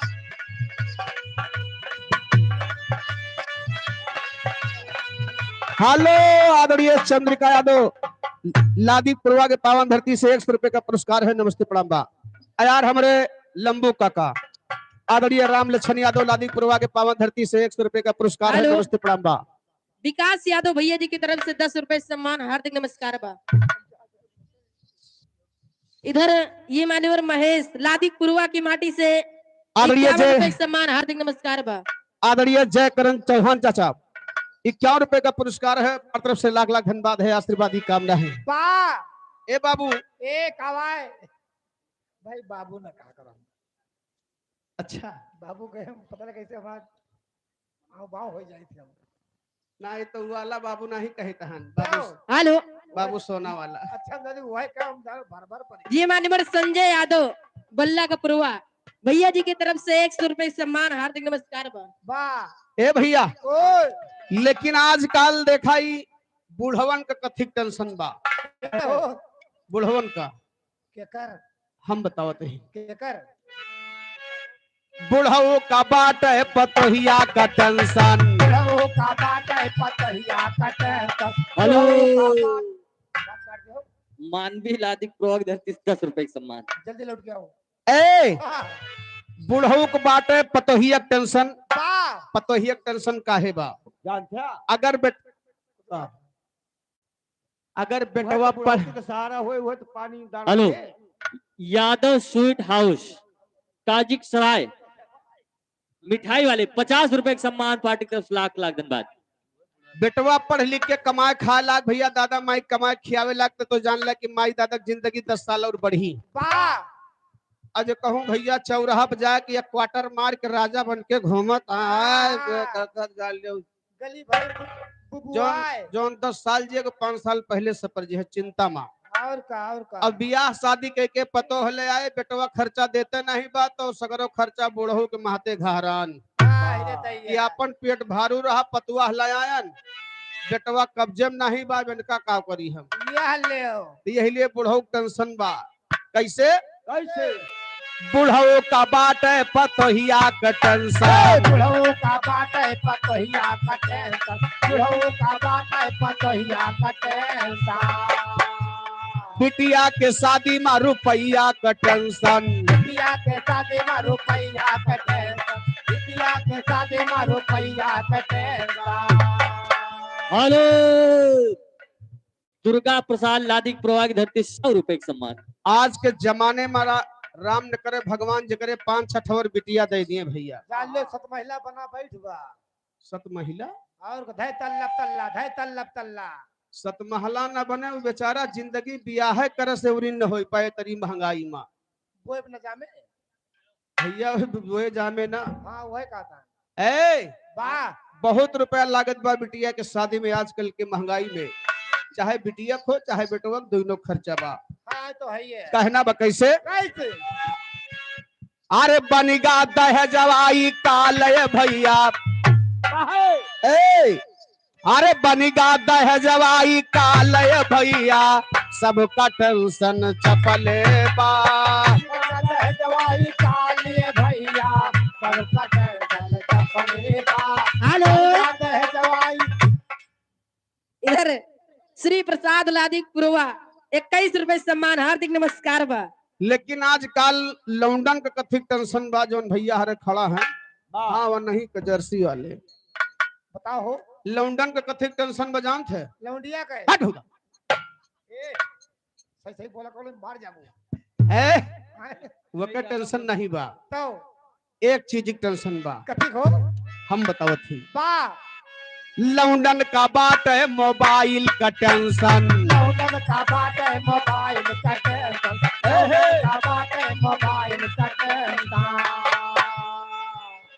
हेलो, आदरणीय चंद्रिका यादव, लादी पुरवा के पावन धरती से एक सौ रुपए का पुरस्कार है, नमस्ते प्रणाम बा। यार हमरे लंबू काका, आदरणीय राम लक्षण यादव, लादी पुरवा के पावन धरती से एक सौ रुपए का पुरस्कार है, हेलो। नमस्ते प्रणाम बा। विकास यादव भैया जी की तरफ से दस रुपए सम्मान, हार्दिक नमस्कार बा। इधर ये मान्यवर महेश लादी पुरवा की माटी से आदरणीय इक्यावन जय रुपए सम्मान, हार्दिक नमस्कार बा। आदरणीय जयकरण चौहान चाचा, इक्यावन रुपए का पुरस्कार है, हमारी तरफ से लाख लाख धन्यवाद है, आशीर्वाद ही कामना है। बा। ए बाबू। ए कावाय। भाई बाबू ना कहा करो। अच्छा। बाबू कहे, पता ना कैसे हमार आव बाव हो जाई थी हम। ना, ये तो वाला बाबू नहीं कहे तहन। बाबू, हेलो। बाबू सोना वाला। अच्छा, दादी, वही काम दादा भर भर पड़े। ये मान्यवर संजय यादव, बल्ला का पुरवा, भैया जी की तरफ से एक सौ रुपए सम्मान, हार्दिक नमस्कार बा। बा। ए भैया, ओए। लेकिन आजकल देखा ई बुढ़वन का कथिक tension बा। ओहो। बुढ़वन का। केकर? हम बतावत ही। केकर? बुढ़ऊ का बाटे पतोहिया का tension। बुढ़ऊ का बाटे पतोहिया का tension। हेलो। बुढ़ऊ का बाटे मानवी लादिक प्रवक धरती से दस रुपए के सम्मान। जल्दी लौट के आओ। ए, हाँ। बुढ़ऊ के बाटे पतोहिया के tension। बा। पतोहिया के tension काहे बा? जानते हैं? अगर बेट-, हाँ। अगर वह बेटवा तो बुढ़ऊ पढ़- के सहारा होए, वह तो पानी दाना हेलो। दे। यादव स्वीट हाउस, काजिक सराय, मिठाई वाले पचास रुपए के सम्मान पार्टी की तरफ से लाख लाख धन्यवाद। बेटवा पढ़ लिख के कमाए खाए लाग भैया, दादा माई कमाए खियावे लाग, तो, तो जान ला कि माई दादा की जिंदगी दस साल और बढ़ी। वाह। आज कहूँ भैया चौराहा पे जाए कि एक quarter मार के राजा बन के घूमत आए, हाँ। कर, कर जान ले। गली भर बु-, बुबुआए। जौन, जौन दस साल जिए के पाँच साल पहले सपर जी है चिंता मा। और का, और का। अब बियाह शादी कह के पतोह ले आए, बेटवा खर्चा देते नहीं बा, तो सगरो खर्चा बुढ़ऊ के महते घहरान। हाँ, रे दैया। कि आपन पेट भारू रहा, पतुआ ले आयन, बेटवा कब्जे में नहीं बा, इनका का करी हम। यह ले। तो यही लिए बुढ़ऊ के tension बा। कैसे? कैसे? बुढ़ऊ का बाटे पतोहिया के tension। बुढ़ऊ का बाटे पतोहिया के tension। बुढ़ऊ का बाटे पतोहिया के tension। बिटिया के शादी मा रुपया के tension। बिटिया के शादी मा रुपया के tension। बिटिया के शादी मा रुपया के tension। हेलो। दुर्गा प्रसाद लादिक प्रवाह की धरती सौ रुपए के सम्मान। आज के जमाने मा रा-, राम न करे भगवान जेकरे पाँच छह ठवर बिटिया दे दिए भैया। जान लो सत महिला बना बैठ बा। सत महिला? और धै तल्लब तल्ला, धै तल्लब तल्ला। सत महला न बने, वो बेचारा जिंदगी बियाह करे से उरिन न होई पाए तरी महंगाई मा। बोए न जामे। भैया, बोए जामे ना। हाँ, वही कहता है। ए, वाह। बहुत रुपया लागत बा बिटिया के शादी में आजकल के महंगाई में। चाहे बिटिया को, चाहे बेटवा को, दोनों खर्चा बा। हाँ, तो है ये। कहना बा कैसे? कैसे? अरे बनिगा दहेजवाई काल ए भैया। काहे? ए, अरे बनिगा दहेजवाई काल ए भैया, सबका tension चपले बा। दहेजवाई काल ए भैया, सबका tension चपले बा। हेलो। दहेजवाई। इधर श्री प्रसाद लादिक पुरवा इक्कीस रुपए सम्मान, हार्दिक नमस्कार बा। लेकिन आजकल लौंडन के कथिक tension बा, जौन भैया हरे खड़ा है। हाँ। हाँ, वो नहीं के जर्सी वाले। बताओ हो। लौंडन के कथी टेंशन बजान थे? लौंडिया के। हट हो जा। ए, सही सही बोला, कौन मार जाबो। ए, आए। वके टेंशन नहीं बा। तो एक चीज के टेंशन बा। कथी हो? हम बतावत ही। बा। लौंडन का बात है मोबाइल का टेंशन। लौंडन का बात है मोबाइल का टेंशन। ए हे। लौंडन का बात है मोबाइल का टेंशन।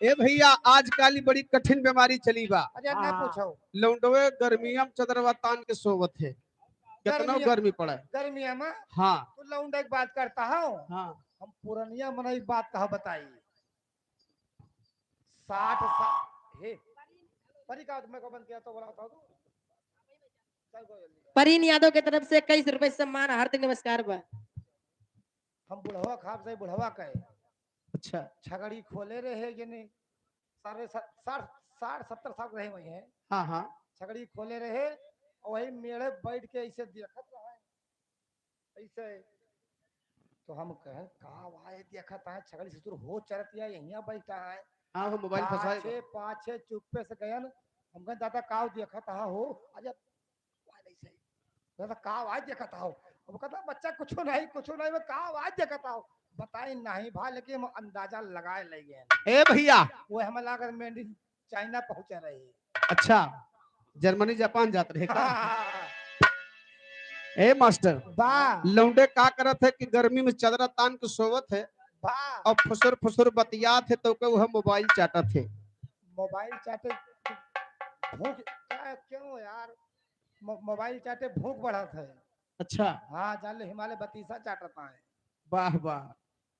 ए भैया, आजकल ई बड़ी कठिन बीमारी चली बा। अरे ना हाँ। पूछो। लौंडवे गर्मिया में चदरवा तान के सोवत है। कितना गर्मिया, गर्मी पड़ा है। गर्मिया में? हाँ। तू लौंडे की बात करता हो? हाँ। हम पुरनिया मनई की बात कहा बताई। साठ साल, हे, परी का मैं को बंद किया तो बोला था तू। चल कोई जल्दी। परवीन यादव के तरफ से इक्कीस रुपए सम्मान, हार्दिक नमस्कार बा। हम बुढ़वा खाब से बुढ़वा कहे। अच्छा। छगड़ी खोले रहे, यानी साढ़े सा-, साठ, साठ सत्तर साल रहे वही हैं। हाँ, हाँ। छगड़ी खोले रहे, और वही मेड़े बैठ के ऐसे देखत रहे, ऐसे। तो हम कहें, "का आवाज देखत है, छगड़ी ससुर हो चरत या यहिया बैठा है?" हाँ, वो मोबाइल फंसाए पाछे, बा। पाछे चुप्पे से गयन। हम कहें, "दादा, का देखत है हो?" अरे, आवाज नहीं सही। दादा, का आवाज देखत हो? अब कहता, "बच्चा, कुछो नहीं, कुछो नहीं, मैं का आवाज देखत हो?" बताई नहीं भा, लेकिन हम अंदाजा लगाए ले गए। ए भैया। वो हमें लागत मेंढी चाइना पहुंचा रही। अच्छा, जर्मनी जापान जात रहे का? हाँ। ए मास्टर, बा। लौंडे का करत है कि गर्मी में चदरा तान के सोवत है बा। और फुसुर फुसुर बतियात है तो के वह मोबाइल चाटत है। मोबाइल चाटे भूख, क्या, क्यों यार? मो-, मोबाइल चाटे भूख बढ़त है। अच्छा। हाँ, जान ले हिमालय बतीसा चाटत है। वाह, वाह,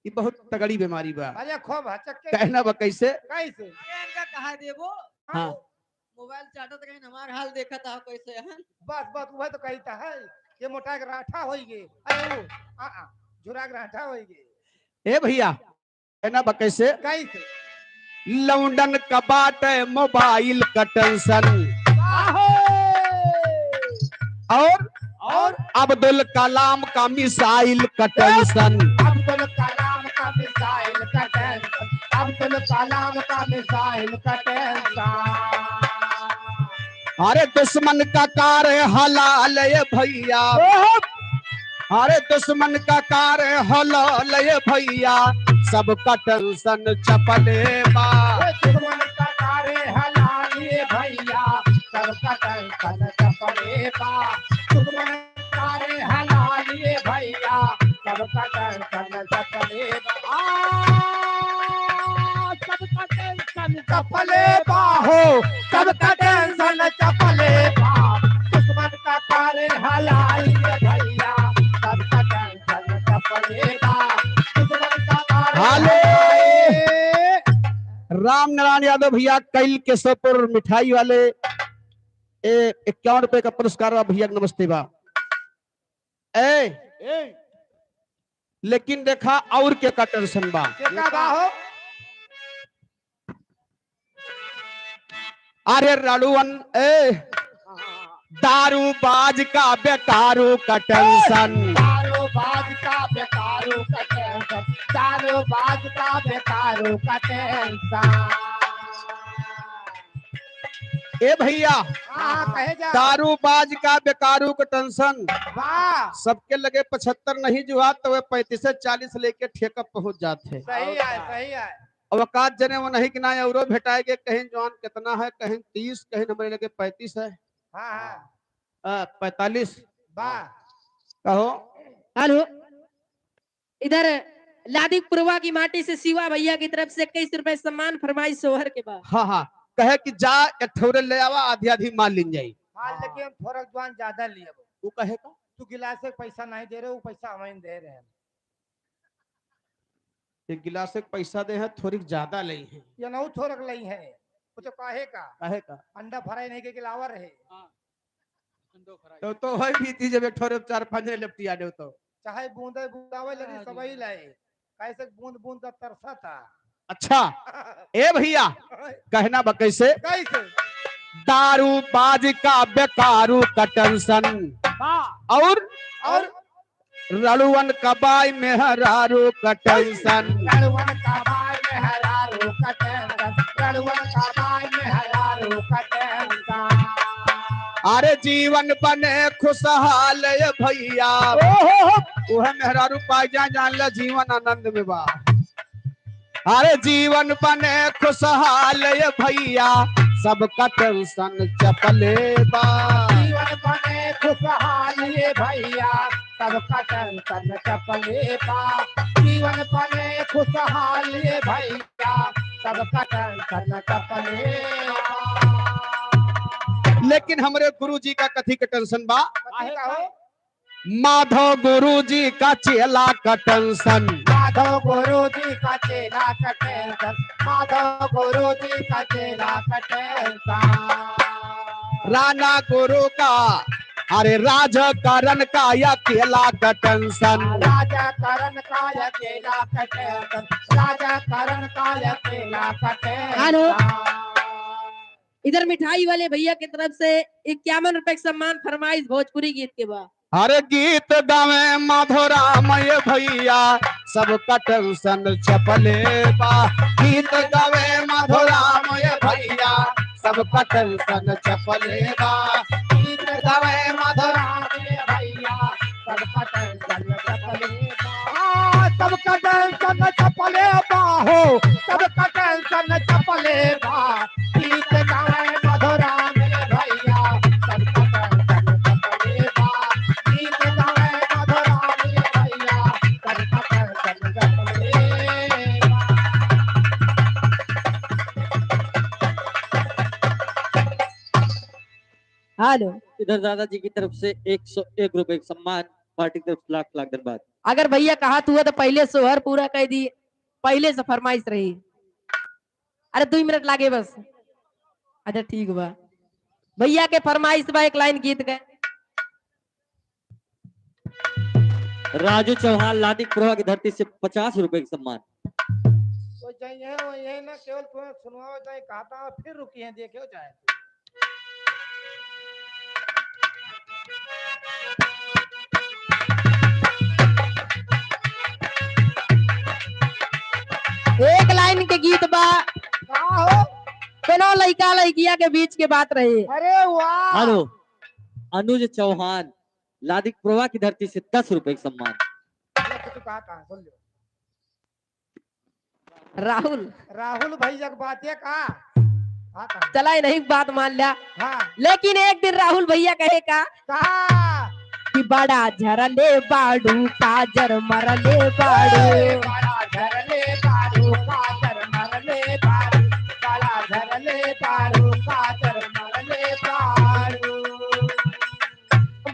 ये बहुत तगड़ी बीमारी बा। अरे खूब हचक के। कहना बा कैसे? कैसे? अरे इनका कहा देबो? हाँ। मोबाइल चाटत रहे, हमार हाल देखत हो कैसे हन? बस, बस, वह तो कहता है, ये मोटा एक राठा होई गे। अरे वो, आ, आ, झुरा एक राठा होई गे। ए भैया, कहना बा कैसे? कैसे? लौंडन का बाटे मोबाइल का टेंशन। आहो! और और अब्दुल कलाम का मिसाइल का टेंशन। अब्दुल कलाम का मिसाइल का टेंशन। अब्दुल कलाम का मिसाइल का टेंशन। अरे दुश्मन का कार हलाल ये भैया। ओहो! अरे दुश्मन का कार हलाल ये भैया, सबका टेंशन चपले बा। ए, दुश्मन का कार हलाल ये भैया, सबका टेंशन चपले बा। दुश्मन का कार हलाल ये भैया, सबका टेंशन चपले बा। आ, सबका टेंशन चपले बा हो, सबका टेंशन चपले बा। दुश्मन का कार हलाल ये भैया, सबका टेंशन चपले बा। दुश्मन का कार हेलो। हलाल ये। राम नारायण यादव भैया, कल केशवपुर मिठाई वाले, ए, इक्यावन रुपए का पुरस्कार बा भैया, नमस्ते बा। ए, ए। लेकिन देखा और के का टेंशन बा। के का बा हो? अरे रड़ुअन, ए, दारूबाज का बेकारू का टेंशन। दारूबाज का बेकारू का टेंशन। दारूबाज का बेकारू का टेंशन। ए भैया, हाँ, कहे जा। दारूबाज का बेकारू का टेंशन। वाह। सबके लगे पचहत्तर नहीं जुआ तो वे पैंतीस से चालीस लेके ठेका पहुंच जात है। सही है, सही है। औकात जने वो नहीं कि ना औरो भेटाए के, कहीं जवान कितना है, कहीं तीस, कहीं हमारे लगे पैंतीस है। हाँ, हाँ। आ, पैंतालीस। वाह। कहो। हेलो। इधर लादी पुरवा की माटी से शिवा भैया की तरफ से इक्कीस रुपए सम्मान फरमाइश सोहर के बाद। हाँ, हाँ, कहे कि जा एक ठौरे ले आवा, आधी आधी माल लिन जाई। हाँ, लेकिन हम थोड़ा जवान ज्यादा लिए अब। तू कहे का? तू गिलास से पैसा नहीं दे रहे, वो पैसा हमें दे रहे हैं। एक गिलास से पैसा दे हैं, थोड़ी ज्यादा ले हैं। ये नहीं थोड़क ले हैं, वो तो काहे का? काहे का? अंडा फ्राई नहीं के गिलावर है। हाँ। तो, तो होई भी थी जब एक ठोरे चार पांच ने लपटी आ जाओ तो। चाहे बूंदे बूंदावे लगी हाँ जी। सबई लाए। कैसे बूंद बूंद का तरसा था। अच्छा, ए भैया, कहना बा कैसे? कैसे? दारूबाज का बेकारू का टेंशन। हाँ। और? और? रड़ुअन का बाई मेहरारू का टेंशन। रड़ुअन का बाई मेहरारू का टेंशन। रड़ुअन का बाई मेहरारू अरे जीवन बने खुशहाल ये भैया। ओहो। वह मेहरारू पाई जा, जान ले जीवन आनंद में बा। अरे जीवन बने खुशहाल ये भैया, सबका टेंशन चपले बा। जीवन बने खुशहाल ये भैया, सबका टेंशन चपले बा। जीवन बने खुशहाल ये भैया, सबका टेंशन चपले बा। लेकिन हमरे गुरु जी का कथी के टेंशन बा? कथी का हो? माधव गुरु जी का चेला का टेंशन। माधव गुरु जी का चेला का टेंशन। माधव गुरु जी का चेला का टेंशन। राना गुरु का, अरे राजकरण का अकेला का टेंशन। राजकरण का अकेला का टेंशन। राजकरण का अकेला का टेंशन। हेलो। इधर मिठाई वाले भैया की तरफ से इक्यावन रुपए का सम्मान, फरमाइश भोजपुरी गीत के बा। अरे गीत गावे माधोराम ये भैया, सबका टेंशन चपले बा। गीत गावे माधोराम ये भैया, सबका टेंशन चपले बा। गीत गावे माधोराम ये भैया, सबका टेंशन चपले बा। आ, सबका टेंशन चपले बा हो, सबका टेंशन चपले बा। गीत गावे मधुराम रे भैया, सबका टेंशन चपले बा। गीत गावे मधुराम रे भैया, सबका टेंशन चपले बा। हेलो। इधर दादाजी की तरफ से एक सौ एक रुपए का सम्मान, पार्टी की तरफ से लाख लाख धन्यवाद। अगर भैया कहा तू तो पहले सोहर पूरा कर दी, पहले से फरमाइश रही। अरे दुई मिनट लागे बस। अच्छा ठीक बा, भैया के फरमाइश बा एक लाइन गीत के। राजू चौहान लादिक प्रभा की धरती से पचास रुपए का सम्मान। वो चाहिए, वो ये ना केवल तुम्हें सुनवाओ, चाहे कहता हूँ, फिर रुकी हैं, देखो चाहे। एक लाइन के गीत बा। का हो? कोनो लइका लइकिया के बीच के बात रही। अरे वाह। हेलो, अनुज चौहान, लादिक प्रभा की धरती से दस रुपए का सम्मान। ये तो कहा था, सुन लो। राहुल। राहुल भैया के बात ये का? हाँ, का? चला, इन्हीं की बात मान लिया। हाँ। लेकिन एक दिन राहुल भैया कहे का? का? कि बड़ा झरले बाड़ू, काजर मरले बाड़ू। ए, बड़ा झरले बाड़ू, काजर मरले बाड़ू। बड़ा झरले बाड़ू, काजर मरले बाड़ू।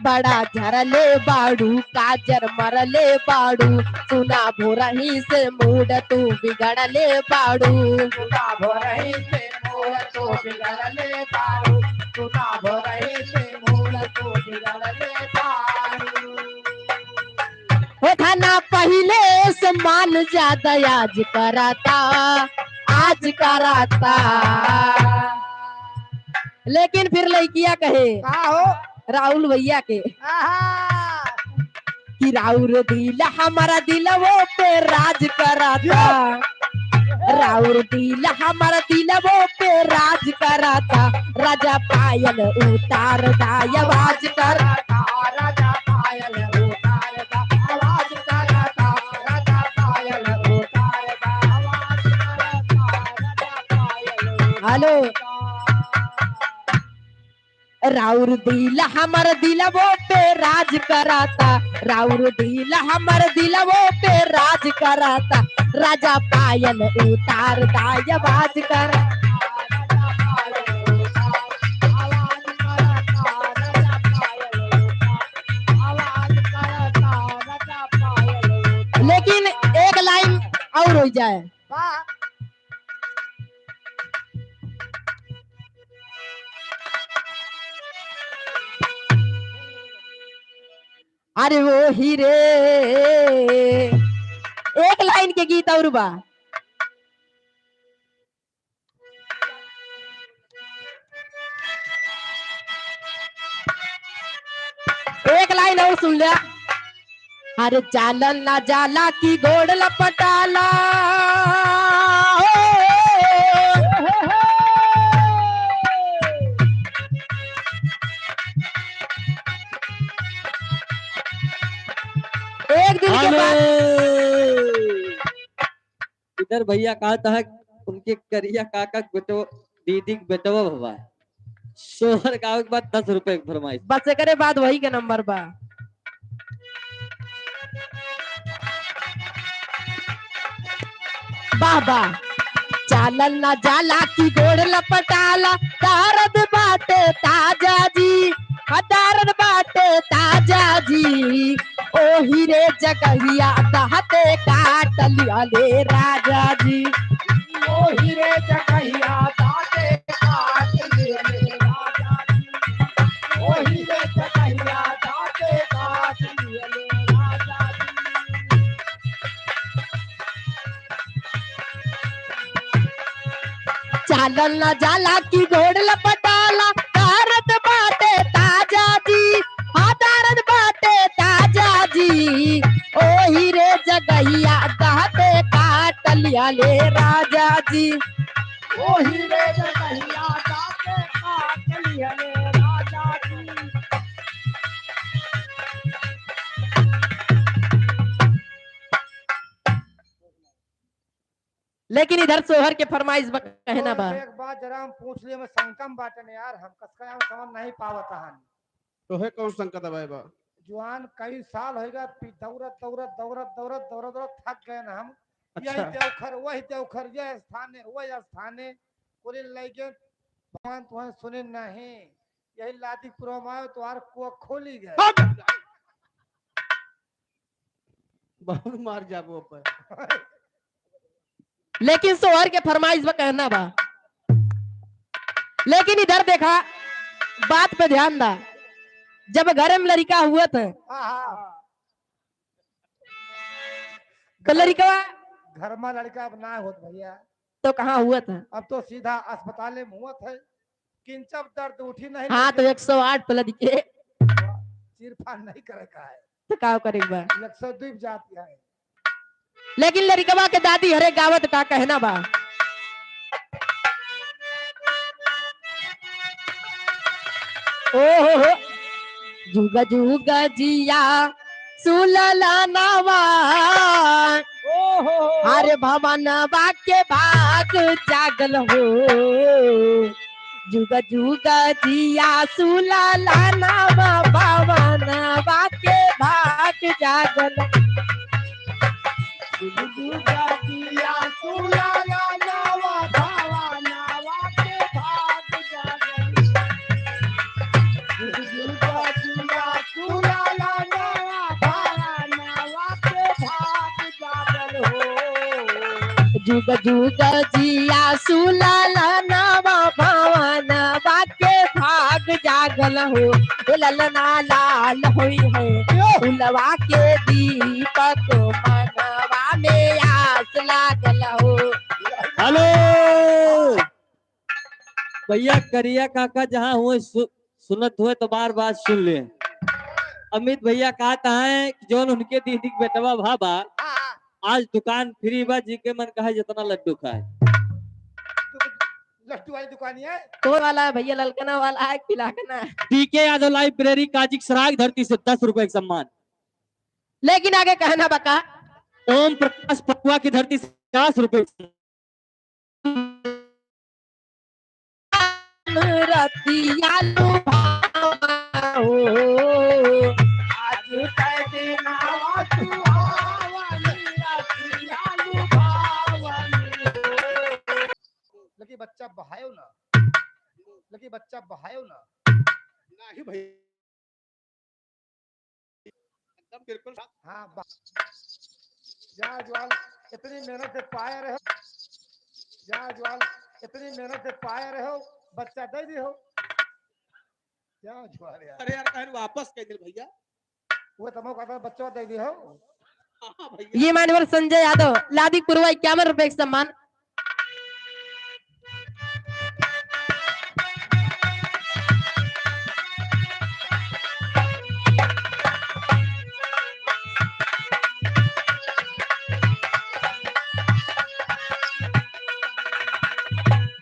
बड़ा झरले बाड़ू, काजर मरले बाड़ू, सुना भोरही से मूड तू बिगड़ले बाड़ू। सुना भोरही से मूड तू बिगड़ले बाड़ू, सुना भोरही से मूड तू बिगड़ले बाड़ू। हो थाना पहिले से मान ज्यादा आज कराता, आज कराता। लेकिन फिर लइकिया कहे का हो? राहुल भैया के आहा। कि राउर दिल हमारा दिलवो पे राज कराता, राउर दिल हमारा दिलवो पे राज कराता, राजा पायल उतार दा आवाज कराता, राजा पायल उतार दा आवाज कराता, राजा पायल उतार दा आवाज कराता, राजा पायल उतार दा। हेलो। राउर दिल हमर दिलवो पे राज कराता, राउर दिल हमर दिलवो पे राज कराता, राजा पायल उतार दा आवाज कर। लेकिन एक लाइन और हो जाए। अरे वो ही रे, एक लाइन के गीत और बा, एक लाइन और सुन लिया। अरे चालन ना जाला की गोड़ लपटाला। एक दिन के हेलो। बाद। इधर भइया कहत है उनके करिया काका के बेटो, दीदी के बेटवा भवा। सोहर गावे के बाद दस रुपए के फरमाइश। बस एकरे बाद वही के नंबर बा। वाह, वाह। चालल ना जाला कि गोड़ लपटाला, दर्द बाटे ताजा जी, आ दर्द बाटे ताजा जी। ओही रे जगहिया दाँते काट लिहले राजा जी। ओही रे जगहिया दाँते काट लिहले राजा जी। ओही रे जगहिया दाँते काट लिहले राजा जी। चालल ना जाला कि गोड़ लपटाला, दर्द बाटे ताजा जी, हाँ दर्द बाटे ताजा जी। ओही रे जगहिया दाँते काट लिहले राजा जी। ओही रे जगहिया दाँते काट लिहले राजा जी। लेकिन इधर सोहर के फरमाइश बा, कहना बा। एक बात जरा हम पूछ लिए, मैं शंका में बाटन यार, हम कसका हम समझ नहीं पावत हन। तोहे कौन शंका दबाए बा? जवान कई साल होइगा, पी-, दौड़त, दौड़त, दौड़त, दौड़त, दौड़त, दौड़त थक गए ना हम। अच्छा। यही देवखर, वही देवखर, यह स्थाने, वह स्थाने, कुल लइके भगवान तुहैं सुने नहीं। यही लादी पुरवा में आयो, तो आर को खोली गए। हट! बहुत मार जाबो पे। लेकिन सोहर के फरमाइश बा, कहना बा। लेकिन इधर देखा, बात पे ध्यान दा। जब घर में लड़िका हुआ था, हाँ, हाँ। तो लड़िकवा घर में लड़िका अब ना होत भइया। तो कहाँ हुआ था? अब तो सीधा अस्पताल में हुआ था। किंचब दर्द उठी नहीं हाँ, तो एक सौ आठ पे लड़िके। चिरफान नहीं करे का है। तो का करे के बा? एक सौ दो जाती है। लेकिन लड़िकवा के दादी हरे गावत का कहना बा। ओ हो हो। जुग जुग जिया सुललनवा। ओ हो हो। अरे भवनवा के भाग जागल हो। जुग जुग जिया सुललनवा, भवनवा के भाग जागल। जुग जुग जिया सुललनवा, भवनवा के भाग जागल। जुग जुग जिया सुललनवा, भवनवा के भाग जागल हो। जुग जुग जिया सुललनवा, भवनवा के भाग जागल हो। हे ललना लाल होई है, यो। फुलवा के दीपक मनवा में आस लागल हो। हेलो। भइया, करिया काका जहाँ हुए सु-, सुनत हुए तो बार बार सुन ले। अमित भइया कहत हैं कि जौन उनके दीदी के बेटवा भा बा, हाँ। आज दुकान फ्री बा, जी के मन कहे जितना लड्डू खाए। लड्डू वाली दुकान है? तोर वाला है भइया, ललकना वाला है, पिलाकना। डी के यादव लाइब्रेरी काजिक सराय धरती से दस रुपए का सम्मान। लेकिन आगे कहना बा का? ओम प्रकाश पटुआ की धरती से पचास रुपए। रतिया लुभावा हो। आज कै दिनवा सुहावन, रतिया लुभावन हो। लेकिन बच्चा बहायो ना, लेकिन बच्चा बहायो ना। नहीं भाई। एकदम बिल्कुल। हाँ, बा-, जा ज्वाल, इतनी मेहनत से पाए रहो। जा ज्वाल, इतनी मेहनत से पाए रहो, बच्चा दे दी हो। जा ज्वाल यार। अरे यार, कहन वापस कह दे भइया। वो तमो कहता बच्चा दे दी हो। हाँ, हाँ, भइया। ये मान्यवर संजय यादव, लादी पुरवा इक्यावन रुपए का सम्मान।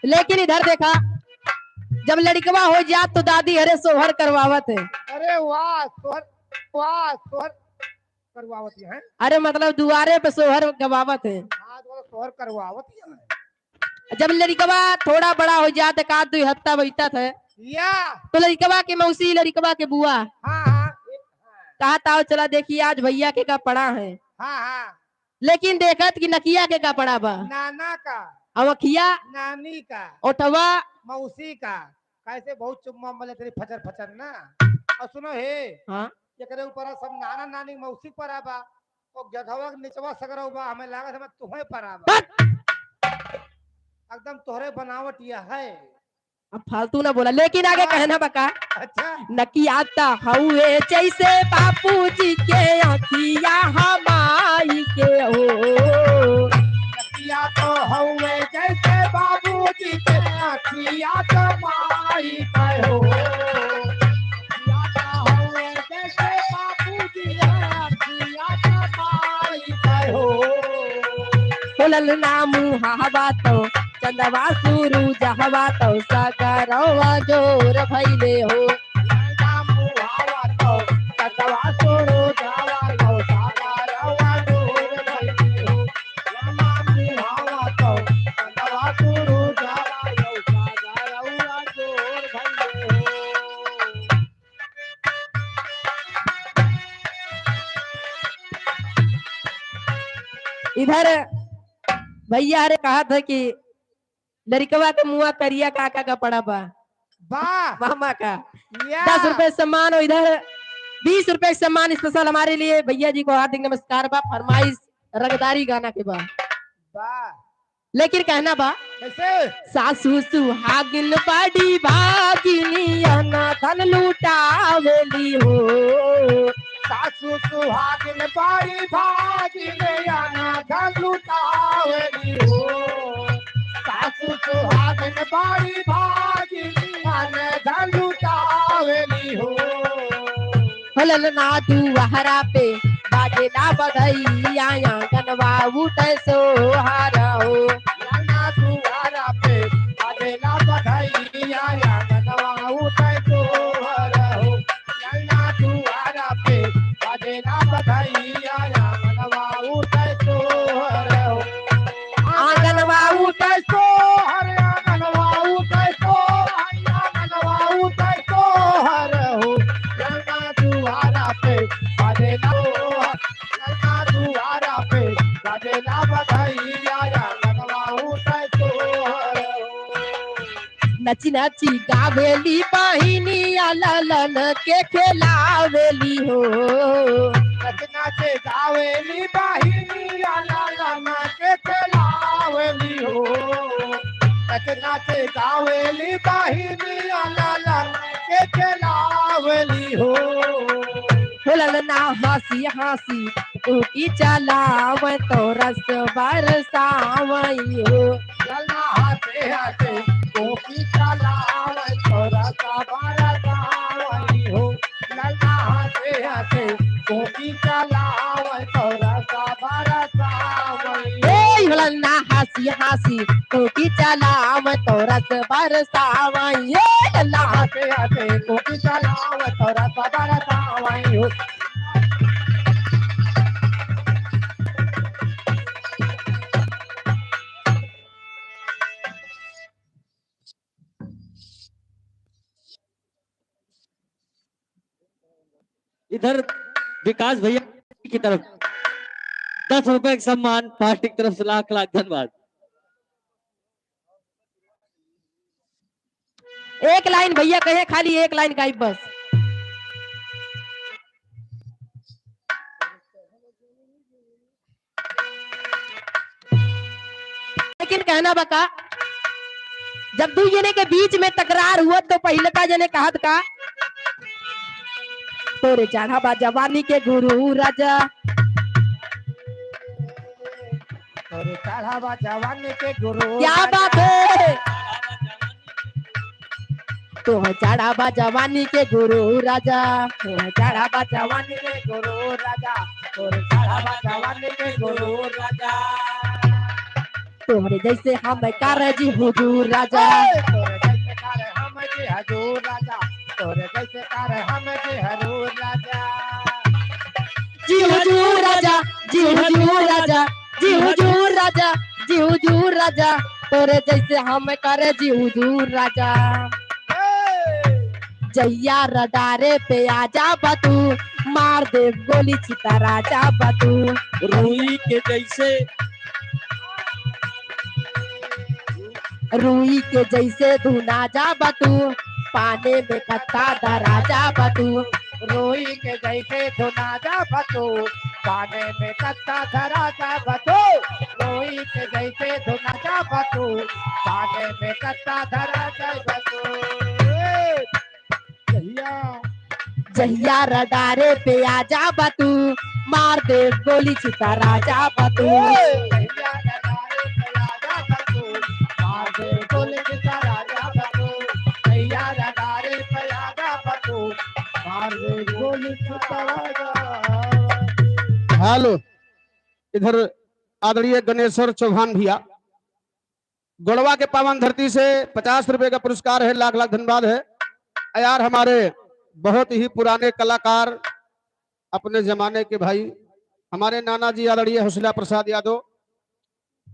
लेकिन इधर देखा, जब लड़िकवा हो जात तो दादी हरे सोहर करवावत है। अरे वाह, सोहर, वाह, सोहर। करवावत है। अरे मतलब दुआरे पे सोहर गवावत है। हाँ, तो सोहर करवावत है। जब लड़िकवा थोड़ा बड़ा हो जात, एक आध दुई हफ्ता बीतत है, या। तो लड़िकवा के मौसी, लड़िकवा के बुआ हाँ, हाँ। कहत, "आओ चला देखी आज भैया के का पड़ा है।" हाँ, हाँ। लेकिन देखत कि नकिया के का पड़ा बा। नाना का। अँखिया। नानी का। ओठवा। मौसी का। कैसे बहुत चुम्मा मले तेरी फचर फचर ना। और सुनो हे, हाँ। एकरे ऊपर सब नाना नानी मौसी पड़ा बा। ओ गधवा के निचवा सगरवा बा, हमें लागत हमें तुहे पड़ा बा। हट! एकदम तोहरे बनावट यह है। अब फालतू ना बोला, लेकिन आगे हाँ। कहना बा का? अच्छा। नकिया त हउए जैसे बाबूजी के अँखिया हमाई के हो। नकिया तो हउए जैसे बाबूजी के अँखिया तो माई के हो। नकिया तो हउए जैसे बाबूजी के अँखिया तो माई के हो। हो ललना मुहावा तो चंदवा सुरुजवा तो सगरवा जोर भइले हो। ललना मुहावा तो चंदवा सुरुजवा तो सगरवा जोर भइले हो। ललना मुहावा तो चंदवा सुरुजवा तो सगरवा जोर भइले हो। इधर भैया हरे कहत है कि लड़िकवा के मुआ करिया काका का पड़ा बा। बा। मामा का। या। दस रुपए सम्मान और इधर बीस रुपए सम्मान special हमारे लिए। भैया जी को हार्दिक नमस्कार बा। फरमाइश रंगदारी गाना के बा। बा। लेकिन कहना बा, कैसे? सासू सुहागिन बड़ी भागिनी, अना धन लुटावेली हो। सासू सुहागिन बड़ी भागिनी, अना धन लुटावेली हो। सासू सुहागिन बड़ी भागिनी, अना धन लुटावेली हो। हो ललना दुआरा पे बाजेला बधइया, आंगनवा उठे सोहर हो। ललना दुआरा पे बाजेला बधइया, आंगनवा उठे सोहर हो। ललना दुआरा पे बाजेला बधइया, आंगनवा उठे सोहर हो। आंगनवा उठे सोहर, आंगनवा उठे सोहर, आंगनवा उठे सोहर हो। ललना दुआरा पे बाजेला, ललना दुआरा पे बाजेला बधइया, आंगनवा उठे सोहर हो। नच नच गावेली बहिनिया, ललन के खेलावेली हो। नच नच गावेली बहिनिया, ललन के खेलावेली हो। नच नच गावेली बहिनिया, ललन के खेलावेली हो। हो ललना हँसी हँसी कोकी चलावै तो रस बरसावई हो। ललना हँसे हँसे कोकी चलावै तो रस बरसावई हो। ललना हँसे हँसे कोकी चलावै तो रस बरसावई हो। ए, ललना हँसी हँसी कोकी चलावै तो रस बरसावई हो। ललना हँसे हँसे कोकी चलावै तो रस बरसावई हो। इधर विकास भैया की तरफ दस रुपए का सम्मान, पार्टी की तरफ से लाख लाख धन्यवाद। एक लाइन भैया कहे, खाली एक लाइन गाइब बस। लेकिन कहना बा का, जब दुइ जने के बीच में तकरार हुआ तो पहिलका जने कहत का, तोरे चढ़ा बा जवानी के गुरु राजा। तोरे चढ़ा बा जवानी के गुरु क्या राजा। बात है? तोहे चढ़ा बा जवानी के गुरु राजा। तोहे चढ़ा बा जवानी के गुरु राजा। तोरे चढ़ा बा जवानी के गुरु राजा। तोहरे जैसे हम करे जी हुजूर राजा। ए, तोहरे जैसे करे हम जी हुजूर राजा। तोहरे जैसे करे हम जी हुजूर राजा। जी हुजूर राजा, जी हुजूर राजा, जी हुजूर राजा, जी हुजूर राजा, तोरे जैसे हम करे जी हुजूर राजा। जहिया रडारे पे आ जा बतू, मार दे गोली छितरा जा बतू। रुई के जैसे रुई के जैसे धुना जा बतू, पानी में कत्ता धरा जा बतू। रुई के जैसे धुना जा बतू, पानी में कत्ता धरा जा बतू। रुई के जैसे धुना जा बतू, पानी में कत्ता धरा जा बतू। ए, जहिया जहिया रडारे पे आ जा बतू, मार दे गोली छितरा जा बतू। ए, जहिया रडारे पे आ जा बतू, मार दे गोली छितरा जा बतू। जहिया रडारे पे आ जा बतू, मार दे गोली छितरा जा। हेलो, इधर आदरणीय गणेश्वर चौहान भैया, गोड़वा के पावन धरती से पचास रुपए का पुरस्कार है, लाख लाख धन्यवाद है। यार, हमारे बहुत ही पुराने कलाकार, अपने जमाने के भाई, हमारे नाना जी आदरणीय हौसला प्रसाद यादव,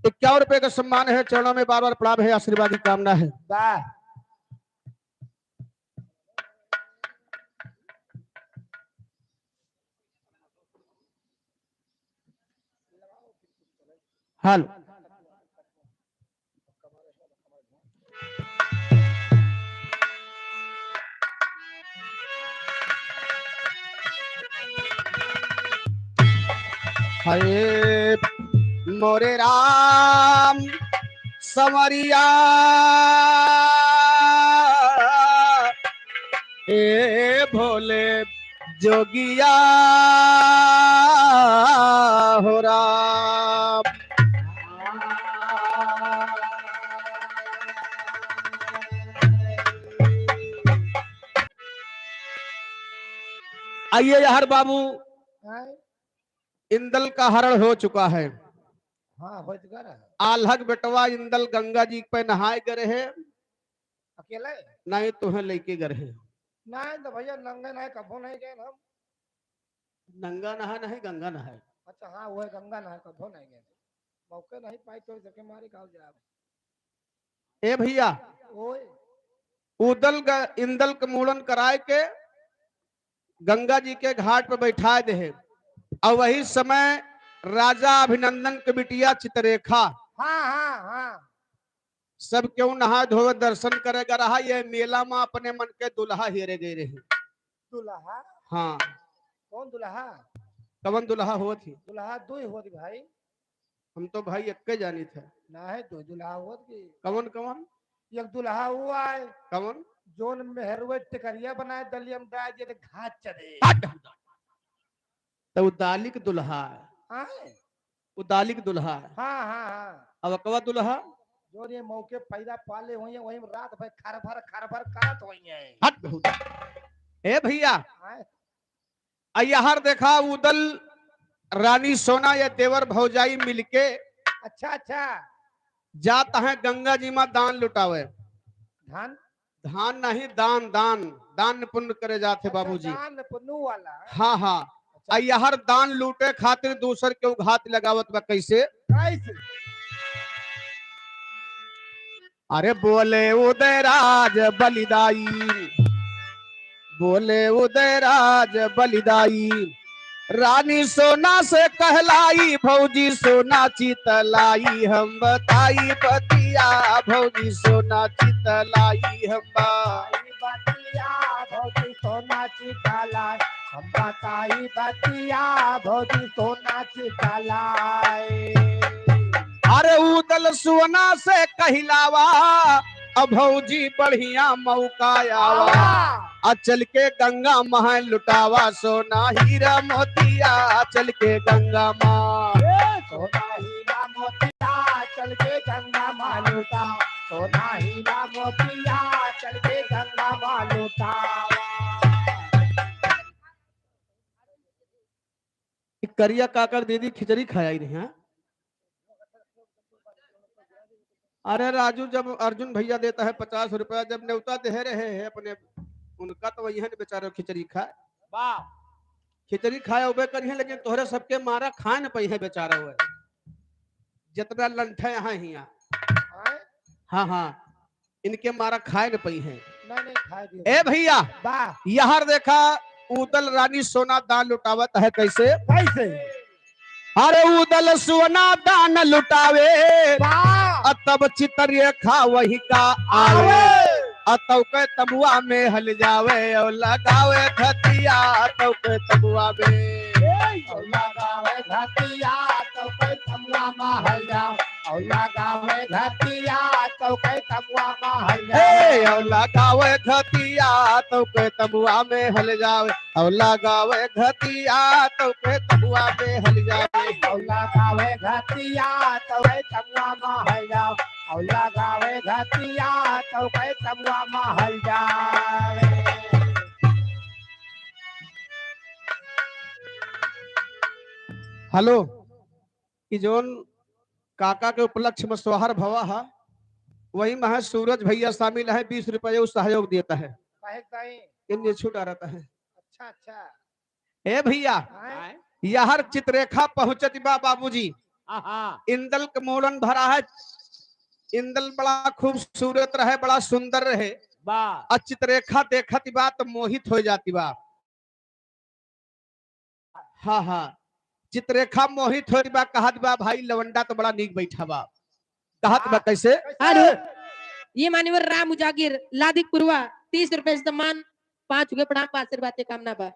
इक्यावन रुपए का सम्मान है, चरणों में बार बार प्रणाम है, आशीर्वाद की कामना है। वाह। हेलो। हरे मोरे राम संवरिया, ए भोले जोगिया हो राम। आइए यार बाबू, हाँ। इंदल का हरण हो चुका है। हाँ, हो चुका रहा। आल्हा क बेटवा इंदल गंगा जी पे नहाए गए रहे। अकेले? नहीं, तुहें लेके गए रहे। नहीं तो भैया, नंगे नहाए कभो नहीं गए हम। नंगा नहाए नहीं, गंगा नहाए। अच्छा, हाँ, वो है, गंगा नहाए कभो नहीं गए। मौके नहीं पाई तो सके मारे का जाब। ए भैया, ओए। उदल ग-, इंदल के मूड़न कराए के गंगा जी के घाट पे बैठाए देहे। और वही समय राजा अभिनंदन के बिटिया चित्ररेखा, हाँ, हाँ, हाँ। सब केहू नहाए धोवे दर्शन करे गा रहा, ये मेला में अपने मन के दुल्हा हेरे गए रहे। दुल्हा? हाँ। कौन दुल्हा? कवन दुल्हा होत ही? दुल्हा दो ही होत भाई। हम तो भाई एक्के जानी थे। ना है, दो दुल्हा होत की। कवन कवन? एक दुल्हा हुआ है। कवन? जोन मेहरुए टिकरिया बनाए दलिया में डाल दिए तो घात चढ़े। हट, हट, हट। तो उ दालिक दुल्हा है। हाँ। उ दालिक दुल्हा है। हाँ, हाँ, हाँ। अब अकवा दुल्हा? जो ये मौके पैदा पाले हुई है, वही रात भर खरभर खरभर करत हुई है। हट बहुत। ए भैया, हाँ। अयहर देखा उदल रानी सोना या देवर भौजाई मिलके अच्छा, अच्छा। जात हैं गंगा जी में दान लुटावे। धान? धान नहीं, दान, दान, दान पुण्य करे जात है अच्छा, बाबूजी। दान पुण्य वाला। हाँ, हाँ। अच्छा। अयहर दान लूटे खातिर दूसर के उघात लगावत बा। कैसे? कैसे? अरे बोले उदयराज बलिदाई, बोले उदयराज बलिदाई, रानी सोना से कहलाई, भौजी सोना चितलाई, हम बताई बतिया, भौजी सोना चितलाई, हम बताई बतिया, भौजी सोना चितलाई, हम बताई बतिया, भौजी सोना चितलाई। अरे उदल सोना से कहिलावा, अब भौजी बढ़िया मौका आवा। आवा। आ चल के गंगा महल लुटावा, सोना हीरा मोतिया, आ चल के गंगा माँ। ए, सोना हीरा मोतिया, चल के गंगा माँ लुटा। सोना हीरा मोतिया, चल के गंगा माँ लुटावा। ई करिया काकर दीदी खिचड़ी खाया ही नहीं, हाँ? अरे राजू, जब अर्जुन भैया देता है पचास रुपया, जब नेवता दे रहे हैं अपने, उनका तो वही है बेचारे खिचड़ी खाए। वाह। खिचड़ी खाए उबे करिहैं, लेकिन तोहरे सबके मारा खाए न पइहैं बेचारा हुए। जितना लंठे यहाँ हिया। आए? हाँ, हाँ, इनके मारा खाए न पइहैं। नहीं, नहीं, खाए दियो। ए भइया, वाह। यहर देखा, उदल रानी सोना दान लुटावत है कैसे? कैसे? अरे उदल सोना दान लुटावे, वाह। अ तब चित्ररेखा वही का आवे। आवे। अ तौके तमुआ में हल जावे, और लगावे घतिया, तौके तमुआ में। ए, और लगावे घतिया, तौके तमुआ में हल जावे, और लगावे घतिया, तौके तमुआ में हल जावे। ए, और लगावे घतिया, तौके तमुआ में हल जावे। और लगावे घतिया तौके तमुआ में हल जावे। और लगावे घतिया तौके तमुआ में हल जावे। और लगावे घतिया तौके तमुआ में हल जावे। हेलो, ई जौन काका के उपलक्ष्य में सोहर भवा है, वही में है सूरज भइया शामिल है, बीस रुपये उ सहयोग देता है। काहे ताई? इन्हें छूट आ रहता है। अच्छा, अच्छा। ए भइया, आए? यहर चित्ररेखा पहुँचत बा बाबूजी। आहा। इंदल के मोड़न भरा है। इंदल बड़ा खूबसूरत रहे, बड़ा सुंदर रहे। बा। आ चित्ररेखा देखत बा त मोहित हो जाती बा। हाँ, हाँ। चित्ररेखा मोहित होत बा, कहत बा, "भाई, लवंडा तो बड़ा नीक बैठा बा।" कहत बा, हाँ। "कैसे?" हेलो, ये मान्यवर राम उजागिर, लादिक पुरवा, तीस रुपए सम्मान, पाँच गो प्रणाम, आशीर्वाद के कामना बा।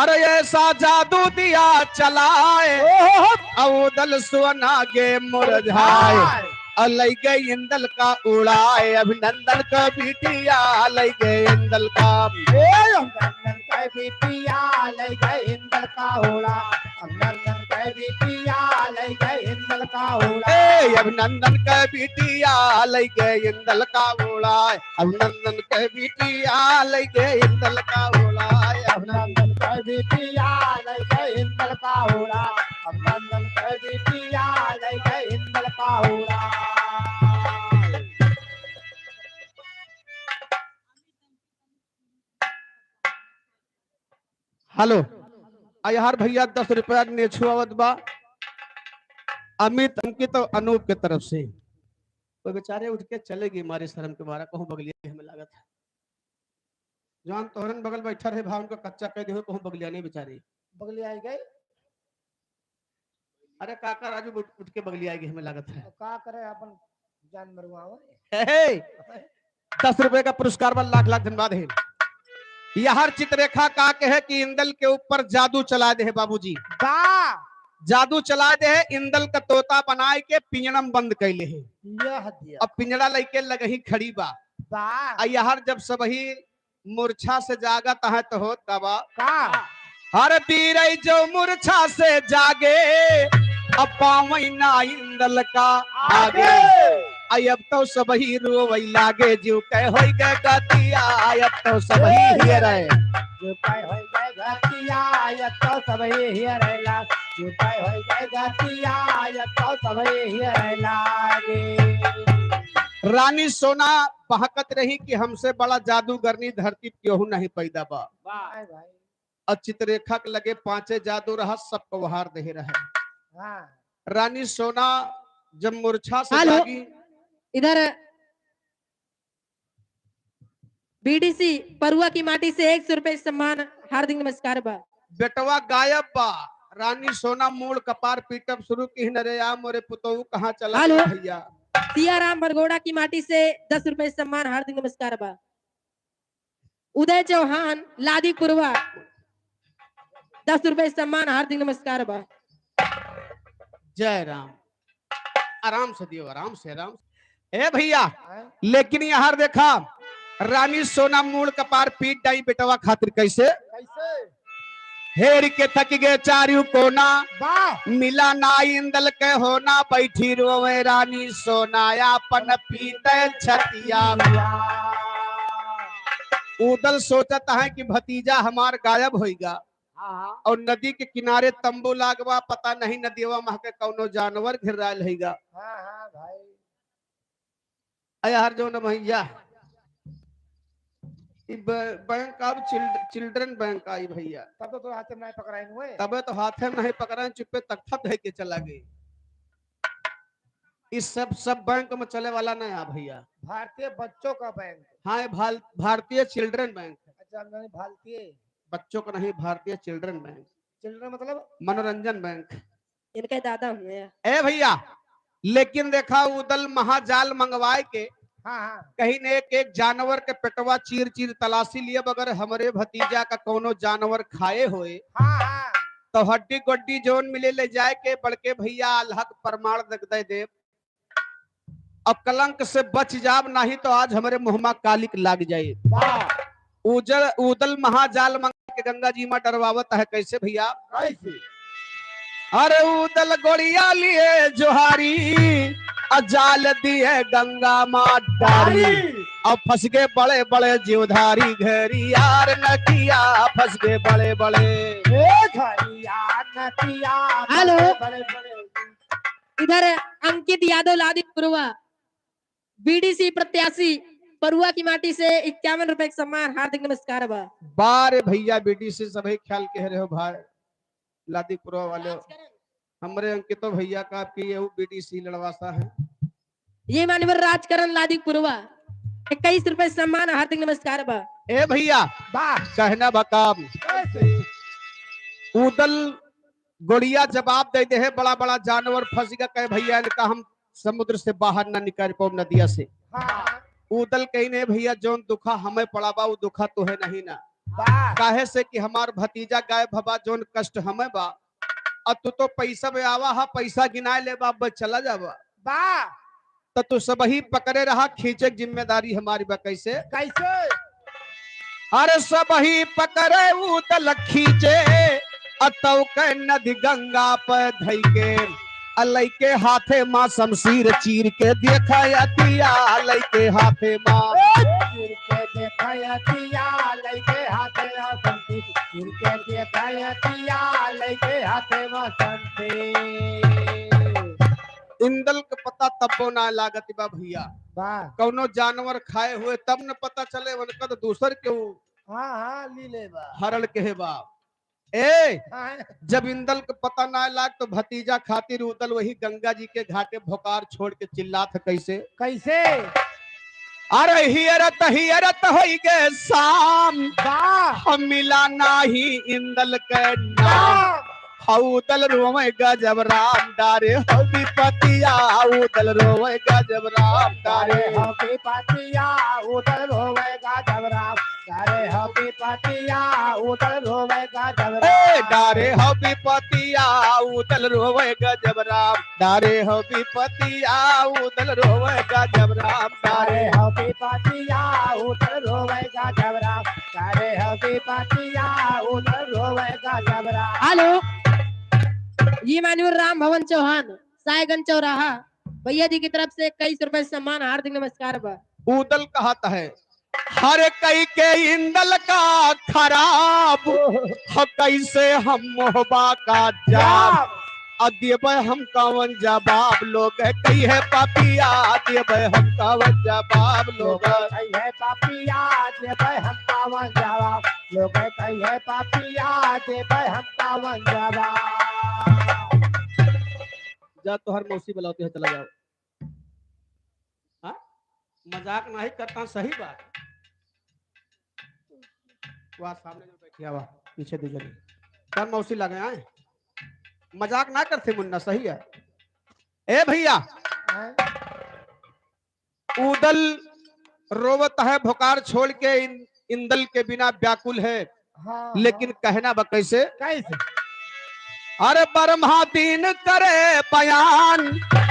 अरे ऐसा जादू दिया चलाए, ओहो। अवदल सोना गे मुरझाए। हाय। अलैगे इंदल का उड़ाए, अभिनंदन का बिटिया, अलैगे इंदल का। ए, अभिनंदन का बिटिया, अलैगे इंदल का उड़ाए। अभिनंदन का बिटिया, अलैगे इंदल का उड़ाए। ए, अभिनंदन का बिटिया, अलैगे इंदल का उड़ाए। अभिनंदन का बिटिया, अलैगे इंदल का उड़ाए। अभिनंदन का बिटिया, अलैगे इंदल का उड़ाए। अभिनंदन का बिटिया, अलैगे इंदल का उड़ाए। हेलो, आ यहर भइया दस रुपया नेछुआवत बा अमित, अंकित और अनूप के तरफ से। वो बेचारे उठ के चले गए मारे शर्म के मारा, कहूँ बगलिया हमें लागत है। जौन तोहरन बगल बैठा रहे, भाव उनका कच्चा कह दे हो, कहूँ बगलिया नहीं बेचारे। बगलिया आई गए। अरे काका राजू उठ, उठ के बगलिया आई गए हमें लागत है। तो का करे, अपन जान मरवावे। हे, हे, दस रुपए का पुरस्कार बा, लाख लाख धन्यवाद है। यहर चित्ररेखा का कहे कि इंदल के ऊपर जादू चला दे है बाबूजी। बा। जादू चला दे है, इंदल का तोता बनाए के पिंजड़ा में बंद कैले है। यह दिया। अब पिंजड़ा लइके लगही खड़ी बा। बा। आ यहर जब सबही मूर्छा से जागत है तो होत का बा? का? हर बीरई जो मूर्छा से जागे, अब पावई ना इंदल का आगे। आगे। आई अब तो सबही रोवई लागे, जीव कह होई गए गतिया, आई अब तो सबही हियरे। जीव कह होई गए गतिया, आई अब तो सबही हियरे ला। जीव कह होई गए गतिया, आई अब तो सबही हियरे लागे। रानी सोना बहकत रही कि हमसे बड़ा जादूगरनी धरती पे केहू नहीं पैदा बा। वाह। हाय भाई। और चित्ररेखा के लगे पांचे जादू रहा, सबको वहार दे रहे। हाँ। रानी सोना जब मूर्छा से हेलो। जागी। इधर बीडीसी परुआ की माटी से एक सौ रुपए सम्मान, हार्दिक नमस्कार बा। बेटवा गायब बा, रानी सोना मूड़ कपार पीटब शुरू की न रे, आ मोरे पुतोहू कहाँ चला हेलो। गया भैया? सियाराम भरगोड़ा की माटी से दस रुपए सम्मान, हार्दिक नमस्कार बा। उदय चौहान, लादी पुरवा, दस रुपए सम्मान, हार्दिक नमस्कार बा। जय राम। आराम से दियो, आराम से, आराम से। ए भैया, हाँ? लेकिन यहाँ देखा, रानी सोना मूड़ कपार पीट डाई बेटवा खातिर कैसे? कैसे? हेर के थक गए चारू कोना, वाह। मिला ना इंदल के होना, बैठी रोवे रानी सोना आपन पीटे छतिया। उदल सोचत है कि भतीजा हमार गायब होइगा। हाँ, हाँ। और नदी के किनारे तंबू लागवा, पता नहीं नदियवा मह के कौनो जानवर घेरायल होइगा। हाँ, हाँ, भाई। अय हर जौन भैया, ई ब-, बैंक अब चिल्ड-, children बैंक आई भैया। तब तो तोर हाथे में नाहीं पकड़ाइन हुए। तबे तो हाथे में नाहीं पकड़ाइन, चुप्पे तख्ता धइ के चला गए। ई सब, सब बैंक में चले वाला नाहीं आ भैया। भारतीय बच्चों का बैंक। हाँ, ये भाल-, भारतीय children बैंक है। अच्छा, नहीं, भारतीय। बच्चों का नहीं, भारतीय children बैंक। Children मतलब? मनोरंजन बैंक। इनके दादा हुए। ए भैया, लेकिन देखा, उदल महाजाल मंगवाए के हाँ, हाँ। कहीं ने एक एक जानवर के पेटवा चीर चीर तलाशी लिए, बगैर हमरे भतीजा का कौनो जानवर खाए होए, हाँ, हाँ। तो हड्डी गोड्डी जौन मिले ले जाए के बड़के भैया अलहक प्रमाण दे, दे देब। अब कलंक से बच जाब, नाहीं तो आज हमरे मुँह मा कालिक लाग जाए। वाह। उजल, उदल महाजाल मंगा के गंगा जी मा डरवावत है। कैसे भैया? कैसे? अरे उदल गोड़िया लिए जोहारी, अ जाल दिए गंगा मा डारी। डारी। अब फंस गए बड़े बड़े जीवधारी, घेरी यार नदिया, फंस गए बड़े बड़े। ए घरिया नदिया, हेलो। बड़े बड़े। इधर अंकित यादव लादी पुरवा, बीडीसी प्रत्याशी परुआ की माटी से इक्यावन रुपए के सम्मान, हार्दिक नमस्कार बा। बारे भैया, बीडीसी सभी ख्याल कह रहे हो भाई, लादी पुरवा वाले। राजकरण। हमरे अंकितो भैया का आपकी ये बीडीसी लड़वासा है। ये मान्यवर राजकरण लादी पुरवा, इक्कीस रुपए सम्मान, हार्दिक नमस्कार बा। ए भैया, वाह। कहना बा काम। कैसे? उदल गोड़िया जवाब दे दे है, बड़ा बड़ा जानवर फंस गया, कहे भैया इनका हम समुद्र से बाहर ना निकाल पाओ नदिया से। हाँ। उदल कहीं नहीं भैया, जौन दुखा हमें पड़ा बा, वो दुखा तो है नहीं ना। वाह। काहे से कि हमार भतीजा गायब भवा, जौन कष्ट हमें बा, और तू तो पैसा में आवा हा, पैसा गिनाए ले बा, बस चला जावा। वाह। त तू सबही पकड़े रहा, खींचे के जिम्मेदारी हमारी बा। कैसे? कैसे? अरे सबही पकड़े उदल खींचे, अतौ के नदी गंगा पे धई के, अ लइके हाथे मा शमशीर चीर के देखा अतिया, लइके हाथे मा। चीर के देखा अतिया, लइके हाथे मा शमशीर, चीर के देखा अतिया, लइके हाथे मा शमशीर। इंदल के पता तब्बो ना लागत बा भैया। वाह। कौनो जानवर खाए हुए तब न पता चले, उनका तो दूसर के वो हाँ, हाँ, ली ले बा। हरण के है बा। ए, हाँ। जब इंदल के पता ना लाग तो भतीजा खातिर उदल वही गंगा जी के घाटे भोकार छोड़ के चिल्लात है। कैसे? कैसे? अरे हियरत हियरत होई गे शाम, वाह। हम मिला नाही इंदल के नाम। वाह। हौ उदल रोवे गजब राम, डारे हौ विपतिया, उदल रोवे गजब राम, डारे हौ विपतिया, उदल रोवे गजब राम, डारे हौ विपतिया, उदल रोवे गजब राम। ए, डारे हौ विपतिया, उदल रोवे गजब राम, डारे हौ विपतिया, उदल रोवे गजब राम, डारे हौ विपतिया, उदल रोवे गजब राम, डारे हौ विपतिया, उदल रोवे गजब राम। हेलो, ये माननीय राम भवन चौहान, साहेगंज चौराहा, भैया जी की तरफ से इक्कीस रुपए सम्मान, हार्दिक नमस्कार बा। उदल कहत है, हर कई के इंदल का खराब, ह कैसे हम मोहबा का जाब। आ देबे हम कवन जवाब, लोग कही है पापिया, देबे हम कवन जवाब, लोग कही है पापिया, देबे हम कवन जवाब, लोग कही है पापिया, देबे हम कवन जवाब। जा तोहर मौसी बुलावती है, चला जाओ। हाँ? मजाक नहीं करता, सही बात। वाह, सामने जो बैठी है, वाह, पीछे दो जने। तब मौसी लगे आए। मजाक ना करते मुन्ना, सही है। ए भैया, हाँ? उदल रोवत है, भोकार छोड़ के इन-, इंदल के बिना व्याकुल है। हाँ, लेकिन हाँ। कहना बा कैसे? कैसे? अरे ब्रह्मा दीन करे बयान,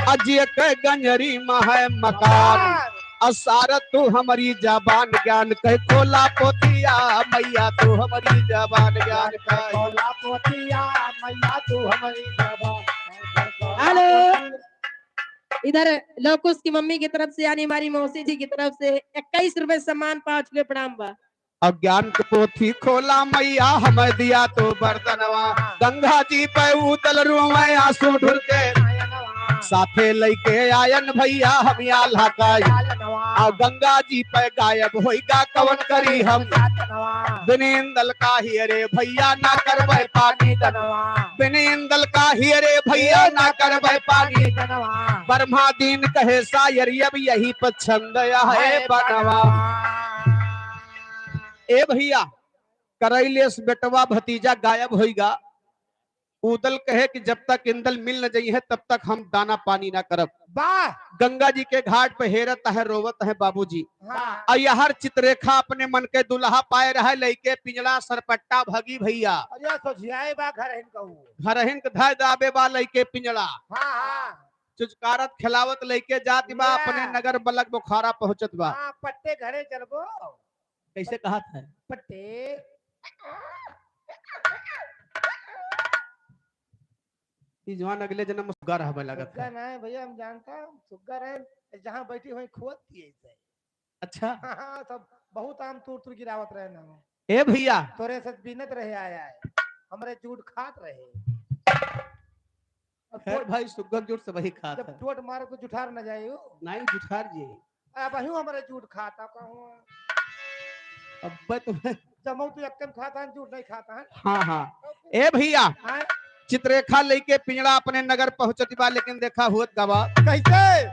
अजिय के गंजरी मा है मकान। मकान। असार तू हमरी जबान ज्ञान कहे खोला पोतिया, मैया तू हमरी जबान ज्ञान कहे खोला पोतिया, मैया तू हमरी जबान। हेलो, इधर लोकुश की मम्मी की तरफ से, यानी हमारी मौसी जी की तरफ से इक्कीस रुपए सम्मान, पाँच रुपए प्रणाम बा। अज्ञान के पोथी खोला मैया, हमें दिया तो बरतनवा। गंगा जी पे उदल रोवे आंसू ढुलके। साथे लइके आयन भइया हम आल्हा का। आ गंगा जी पे गायब होइगा कवन करी हम। बिन इंदल का हियरे भइया ना करबै पानी दनवा। बिन इंदल का हियरे भइया ना करबै पानी। ब्रह्मा दीन कहे सायर अब यही पर छंद है बनवा। ए भइया, करैलेस बेटवा भतीजा गायब होइगा। उदल कहे कि जब तक इंदल मिल न जइहैं, तब तक हम दाना पानी ना करब। वाह! गंगा जी के घाट पे हेरत हैं, रोवत हैं बाबूजी। हाँ। अउ यहर चित्ररेखा अपने मन के दुल्हा पाए रहे, लइके पिंजड़ा सरपट्टा भगी भइया। अरे सोझियाए बा घरहिन कहू। घरहिन के धै दाबे बा लइके पिंजड़ा। हाँ, हाँ। चुचकारत खेलावत लइके जात बा, या। अपने नगर बलक बोखारा पहुँचत बा। हाँ, पट्टे घरे चलबो। कैसे कहत है? पट्टे। ई जवान अगले जन्म में सुग्गा रहबे लागत सुग्गा है। ना है भइया, हम जानता हूँ, सुग्गा रहे, जहाँ बैठी वहीं खोद दिए से। अच्छा। हाँ, हाँ, सब बहुत आम तूर तूर गिरावत रहे ना। ए भइया। तोरे से बीनत रहे आया है, हमरे जूठ खात रहे। अब खैर टोट भाई, सुग्गा जूठ सबही खात जब है। टोट मारे तो जुठार न जाए हो। नहीं, जुठार जी। अब हूँ हमरे जूठ खाता कहूँ। अब्बे तुम्हें जमऊ तो यक्कन खाता है, जूठ नहीं खाता है। हाँ, हाँ। ए भइया, हाँ? चित्ररेखा लइके पिंजड़ा अपने नगर पहुँचत बा, लेकिन देखा होत का बा। कैसे?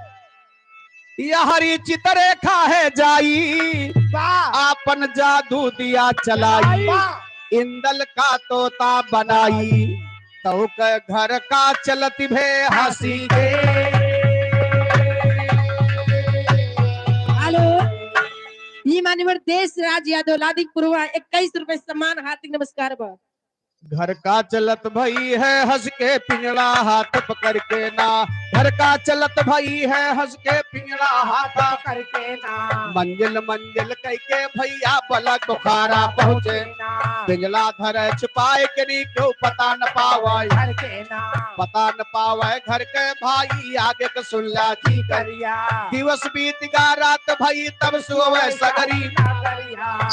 यहरी चित्ररेखा है जाई, वाह। आपन जादू दिया चलाई। वाह। इंदल का तोता बनाई, तउ के घर का चलत भे हँसी के। हेलो, ई मान्यवर देश राज यादव लादिक पुरवा, इक्कीस रुपए सम्मान, हार्दिक नमस्कार बा। घर का चलत भई है हँस के पिंजड़ा हाथ पकड़ के ना, घर का चलत भई है हँस के पिंजड़ा हाथ पकड़ के ना, मंजिल मंजिल कह के भइया बलक बोखारा पहुँचे ना, पिंजड़ा धरे छुपाए के नी क्यों पता न पावे घर के ना, पता न पावे घर के भाई आगे के सुन ला जी करिया। दिवस बीत गा रात भई तब सोवे सगरी।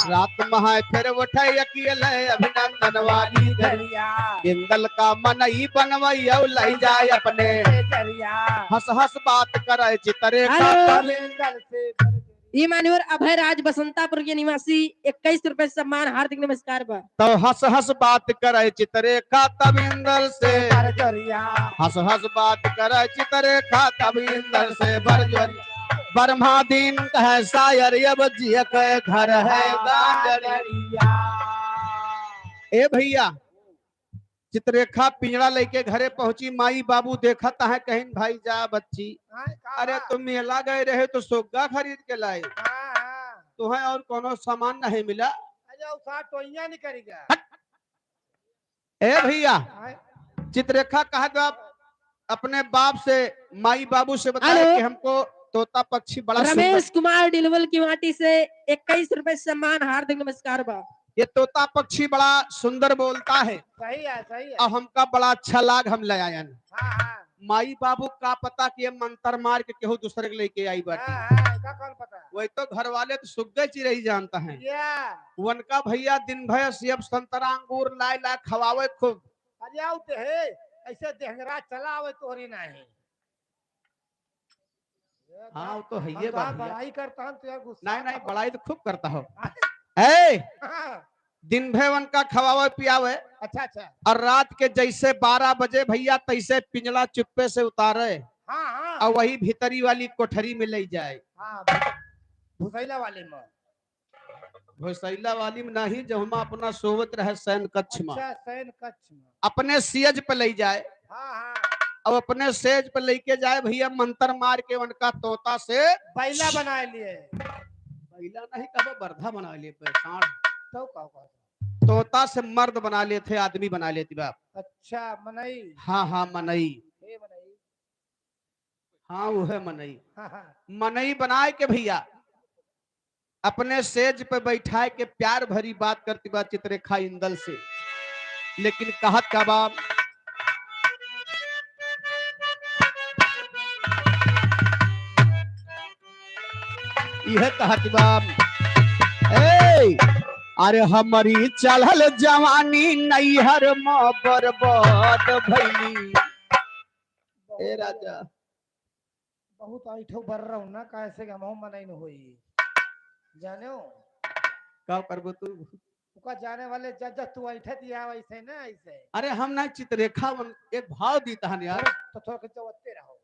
रात महै फिर उठे अकेले अभिनंदन वाली धरिया। इंदल का मनई बनवई अउ लई जाए अपने। हँस हँस बात करे चित्ररेखा हेलो। ई मान्यवर अभय राज बसंतापुर के निवासी, इक्कीस रुपए सम्मान, हार्दिक नमस्कार बा। तउ हँस हँस बात करे चित्ररेखा तब इंदल से। हँस हँस बात करे चित्ररेखा तब इंदल से बरजोरिया। ब्रह्मा दीन कहे सायर अब जिय के घर है गांजरिया। ए भइया, चित्ररेखा पिंजड़ा लइके घरे पहुँची, माई बाबू देखत हैं, कहिन भाई जा बच्ची, हाँ, का अरे बा? तुम मेला गए रहे तो सोग्गा खरीद के लाए, हाँ, हाँ। तुम्हें और कोनो सामान नहीं मिला? अरे, उ साथ टोइया नहीं करेगा। हट। ए भइया, आए। चित्ररेखा कहा तो आप अपने बाप से, माई बाबू से बताए हेलो। कि हमको तोता पक्षी बड़ा सुंदर। रमेश कुमार डिलवल की माटी से इक्कीस रुपए सम्मान, हार्दिक नमस्कार बा। ये तोता पक्षी बड़ा सुंदर बोलता है। सही है, सही है। और हमका बड़ा अच्छा लाग, हम ले आयन। हाँ, हाँ। माई बाबू का पता कि ये मंतर मार के केहू दूसरे के लेके आई बाटी। हाँ, हाँ, का कौन पता? वही तो घर वाले तो सुग्गे चिरई जानता है। या। वनका भइया दिन भर सेब संतरा अंगूर लाए लाए खवावे खूब। अरे आओ ते हे, ऐसे देहंगरा चला आवे तोहरी नाही। हाँ, वो तो है हम ये तो बात भइया। बड़ाई करता हूँ तो यार गुस्सा नहीं, नहीं, बड़ाई तो खूब करता हो। ए, हाँ। दिन भर उनका खवावे पियावे। अच्छा, अच्छा। और रात के जैसे बारह बजे भइया तैसे पिंजड़ा चुप्पे से उतारे। हाँ, हाँ। और वही भीतरी वाली कोठरी में ले जाए। हाँ, भुसैला वाले में। भुसैला वाली में नहीं, जहुमा अपना सोवत रहे शयन कक्ष में। अच्छा, शयन कक्ष में। अपने सेज पे ले जाए। हाँ, हाँ। अब अपने सेज पे लेके जाए भइया, मंतर मार के उनका तोता से बैला बनाए लिए। बैला नहीं कहबो, बरधा बना लिए पे, सांड। तो का, का? तोता से मर्द बना लेते, आदमी बना लेती बाप। अच्छा, मनई। हाँ, हाँ, मनई। हे मनई। हाँ, वो है मनई। हाँ, हाँ। मनई बनाए के भइया, अपने सेज पे बैठाए के प्यार भरी बात करती बा चित्ररेखा इंदल से, लेकिन कहत का बा, यह कहत बा, ए, अरे हमरी चढ़ल जवानी नैहर में बर्बाद भइली। ए राजा, बहुत ऐठो बर रहो ना, कैसे कि हमहू मनई न होई। जाने हो? का करबो तू? ओका जाने वाले जज, जज तू ऐठे दिया वैसे ना, ऐसे। अरे हम ना चित्ररेखा, हम एक भाव दी तहन यार। थोड़ा, तो थोड़ा खिंचवते रहो।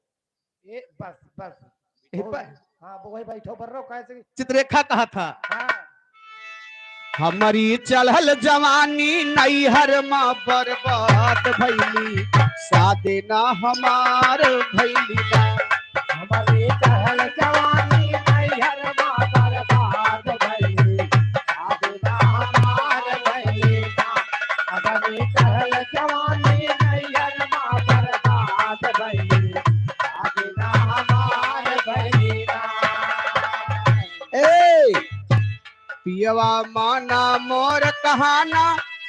ए, बस, बस। ए, बहुत, पर हाँ, वो वही बैठो बर रहो, कैसे कि चित्ररेखा कहा था। हाँ। हमरी चढ़ल जवानी नैहर मा बर्बाद भइली, शादी ना हमार भइली ना। हमरी चढ़ल जवानी नैहर मा बर्बाद भइली, शादी ना हमार भइली ना। हमरी चढ़ल जवानी नैहर मा बर्बाद भइली, शादी ना हमार भइली ना। ए, पियवा माना मोर कहाना,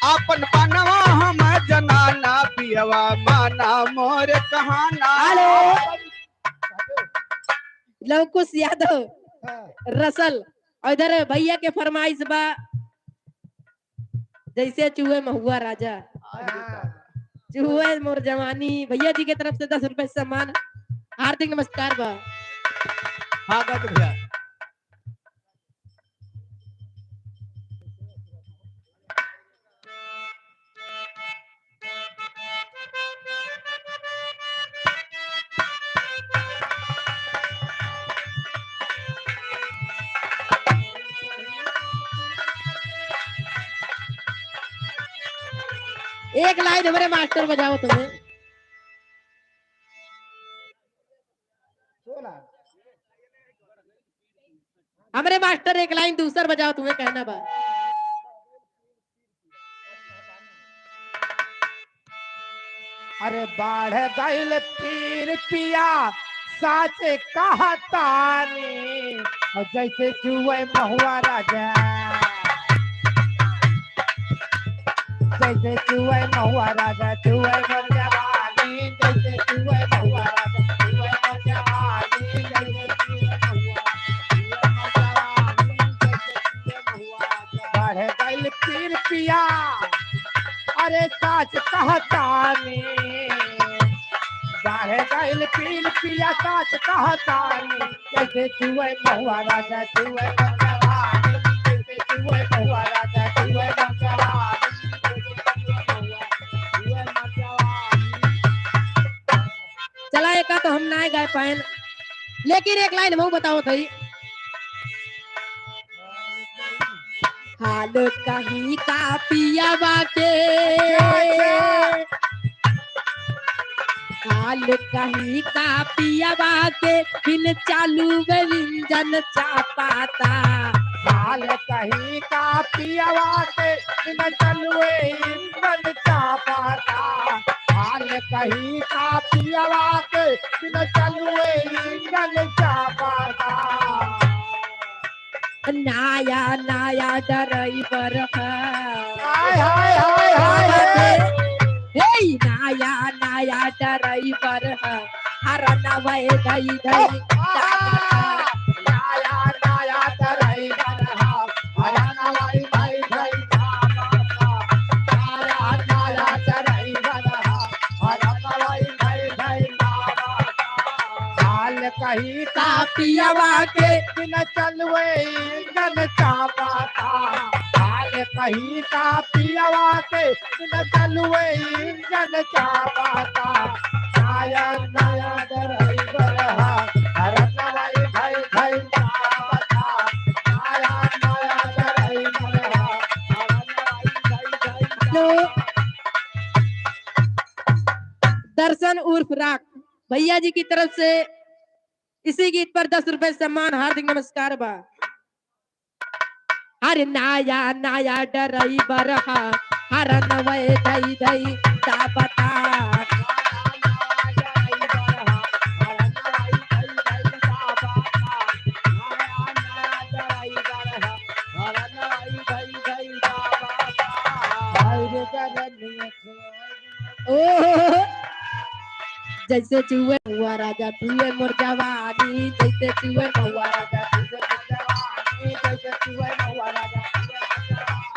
आपन पनवा हम जनाना, पियवा माना मोर कहाना। हेलो। लवकुश यादव, हाँ। रसल, और इधर भैया के फरमाइश बा, जैसे चुए महुआ राजा, हाँ। चुए मोर जवानी। भैया जी के तरफ से दस रुपए सम्मान, हार्दिक नमस्कार बा। हाँ, गा दे भैया। एक लाइन हमरे मास्टर बजाओ तुम्हें। हमरे मास्टर एक लाइन दूसर बजाओ, तुम्हें कहना बा। अरे बाढ़ गइल पीर पिया, साच कहतानी, और जैसे चुए महुआ राजा। जैसे चुए महुआ राजा, चुए मोर जवानी, जैसे चुए महुआ राजा, चुए मोर जवानी, जैसे चुए महुआ, चुए मोर जवानी, जैसे चुए महुआ राजा। बढ़ गइल पीर पिया, अरे साच कहतानी, बढ़ गइल पीर पिया, साच कहतानी। जैसे चुए महुआ राजा, चुए महुआ राजा, जैसे चुए महुआ राजा, चुए महुआ राजा, चुए महुआ। चला, एका तो हम नाय गाय पाएन, लेकिन एक लाइन हमहू बतावत हई। हाल कहीं का पियावा के, हाल कहीं का पियावा के, बिन चालू वे इंजन चापाता। हाल कहीं का पियावा के, बिन चालू वे इंजन चापाता। हाल कहीं का पियावा के, बिन चालू वे इंजन चापाता। नया नया ड्राइवर है। हाय, हाय, हाय, हाय, हाय। हे, नया नया ड्राइवर है। हरन वै धई धई। नया नया ड्राइवर है। हरन वै धई धई। नया नया ड्राइवर है। हरन वै धई धई। हाल कहीं का पियावा के, बिन चलवे इंजन चापाता। हाल कहीं का पियावा के, बिन चलवे इंजन चापाता। नया नया ड्राइवर हा, हरन वै धई धई चापाता। नया नया ड्राइवर हा, हरन वै धई धई चापाता। दर्शन उर्फ राख भैया जी की तरफ से इसी गीत पर दस रुपए सम्मान, हार्दिक नमस्कार बा। अरे नया नया ड्राइवर हा, हरन वै धई धई चापाता। ओहो। जैसे चुए महुआ राजा, चुए मोर जवानी, जैसे चुए महुआ राजा, चुए मोर जवानी, जैसे चुए महुआ राजा, चुए मोर जवानी।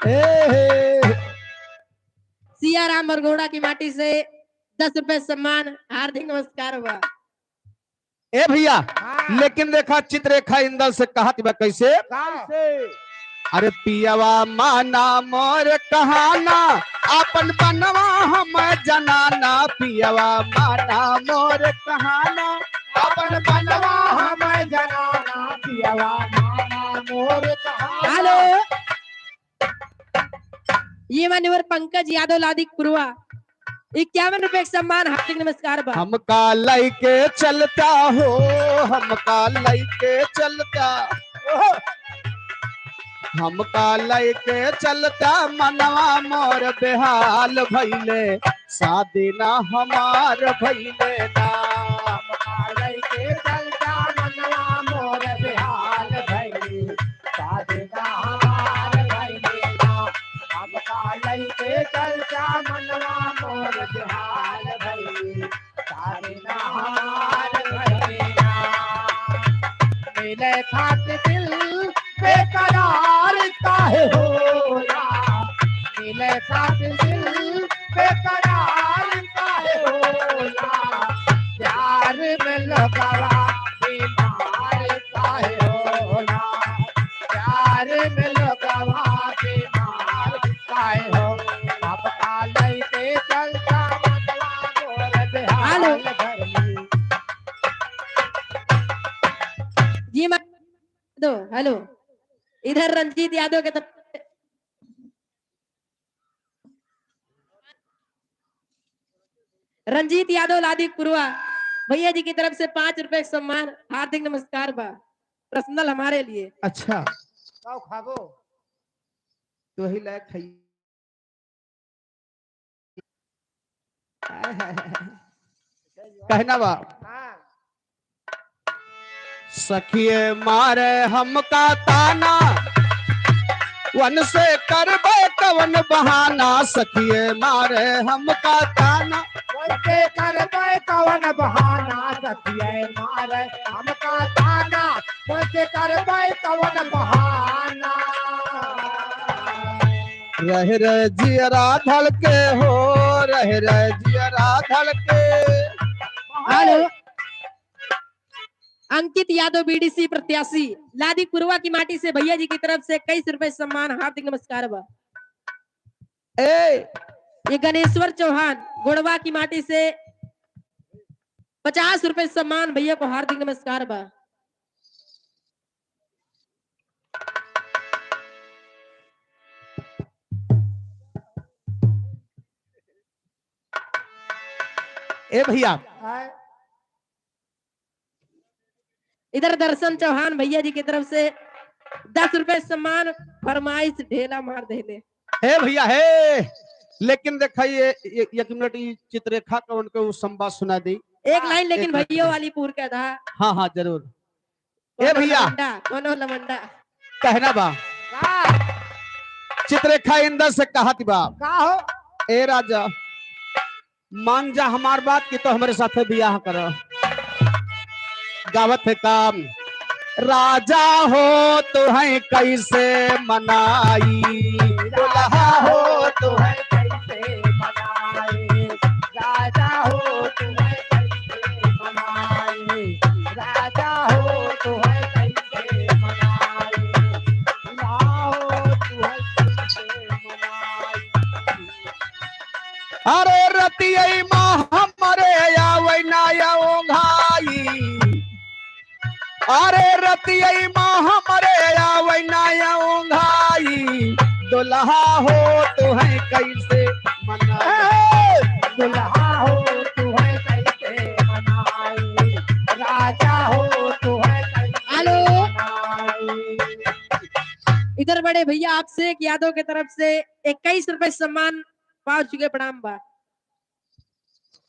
ए हे। सियाराम बरगोड़ा की माटी से दस रुपए सम्मान, हार्दिक नमस्कार बा। ए भइया, हाँ। लेकिन देखा, चित्ररेखा इंदल से कहत बा कैसे? कैसे? अरे पियवा माना मोर कहाना, आपन बनवा हम जनाना, पियवा माना मोर कहाना, आपन बनवा हम जनाना, पियवा माना मोर कहाना। हेलो। ये मान्यवर पंकज यादव लादिक पुरवा, इक्यावन रुपए के सम्मान, हार्दिक नमस्कार बा। हमका लइके चलता हो, हमका लइके चलता, ओहो। हमका लइके चलता, मनवा मोर बेहाल भइले, शादी ना हमार भइले ना। हमका लइके चलता, मनवा मोर बेहाल भइले, शादी ना हमार भइले ना। हमका लइके चलता, मनवा मोर बेहाल भइले, शादी ना हमार भइले ना। मिले खातिर दिल बेकरार काहे होला? मिले खातिर दिल बेकरार काहे होला? प्यार में लोगवा बीमार काहे होला? प्यार में लोगवा बीमार काहे होला? हमका लइके चलता, मनवा मोर बेहाल हेलो। भइले। जी, मैं दो, हेलो। इधर रंजीत यादव के तरफ से, रंजीत यादव लादिक पुरवा, भइया जी की तरफ से पाँच रुपए का सम्मान, हार्दिक नमस्कार बा, पर्सनल हमारे लिए। अच्छा। खाओ, खाबो। तो वही लायक है। हाय, हाय, हाय। कहना बा। हाँ। सखिए मारे हमका ताना, वनसे करबे कवन बहाना, सखिए मारे हमका ताना। वनसे करबे कवन बहाना, सखिए मारे हमका ताना, वनसे करबे कवन बहाना। रह रह जियरा धड़के हो, रह रह जियरा धड़के। हेलो। अंकित यादव बीडीसी प्रत्याशी लादी कुरवा की माटी से भैया जी की तरफ से इक्कीस रुपए सम्मान, हार्दिक नमस्कार बा। ए! ये गणेश्वर चौहान गोड़वा की माटी से पचास रुपए सम्मान, भैया को हार्दिक नमस्कार बा। ए भैया, आय। इधर दर्शन चौहान भैया जी की तरफ से दस रुपए सम्मान, फरमाइश ढेला मार देले। हे भैया, हे, लेकिन देखा ये, ये, एक मिनट, ये चित्ररेखा का उनके वो संवाद सुना दी। एक लाइन लेकिन एक मिनट। भैया वाली पूर के था। हाँ, हाँ, जरूर। ए कोनो भैया। लवंडा, कोनो लवंडा। कहना बा। का? चित्ररेखा इंदर से कहत बा। का हो? ए राजा, मान जा हमार बात कि तो हमरे साथे बियाह कर। गावत है काम। राजा हो तो है कैसे मनाई, दुल्हा हो तो है कैसे मनाई, राजा हो तो है कैसे मनाई, राजा हो तो है कैसे मनाई, दुल्हा हो तो है कैसे मनाई। अरे रतियै मा हमरे आवै ना ओंघाई। अरे रतियै मा हमरे आवै ना ओंघाई। दुल्हा हो तो है कैसे मनाई। दुल्हा हो तो है कैसे मनाई। राजा हो तो है कैसे हेलो। मनाई। इधर बड़े भैया अभिषेक यादव के तरफ से इक्कीस रुपए सम्मान पाव चुके, प्रणाम बा।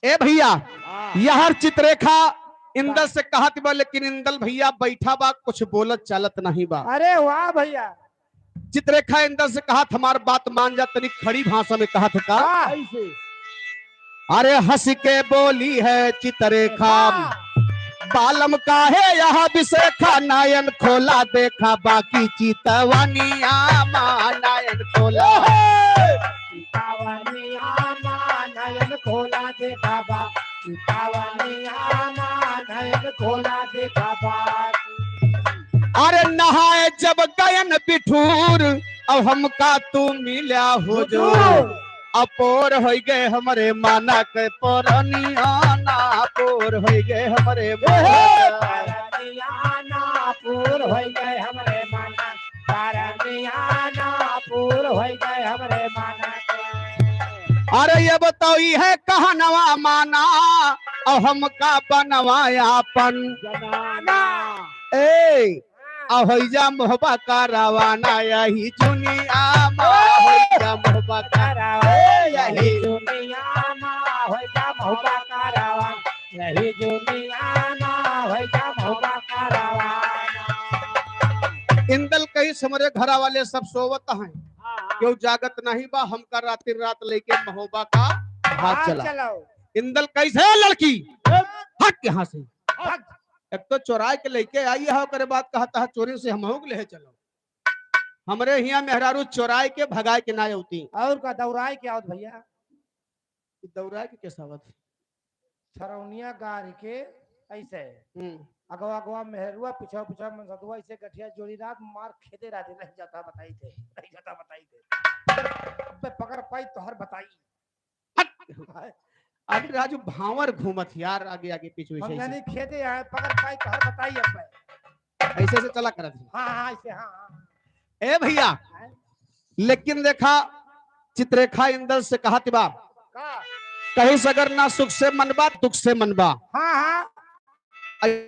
ए भैया, हाँ। यहर चित्ररेखा इंदल से कहत बा, लेकिन इंदल भैया बैठा बा, कुछ बोलत चालत नहीं बा। अरे वाह भैया। चित्ररेखा इंदल से कहत, हमार बात मान जा, तनी खड़ी भाषा में कहत का। हाँ। कैसे? अरे हंस के बोली है चित्ररेखा, हाँ। बालम काहे यह बिसेखा, नयन खोला देखा बाकी चितवनिया मा, नयन खोला। चितवनिया मा, नयन खोला देखा बाकी पावनिया ना नैन खोला देखा बात। अरे नहाए जब गयन बिठूर, अब हमका तू मिल्या हुजूर। हुजूर। अपोर होइ गए हमरे माना के परनिया ना, अपोर होइ गए हमरे माना के। परनिया ना, अपोर होइ गए हमरे माना। परनिया ना, अपोर होइ गए हमरे माना के। अरे ये बताओ, ई है कहनवा माना, अब हमका बनवा आपन जनाना। ए, आ होइ जा मोहबा का रवाना, यही जुनिया मा होइ जा मोहबा का रवाना, ए, यही दुनिया मा होइ जा मोहबा का रवाना, यही दुनिया मा होइ जा मोहबा का रवाना। इंदल कहिस हमरे घरा वाले सब सोवत हैं, हाँ, हाँ। केहू जागत नहीं बा, हमका रातिर रात लेके महोबा का भाग भाग चला। चलाओ। इंदल कहिस, "हे लड़की, हट यहाँ से।" भाग। एक तो चोराए के लेके आई है, ओकरे बाद कहत है, "चोरी से हमहू के लेहे चलो।" हमरे हियाँ मेहरारू चोराए के भगाए के ना अउती। और का दौड़ाए के आवत भैया? ई दौड़ाए के कैसा आवत? छरौनिया गाड़ के ऐसे। हम्म। अगवा अगवा मेहरुआ, पिछवा पिछवा मनसदुआ, ऐसे गठिया जोड़ी रात मार खेदे रात नहीं जाता बताई थे, नहीं जाता बताई थे। अबे पकड़ पाई तोहर बताई। हट। अरे राजू, भांवर घूमत यार, आगे आगे पीछे हम पीछे ऐसे। यानी खेदे आए, पकड़ पाई तोहर बताई अब। ऐसे ऐसे चला करत ही। हाँ, हाँ, ऐसे, हाँ, हाँ। ए भैया, हाँ। लेकिन देखा, चित्रेखा इंदल से कहत बा, का? कहिस अगर ना सुख से मन बा, दुख से मन बा। हाँ, हाँ।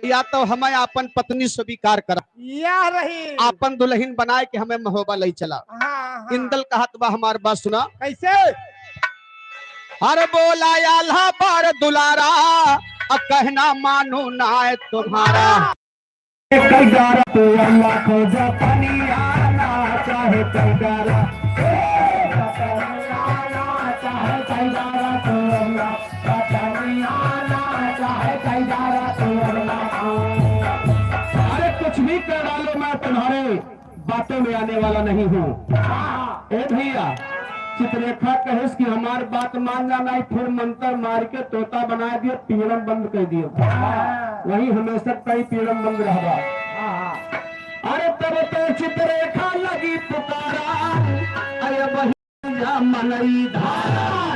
या तो हमें आपन पत्नी स्वीकार करा, या रही। आपन दुलहिन बनाए के हमें महोबा लई चला। हाँ, हाँ। इंदल कहत बा, हमार बात सुना। कैसे? अरे बोला आल्हा पर दुलारा, अब कहना मानू ना है तुम्हारा। कई डारा तो अल्लाह को जापानी आना चाहे कई डारा। अरे कुछ भी कर डालो, मैं तुम्हारे बातों में आने वाला नहीं हूँ। ए भैया, चित्ररेखा कहिस कि हमार बात मान जा, नहीं फिर मंतर मार के तोता बनाए दियो, पिंजरम बंद कर दियो। वही हमेशा कई पिंजरम बंद रहबा। अरे तब तो चित्ररेखा लगी पुकारा, अरे बहिया मनई धारा,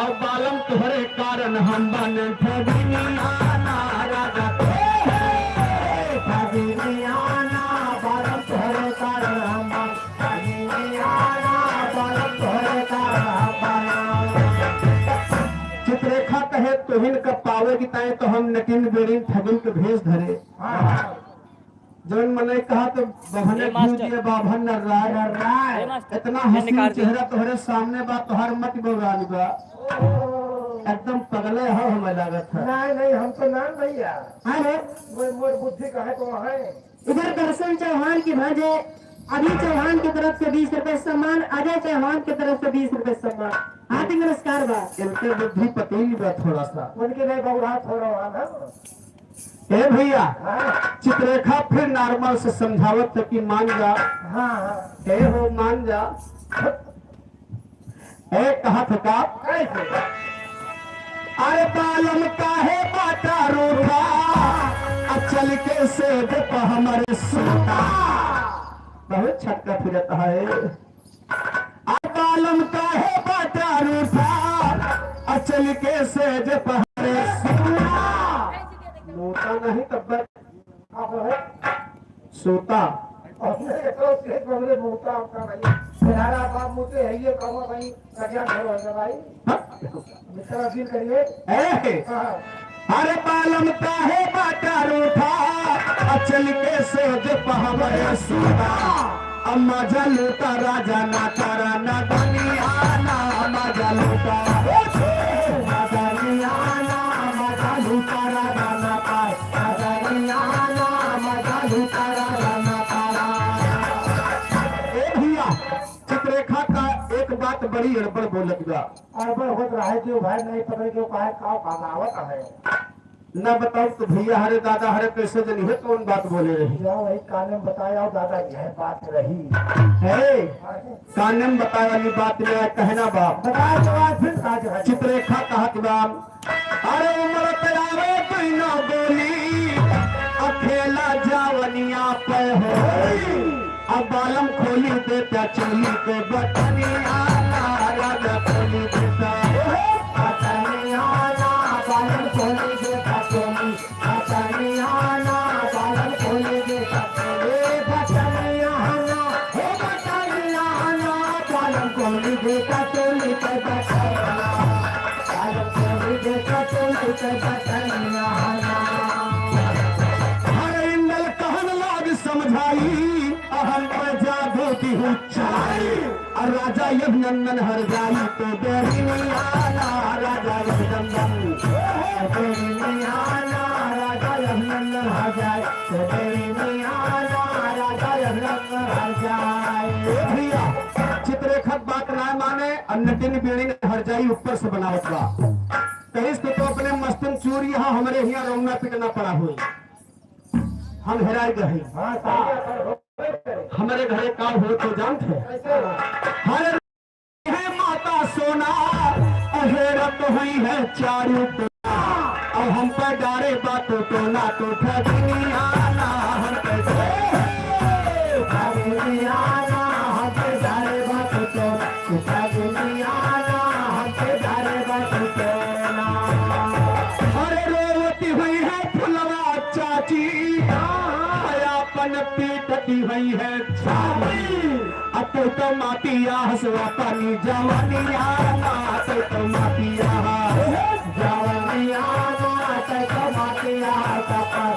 अब बालम तोहरे कारण हम बने ठगिनिया ना राजा, हे, हे, ठगिनिया ना, बालम तोहरे कारण हम बने ठगिनिया ना, बालम तोहरे कारण हम बने। चित्ररेखा कहे, "तोहिन का पावे की ताई तो हम नटिन बेड़िन ठगिन के भेष धरे।" हाँ। जौन मनई कहा तो बभने ए मास्टर। घूम दिए बाभन नर्राय। नर्राय। ए मास्टर, इतना ये हसीन निकाल दे। चेहरा तोहरे सामने बा, तोहर मत बौरान बा। एकदम पगले हो हमें लागत है। नहीं, नहीं, हम तो ना भैया। हाँ रे। मोर, मोर बुद्धि काहे को है? इधर दर्शन चौहान की भांजे, अभय चौहान की तरफ से बीस रुपए सम्मान, अजय चौहान की तरफ से बीस रुपए सम्मान। हार्दिक नमस्कार बा। इनके बुद्धि पतली बा थोड़ा सा। उनके नहीं बौरा थोड़ा वहाँ ना। ए भैया, हाँ। चित्ररेखा फिर normal से समझावत है कि मान जा। हाँ, हाँ। ए हो, मान जा। ए, कहा था का? कैसे? अरे बालम काहे बाटा रूठा, आ चल के सेज पे हमरे सूता। बहुत छटका फिरत है। आ बालम काहे बाटा रूठा, आ चल के सेज पे हमरे सूता। मोटा नहीं तब तक। आप रहे? सूता। अपने तो सेज पे हमरे मूता आपका भाई। तुम्हारा बाप मुझे है ये कहूँ भाई, कटिया घर होगा भाई। हाँ? मित्रा फील करिए। ए! हाँ। अरे बालम काहे बाटा रूठा, आ चल के सेज पे हमरे सूता। अब मजा लूटा राजा ना करा ना दुनिया ना, मजा लूटा। ना दुनिया ना, मजा लूटा राजा ना पाए। ना दुनिया ना, मजा लूटा राजा ना पाए। ए भैया, चित्ररेखा का एक बात बड़ी गड़बड़ बोलत बा। गड़बड़ होत रहे, जो भाई नहीं पकड़े, जो काहे का बनावत है। ना बताओ तो भैया, हरे दादा, हरे कैसे जनी है, कौन बात बोले रही? या वही काने में बताया और दादा, यह बात रही। है, काने में बताए वाली बात में आए, कहना बाप। बताए तो आज फिर कहा जो है। चित्ररेखा कहत बा, अरे उमर पे आवे तीनों बोली, अकेला जावनिया पे हो। अब बालम खोली देता चोली के बटनिया ना, राजा खोली देता। बटनिया ना, बालम खोली देता चोली, बटनिया ना, बालम खोली देता। ए बटनिया ना, ए बटनिया ना, बालम खोली देता चोली के बटनिया। हर इंदल कहन लाग समझाई, अहम पर जादू दिहु चलाई। और राजा अभिनंदन हर जाई तो बेरी मियाना, राजा अभिनंदन, बेरी मियाना, राजा अभिनंदन हर जाई तो बेरी मियाना, राजा अभिनंदन हर जाई। ए भैया, चित्रलेखक बात ना माने, और नटिन बेड़िन हर जाई ऊपर से बनावत बा। कहिस तो, तो अपने मस्तन चूर यहाँ हमरे हियाँ रौना पिटना पड़ा हुई। हम हेराई गए। हाँ, सही है, सर, हो गए। हमरे घरे का हो तो जानत है। कैसे हो? हरे है माता सोना, अहेरत हुई है चारू कोना। अब हम पे डारे बात तो ना तो ठगनिया ना, हम पे ठगनिया ना, हम पे डारे बात तो अरे रोवती हुई है फुलवा चाची, अपन पीटती हुई है छाती। अब तो, तो मातिया हसवा पानी जवानी आना, तो, तो मातिया जवानी आना, तो, तो मातिया सफर।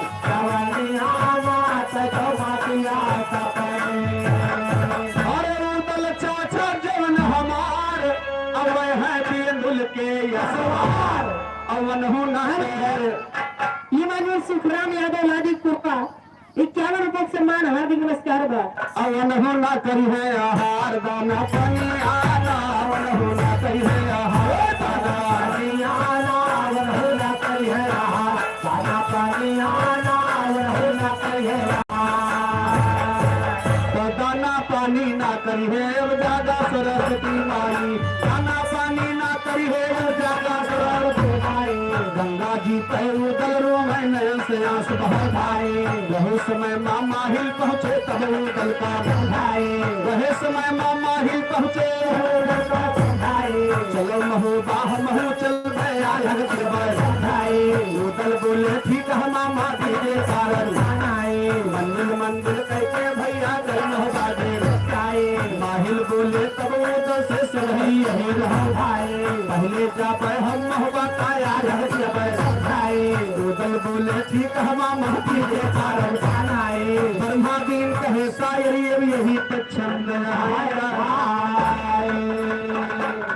अरे उदल चाचा जवन हमार, अब है बेंदुल के असवार, अवन हूँ ना कर। ई माननीय सुखराम यादव लादी कुर्ता, इक्यावन रुपये से मान हार्दिक नमस्कार बा। अवन हूँ ना करी है आहार, दाना पानी आना, अवन हूँ ना करी है आहार, दाना पानी आना, अवन हूँ ना करी है आहार। खाना पानी आना, रहना करिहे। तो दाना पानी ना करिहे अब ज्यादा सरस्वती माई, दाना पानी ना करिहे अब ज्यादा सरस्वती माई। गंगा जी पे उदल रोवे नयन से आंस बहर भाई। वही समय मामा हिल पहुँचे तब उदल का भाई। वही समय मामा हिल पहुँचे उदल का भाई। चलो महू बाह महू चल गया लग के बस भाई। उदल बोले ठीक है मामा जी के कारण। मंदिर मंदिर कह के भैया गए महबा दे। माहिल बोले तब उदल से सही यही रहो भाई। पहले जाबे हम महबा का यार जब भाई। उदल बोले ठीक है मामा जी के कारण। ब्रह्मा दीन कहे शायरी अब यही पे छंद आया।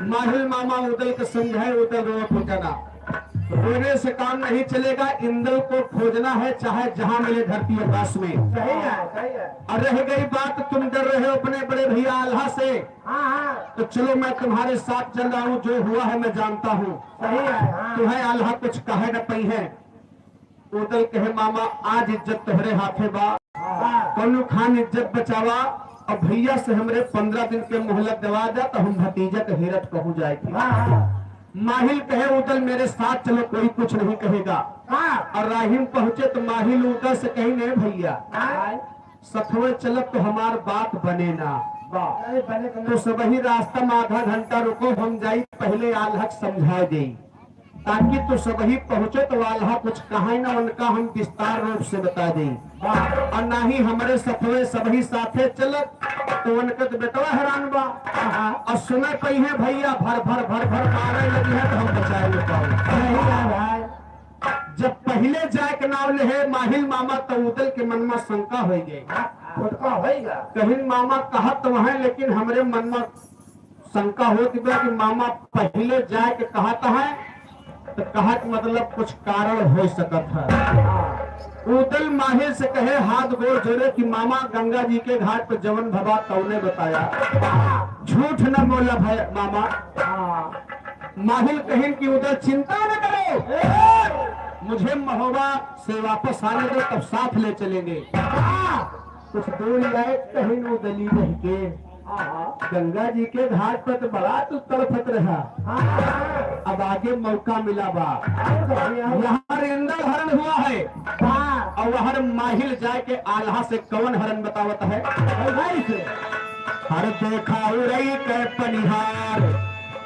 माहिल मामा उदल के समझाए, उदल रो फुटना। रोने से काम नहीं चलेगा, इंदल को खोजना है, चाहे जहां मिले धरती आकाश में। सही है, सही है। और रह गई बात, तुम डर रहे हो अपने बड़े भैया आल्हा से, हाँ, हाँ। तो चलो मैं तुम्हारे साथ चल रहा हूँ, जो हुआ है मैं जानता हूँ। सही है, हाँ। तुम्हें आल्हा कुछ कहे न पई है। उदल कहे, मामा, आज इज्जत तोहरे हाथे बा, हाँ। कौनो खान इज्जत बचावा, और भैया से हमरे पन्द्रह दिन के मोहलत देवा जा, तो हम भतीजा के हेरत कहूँ जाए के। हाँ, हाँ। माहिल कहे, उदल, मेरे साथ चलो, कोई कुछ नहीं कहेगा। हाँ। और राहिम पहुँचे तो माहिल उदल से कही, नहीं भैया, हाँ। सथवे चलब तो हमार बात बने ना। वाह। अरे, बने तो नहीं। तो सबही रास्ता में आधा घंटा रुको, हम जाई, पहले आल्हा के समझाए देई। ताकि तू सबही पहुँचो तो आल्हा कुछ कहे ना, उनका हम विस्तार रूप से बता देई। वाह। और ना ही हमरे सथवे सबही साथे चलत, तो उनके तो बेटवा हैरान बा। हाँ। और सुने पई है भैया, भर, भर, भर, भर मारे लगी है, तो हम बचाए न पाओ। सही है भाई। जब पहिले जाए के नाव लेहे माहिल मामा, तो उदल के मन में शंका होई गई। हाँ, खुद का होई गा। कहिन मामा कहत तो हैं, लेकिन हमरे मन में शंका होत बा कि मामा पहिले जाए के कहत हैं, तो कहत मतलब कुछ कारण हो सकत है। उदल माहिल से कहे, हाथ गोड़ जोड़े कि मामा, गंगा जी के घाट पे जवन भवा तौने बताया, झूठ न बोला भय मामा। माहिल कहिन कि उदल चिंता न करो, मुझे महोबा से वापस आने दो, तब साथ ले चलेंगे। कुछ दूर गए कहिन उदली रह के, हाँ, हाँ। गंगा जी के घाट पर तो बड़ा तू तड़फत रहा। हाँ, हाँ। अब आगे मौका मिला बा। हाँ, बढ़िया। यहाँ इंदल हरण हुआ है। हाँ। और वह हर माहिल जाए के आल्हा से कवन हरण बतावत है? कैसे? हर देखा उड़ई के पनिहार,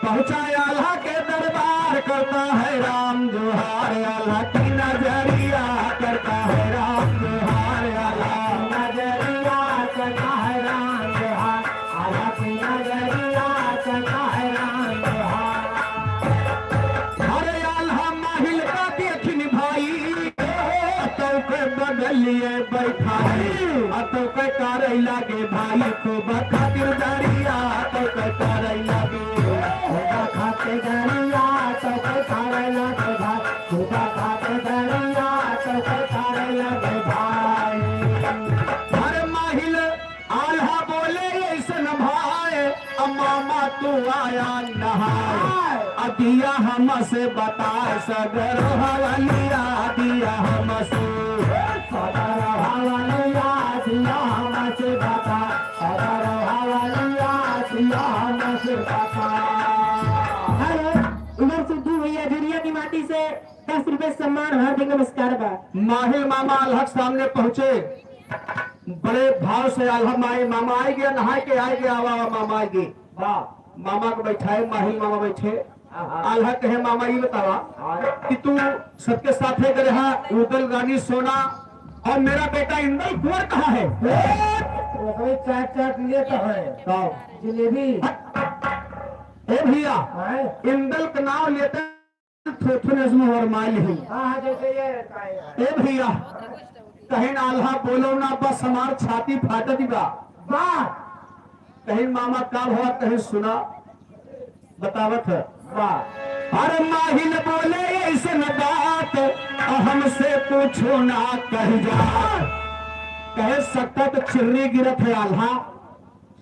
पहुँचा आल्हा के दरबार, करता है राम जोहार, आल्हा की नजरिया, करता है राम जोहार, आल्हा की नजरिया, करता है राम जोहार, आल्हा की नजरिया, करता है राम जोहार। अरे आल्हा माहिल का देखिन भाई, तौके बगलिए बैठाई, आ तौके कारई लागे भाई, तोबा खातिर दरिया, तौके कारई लागे। तोबा खातिर दरिया, तौके कारई लागे भाई, तोबा खातिर दरिया, तौके कारई लागे भाई। अरे माहिल आल्हा बोले ऐसन भाई, अब मामा तू आया नहाए, अब दिया हमसे बताए, सगरो हवालिया दिया हमसे। सगरो हवालिया दिया हमसे बताए, सगरो हवालिया दिया हमसे बताए। अरे, इधर से दू भैया झुरिया की माटी से दस रुपए सम्मान, हार्दिक नमस्कार बा। माहिल मामा आल्हा के सामने पहुँचे, बड़े भाव से आल्हा माई, मामा आए गया, नहाए के आए गया, आवा, आवा, मामा आए गए। वाह। मामा को बैठाए, माहिल मामा बैठे। हाँ, हाँ। आल्हा कहे, "मामा, ये बतावा हाँ। कि तू सबके साथे गए रहा, उदल रानी सोना और मेरा बेटा इंदल कुंवर कहाँ है?" ओकरे चाट चाट लिए तो है। कहाँ? जलेबी। ए भैया, हाँ। इंदल का नाम लेते थोथो नजम और माइल ही। हाँ, हाँ, जैसे ये रहता है। ए भैया, कहिन आल्हा बोलो ना, बस हमार छाती फाटत बा। वाह। कहिन मामा का हुआ, कहिन सुना, बतावत है। वाह। अरे माहिल बोले ऐसन बात, हमसे पूछो ना कहि जा। कहे सकता तो चिर्री गिरत है आल्हा,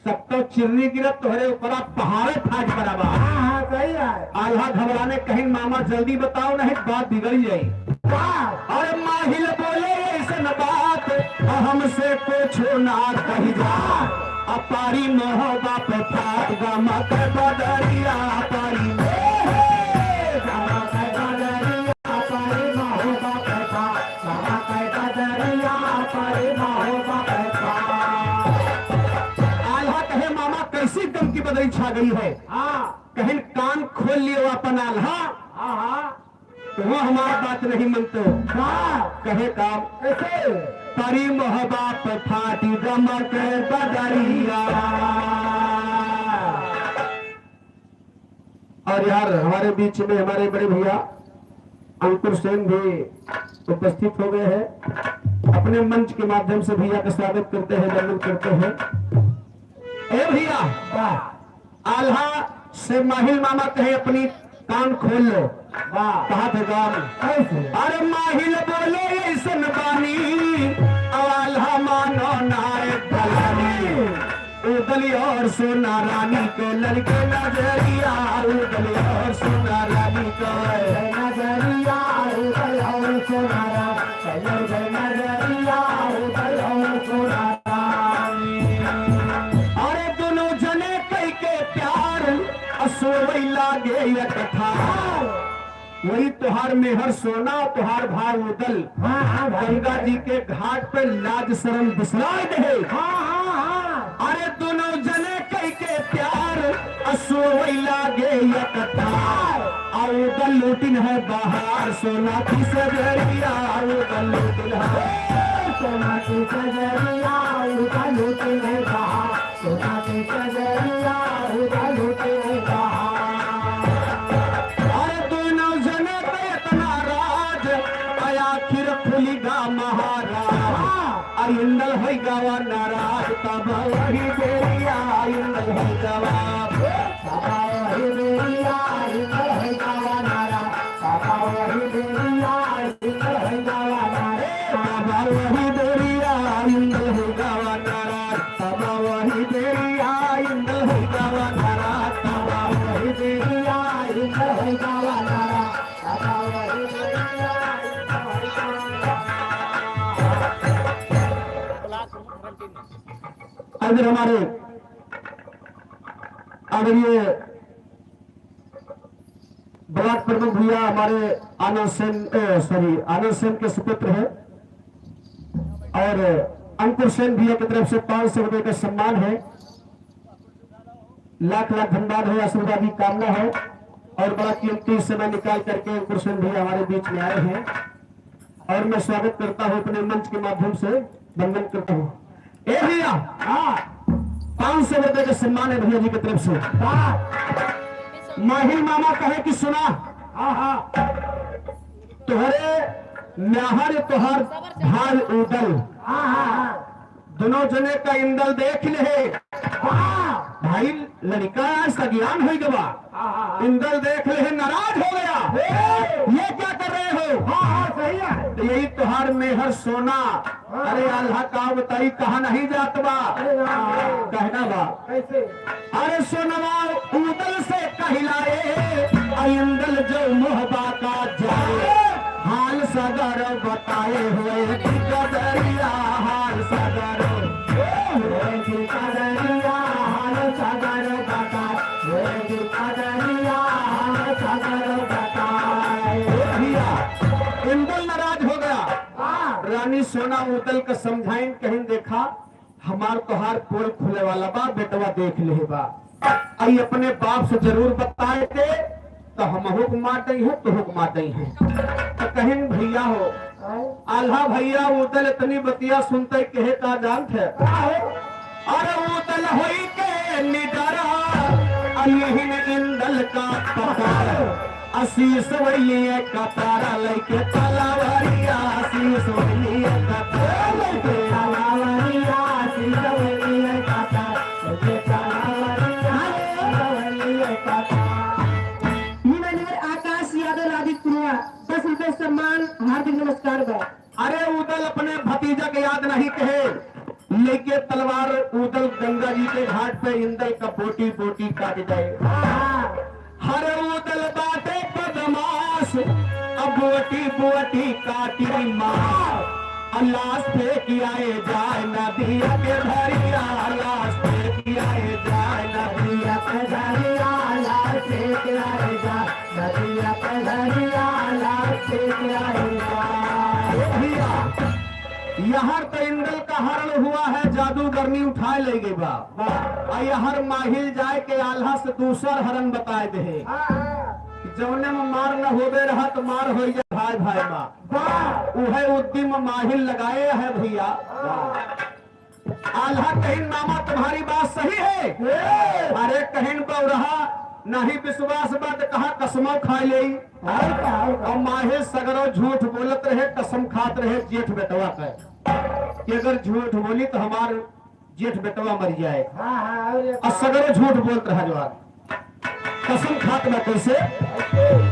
सब तो चिर्री गिरत तोहरे ऊपरा पहाड़े फाट पड़ा बा। हाँ, हाँ, सही है। आल्हा घबराने कहिन, "मामा जल्दी बताओ, नहीं बात बिगड़ जाई।" वाह। अरे माहिल बोले ऐसन बात, हमसे पूछो ना कहि जा। अपारी महोबा पे फाट गमक बदरिया, अपारी महोबा पे फाट आल्हा कहे, "मामा, कैसी गम की बदरी छा गई है?" हाँ। कहिन, "कान खोल लियो अपन आल्हा।" हाँ, हाँ। तो वो हमार बात नहीं मनतो। हाँ। कहे काम। कैसे? "परी मोहबा पे फाटी गमक बदरिया।" और यार, हमारे बीच में हमारे बड़े भैया अंकुर सेन भी उपस्थित हो गए हैं। अपने मंच के माध्यम से भैया का स्वागत करते हैं, वंदन करते हैं। ए भैया, वाह। आल्हा से माहिल मामा कहे, "अपनी कान खोल लो।" वाह। कहा थे गान। कैसे? अरे माहिल बोले ऐसन बानी, अब आल्हा मानो नाय बलानी। उदल और सोना रानी के लड़के नजरिया, उदल और सोना रानी के नजरिया, उदल और सोना रानी के लड़के नजरिया, उदल और सोना रानी। अरे दोनों जने कई के प्यार, असोई लागे एक ठार। वही तोहार मेहर सोना, तोहार भाई उदल। हाँ, हाँ, भाई। गंगा जी के घाट पे लाज शरम बिसराए दे। हाँ, हाँ, हाँ। अरे दोनों जने कई के प्यार, असोई लागे एक ठार। आ उदल लूटिन है बाहर, सोना की सजरिया, उदल लूटिन है। सोना की सजरिया, उदल लूटिन है बाहर। सोना के कजरिया उदल लूटे रहा। अरे दोनों जने पे इतना राज, आ आखिर खुली गा महाराज। आ इंदल होई गवा नाराज, तब वही बेरिया इंदल होई गवा। तब वही बेरिया इंदल होई गवा नाराज, तब वही बेरिया इंदल होई गवा नाराज। तब वही बेरिया इंदल होई गवा नाराज। तब वही बेरिया इंदल होई गवा नाराज, तब वही बेरिया इंदल होई गवा नाराज, तब वही बेरिया इंदल होई गवा नाराज। अगर हमारे आदरणीय ब्लॉक प्रमुख भैया हमारे आनंद सेन, ए, सॉरी, आनंद सेन के सुपुत्र हैं और अंकुर सेन भैया की तरफ से पाँच सौ रुपए का सम्मान है। लाख लाख धन्यवाद है, आशीर्वाद की कामना है। और बड़ा कीमती समय निकाल करके अंकुर सेन भैया हमारे बीच में आए हैं और मैं स्वागत करता हूँ, अपने मंच के माध्यम से वंदन करता हूँ। ए भैया, हाँ। पाँच सौ रुपए का सम्मान है भैया जी की तरफ से। हाँ। माहिल मामा कहे कि सुना, हाँ, हाँ। तोहरे न्याहर तोहार भाई उदल, हाँ, हाँ, हाँ। दोनों जने का इंदल देख ले। हाँ। भाई लड़का आज सगियान हो गवा। हाँ, हाँ, हाँ। इंदल देख ले, नाराज हो गया। ए! ये क्या कर रहे हो? हाँ, हाँ, सही है। तो यही तोहार मेहर सोना। हाँ। अरे आल्हा का बताई, कहाँ नहीं जात बा। अरे राम रे। कहना बा। कैसे? अरे सोनवा उदल से कहिलाए, आ इंदल जो मोहबा का जाए। हाल सगर बताए हुए ठिकादरिया, हाल सगर। हुए ठिकादरिया, हाल सगर बताए। हुए ठिकादरिया, हाल सगर बताए। ए भैया, इंदल नाराज हो गया। हाँ। रानी सोना उदल का समझाइन, कहिन देखा, हमार तोहार पोल खुले वाला बा, बेटवा देख लेहे बा। आई अपने बाप से जरूर बताए थे, तो हमहू के मार दई है, तोहू के मार दई है। तो कहिन भैया हो, आल्हा भैया उदल इतनी बतिया सुनते कहे का जानत है? अरे उदल होई के निडरा, अलिहिन इंदल का पकड़। आशीष वैलिये कतारा लइके तलवरिया, आशीष वैलिये कतारा लइके तलवरिया, आशीष वैलिये कतारा लइके तलवरिया, आशीष वैलिये कतारा। निमन आकाश यादव, आदित्य कुमार, दस रुपए सम्मान, हार्दिक नमस्कार बा। अरे उदल अपने भतीजा के याद नहीं कहे, लेके तलवार उदल गंगा जी के घाट पे इंदल का बोटी बोटी काट जाए। हर उदल बाटे बदमाश, अब बोटी बोटी काटी मार। आ लाश फेंक आए जाए नदिया के धरिया, लाश फेंक आए जाए नदिया के धरिया, लाश फेंक आए जाए। ए भैया, यहाँ तो इंदल का हरण हुआ है, जादूगरनी उठाए ले गई बा। आ यहाँ माहिल जाए के आल्हा से दूसर हरण बताए दे है। जौने में मार न होबे रहा तो मार हो जाए भाई भाई बा। उहे उद्दी में माहिल लगाए है भैया। आल्हा कहिन, "मामा, तुम्हारी बात सही है।" ए! अरे कहिन, "बौरहा, नहीं विश्वास बा त कहा कसमो खाए लेई।" और का, और का? और माहे सगरो झूठ बोलत रहे, कसम खात रहे जेठ बेटवा के, कि अगर झूठ बोली तो हमार जेठ बेटवा मर जाए। हाँ, हाँ, और ये और सगरो झूठ बोलत रहा जवान। कसम खात बा कैसे?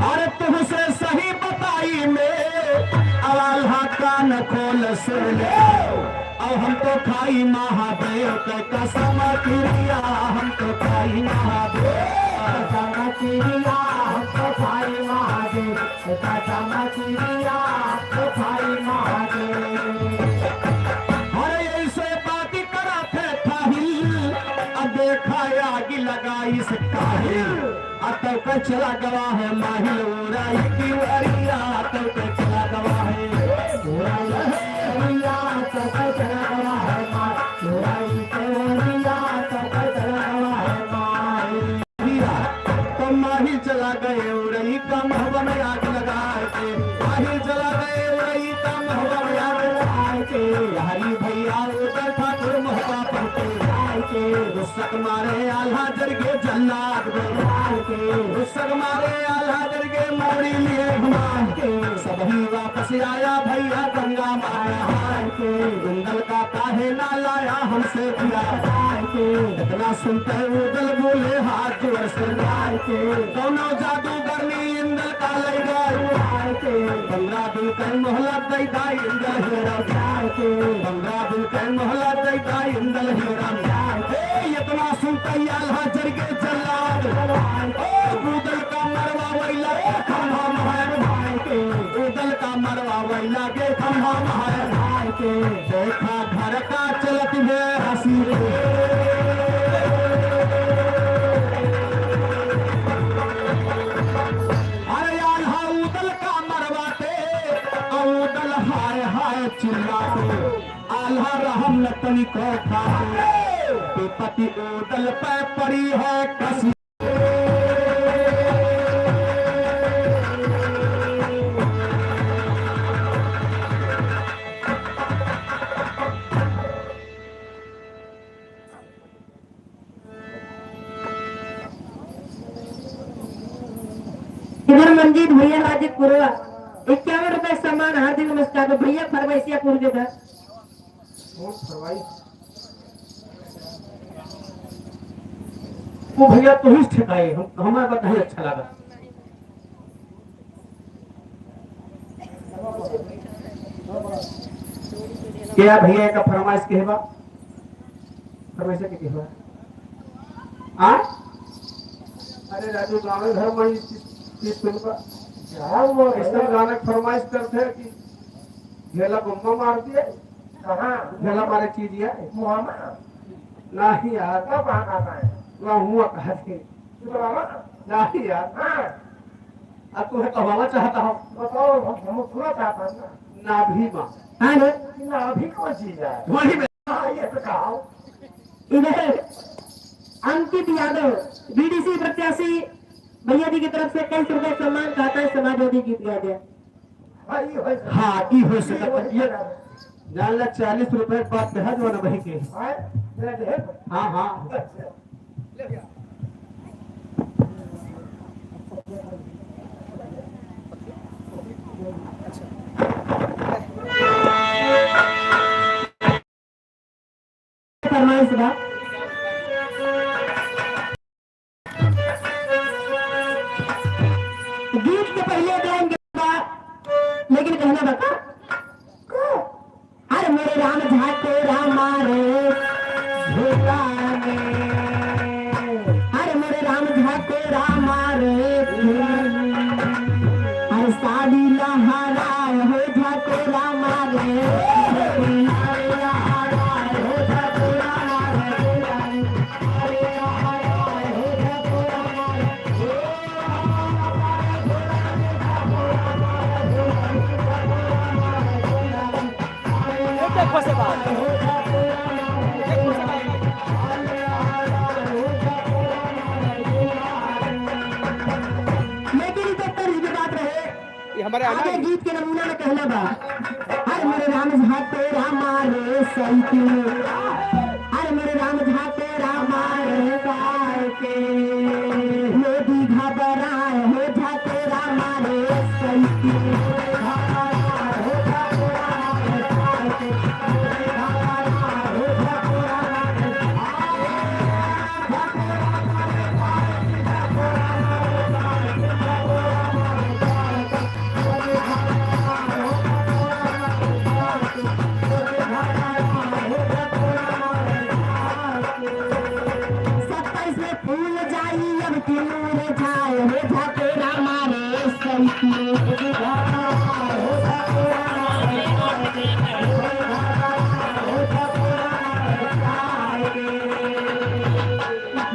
अरे तुहसे सही बताई में, अब आल्हा कान खोल सुन ले। अब हम तो खाई महादेव के कसम किरिया, हम तो खाई महादेव कसम किरिया, हम तो खाई महादेव कसम किरिया, हम तो खाई महादेव। अरे ऐसे बात करा थे थाहिल, अब देखा आग लगाइस काहिल। आ तब का चला गवा है माहिल उड़ाई तिवरिया, तब का चला गवा है उड़ाई तिवरिया, तब का चला गवा है माहिल उड़ाई तिवरिया, तब का चला गवा है माहिल। तो माहिल चला गए उड़ई का महवा में आग लगाए के, माहिल चला गए उड़ई का महवा में आग लगाए के। हरी भैया उदल ठाकुर महवा पहुँचे जाए के, गुस्सक मारे आल्हा जरगे जल्लाद बोलाए के, गुस्सक मारे आल्हा जरगे मौरी लिए घुमाए के। सबही वापस आया भैया गंगा माया हाय के, इंदल का काहे ना लाया हमसे दिया हाय के। इतना सुनते उदल बोले हाथ जोड़ से लाए के, कौनो जादूगरनी इंदल का ले गए हाय के। पन्द्रह दिन के मोहलत दे दा इंदल हेरा जाए के, पन्द्रह दिन के मोहलत दे दा इंदल हेरा जाए के। इतना सुनते आल्हा जरगे जल्लाद, ओ उदल का मरवा वैला खंभा महर भाई के, उदल का मरवा वैला के खंभा महर भाई के। देखा घर का चलत में हंसी रे। तनिको खातो, विपत्ति उदल पे पड़ी है कसी। इधर मंजीत भैया हाजिर पुरवा, इक्यावन रुपए सम्मान, हार्दिक नमस्कार। तो भैया फरमाइशिया पूर के था। कौन फरमाइश? वो भैया तू ही ठेकाए, हम, हमारे बात नहीं अच्छा लगा। क्या भैया का फरमाइश के बा? फरमाइश के बा? आ? अरे राजू, गाँव घर में ये चीज, चीज सुन बा। क्या हुआ? ऐसा गाना फरमाइश करते हैं कि झेला बम्मा मार दिए। कहाँ? झेला मारे चीज ये। मुहामा? नहीं यार। कब आता है? वहाँ हुआ कहा थे। नहीं यार। हाँ। अब तुम्हें कहवाना चाहता हूँ। बताओ, हम, हम सुनना चाहता हूँ ना। नाभी माँ। हाँ रे। नाभी कौन चीज है? वही में। हाँ, ये तो कहा। इधर अंकित यादव, बीडीसी प्रत्याशी, भैया जी की तरफ से कई रुपए सम्मान, कहता है समाजवादी गीत गा दिया। हाँ, ई हो सकत है। ये जान ला, चालीस रुपए के बाद दहेज वाला वही के। हाँ, हाँ। फरमाइश बा। गीत के पहले लाइन के बा, लेकिन कहना बता। अरे मोरे राम झाको रामा रे झूला में। अरे मोरे राम झाको रामा रे झूला में। अरे साड़ी लहराए हो झाको रामा रे। लेकिन ई तो तर्ज के बात रहे। ये हमारे आगे गीत के नमूना में कहले बा। अरे मोरे राम झाको रामा रे साइकिल। अरे मोरे राम झाको रामा रे साइकिल। मोदी घबराए हो झाको रामा रे साइकिल। सत्ताईस में फूल जाई, अब की मुरझाए, हो झाको रामा रे सैती।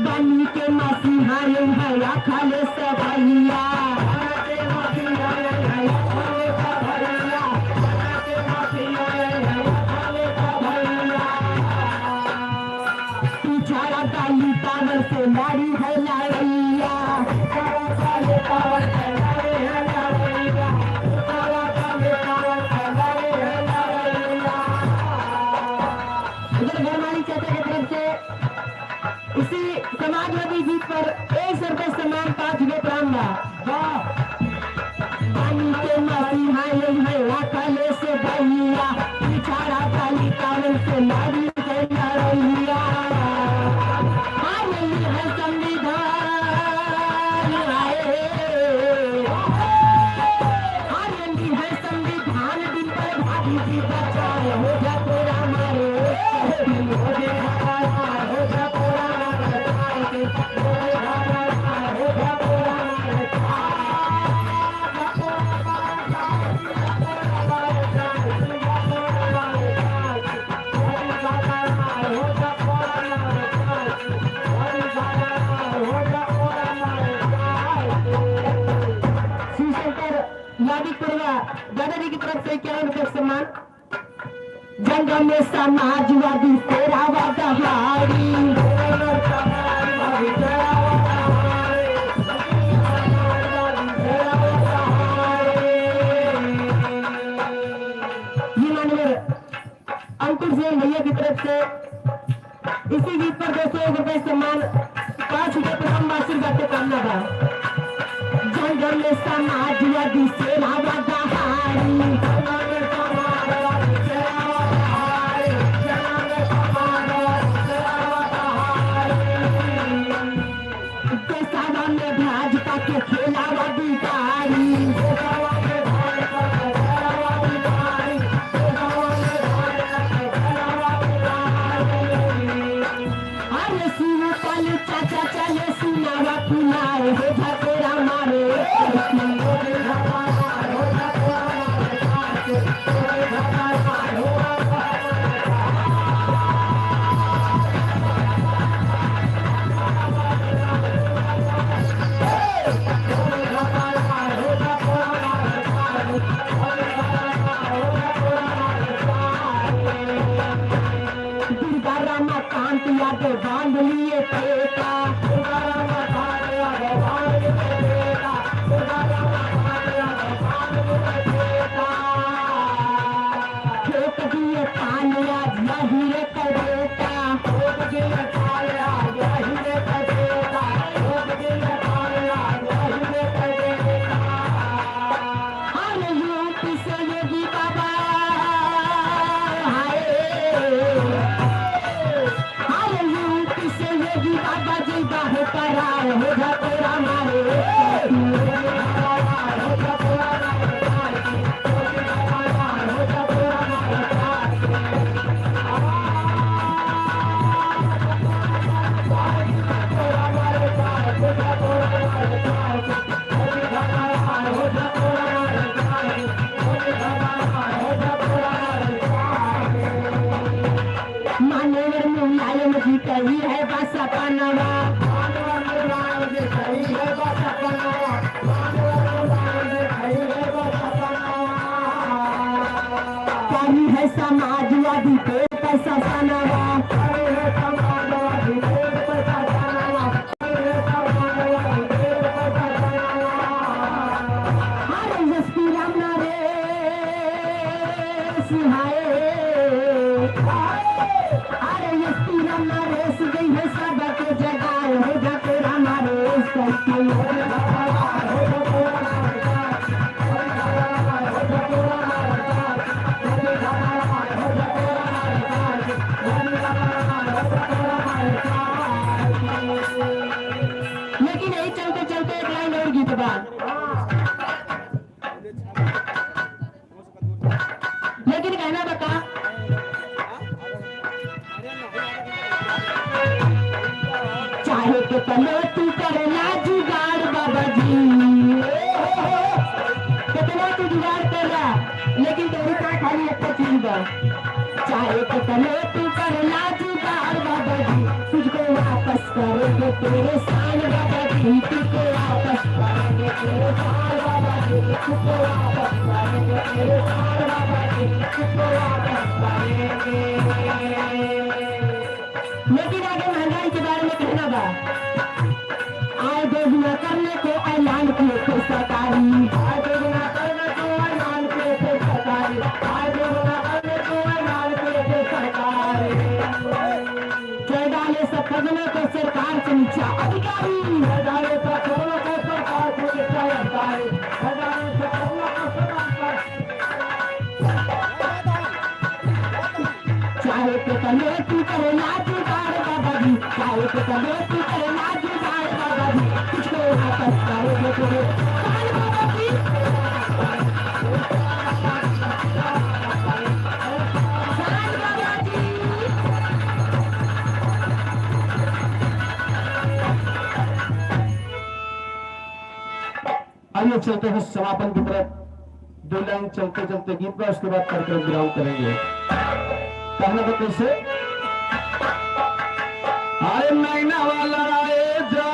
बनी के मसीहा ये है, आखा ले सवैया। पिछड़ा डाली पावर से लड़ी है लड़ैया। इधर घर मालिक चाचा की तरफ से इसी समाजवादी गीत पर एक सौ रुपए सम्मान पाँच रुपए प्रणाम बा। वाह। बन के मसीहा यही है अखिलेश भैया, पिछड़ा डाली पावर से लड़ी है लड़ैया। आ रही है संविधान, आए। आ रही है संविधान दिन पर भाभी जी बचाए हो जा तेरा मारे। शिव शंकर यादव पुरवा दादाजी की तरफ से इक्यावन रुपये सम्मान। जंग में समाजवादी शेरावा दहाड़ी। ये माननीय अंकुर जैन भैया की तरफ से इसी गीत पर दो सौ एक रुपए सम्मान, पाँच रुपए प्रथम वार्षिक बाटे कामना बा। जंगल में समाजवादी शेरावा दहाड़ी। देशवा में भाजपा के खेलावा बिगाड़ी। अरे शिवपाल चाचा चले सुनावा फुलाए हो झकोरा मारे। दुर्गा रमाकांत यादव बांध लिए फेटा। ठोक दिए तालिया यही रे करेटा। अरे यूपी से योगी बाबा, हाय। अरे यूपी से योगी बाबा जी बाहर करार हो जा तोरा मारे। मानवर मुलायम जी कही है बस अपनवा। करी है समाजवादी पे पैसा सनवा। अरे एसपी राम नरेश हाय। अरे एसपी राम नरेश गई है सबके जगाए हो जाके राम नरेश करके। लेकिन यही चलते चलते एक लाइन और गीत बा। लेकिन कहना बता, चाहे कितना तू करना जुगाड़ बाबा जी, कितना तू जुगाड़ कर रहा, लेकिन तोरी का खाली एक चीज बा। चाहे कितना तू करना जुगाड़ बाबा जी, तुझको वापस करेंगे तेरे साल बाबा जी, तुझको वापस करेंगे तेरे साल बाबा जी, तुझको वापस करेंगे तेरे साल बाबा जी, तुझको वापस करेंगे। लेकिन आगे महंगाई के बारे में कहना बा। आय दोगुना करने को ऐलान किए थे सरकारी। आय दोगुना करने को ऐलान किए थे सरकारी। आय दोगुना करने को ऐलान किए थे सरकारी। चल डाले सब खजाना को सरकार से नीचा अधिकारी। चल डाले सब खजाना को सरकार से नीचा अधिकारी। चल डाले सब खजाना को सरकार से चाहे तो तले तू करे ना जुगाड़ बाबा जी, चाहे तो तले तू करे ना जुगाड़ बाबा जी, तुझको वापस करेंगे तेरे साल बाबा जी। साल बाबा जी। आइए चलते हैं समापन की तरफ। दो लाइन चलते चलते गीत का, उसके बाद कार्यक्रम विराम करेंगे। पहला तो कैसे? अरे नैना वाला राय जा,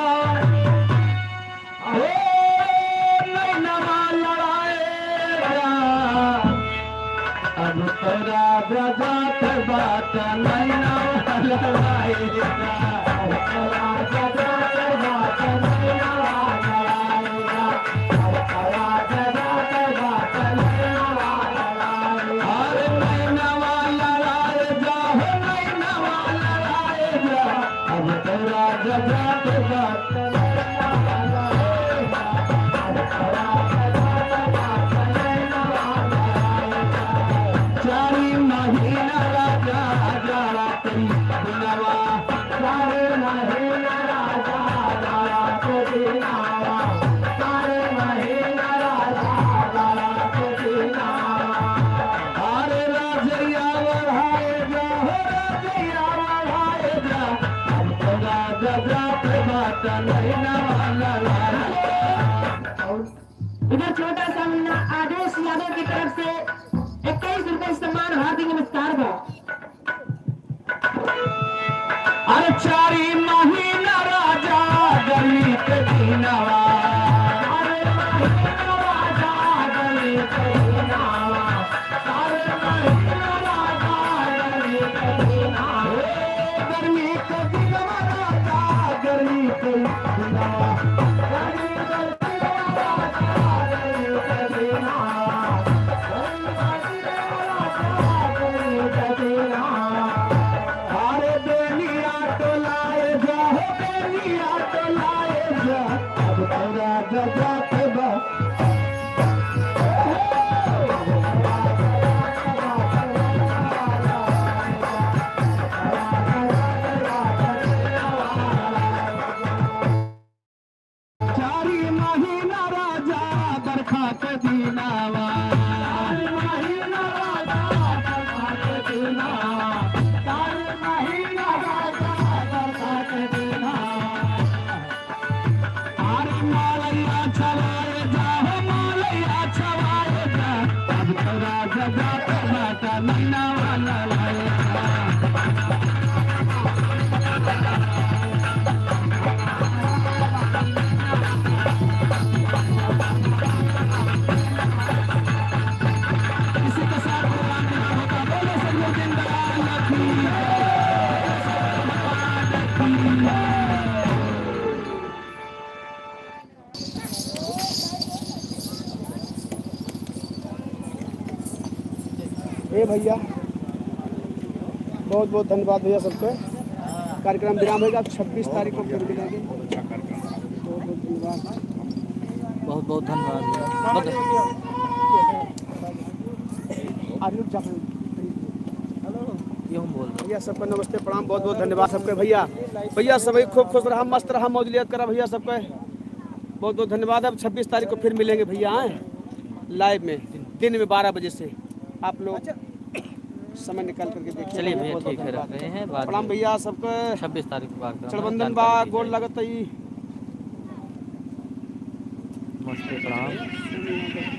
ओ नैना वाला राय जा, अब तो राजा जा अरे राजैया बढ़ाए जा, हो राजैया बढ़ाए जा, अब तो राजा जात बाटा नहीं ना वाला लाला। इधर छोटा सा मुन्ना आदेश यादव की तरफ से इक्कीस रुपए सम्मान हार्दिक नमस्कार बा। अरे चारी महीना राजा गर्मी के दिनवा। अरे महीना राजा गर्मी के दिनवा। अरे महीना राजा गर्मी के दिनवा। ए गर्मी के दिनवा राजा गर्मी के दिनवा। गर्मी के अरे बेनिया टोलाए जा, हो बेनिया टोलाए जा, अब तोरा गजब बा। चारी महीना राजा बरखा के दिनावा। चारी महीना राजा बरखा के दिनावा। चारी महीना राजा बरखा के दिनावा। अरे मालैया छवाए जा, हो मालैया छवाए जा, अब तो राजा जात बाटा नैना वाला लाए जा। इसी के साथ प्रोग्राम यहाँ होता। बोलो सब लोग जिंदाबाद की जय। ए भैया, बहुत बहुत धन्यवाद भैया सबके। कार्यक्रम विराम होगा, छब्बीस तारीख को फिर मिलेंगे। बहुत बहुत धन्यवाद। बहुत बहुत धन्यवाद भैया। आर्यन जाफरी। ये हम बोल रहे हैं। भैया सबका नमस्ते प्रणाम, बहुत बहुत धन्यवाद सबके भैया। भैया सभी खूब खुश रहा, मस्त रहा, मौज लिया करा भैया सबके। बहुत बहुत धन्यवाद। अब छब्बीस तारीख को फिर मिलेंगे भैया, आए लाइव में दिन में बारह बजे से। आप लोग समय निकाल करके देखिए। चलिए भैया, बहुत बहुत ठीक है, धन्यवाद। रखते हैं, बाद प्रणाम में। भैया सबके। छब्बीस तारीख को कार्यक्रम है, चड़बंदन बा, जानकारी दी गोड़ जाएगी। लगत है। नमस्ते, प्रणाम।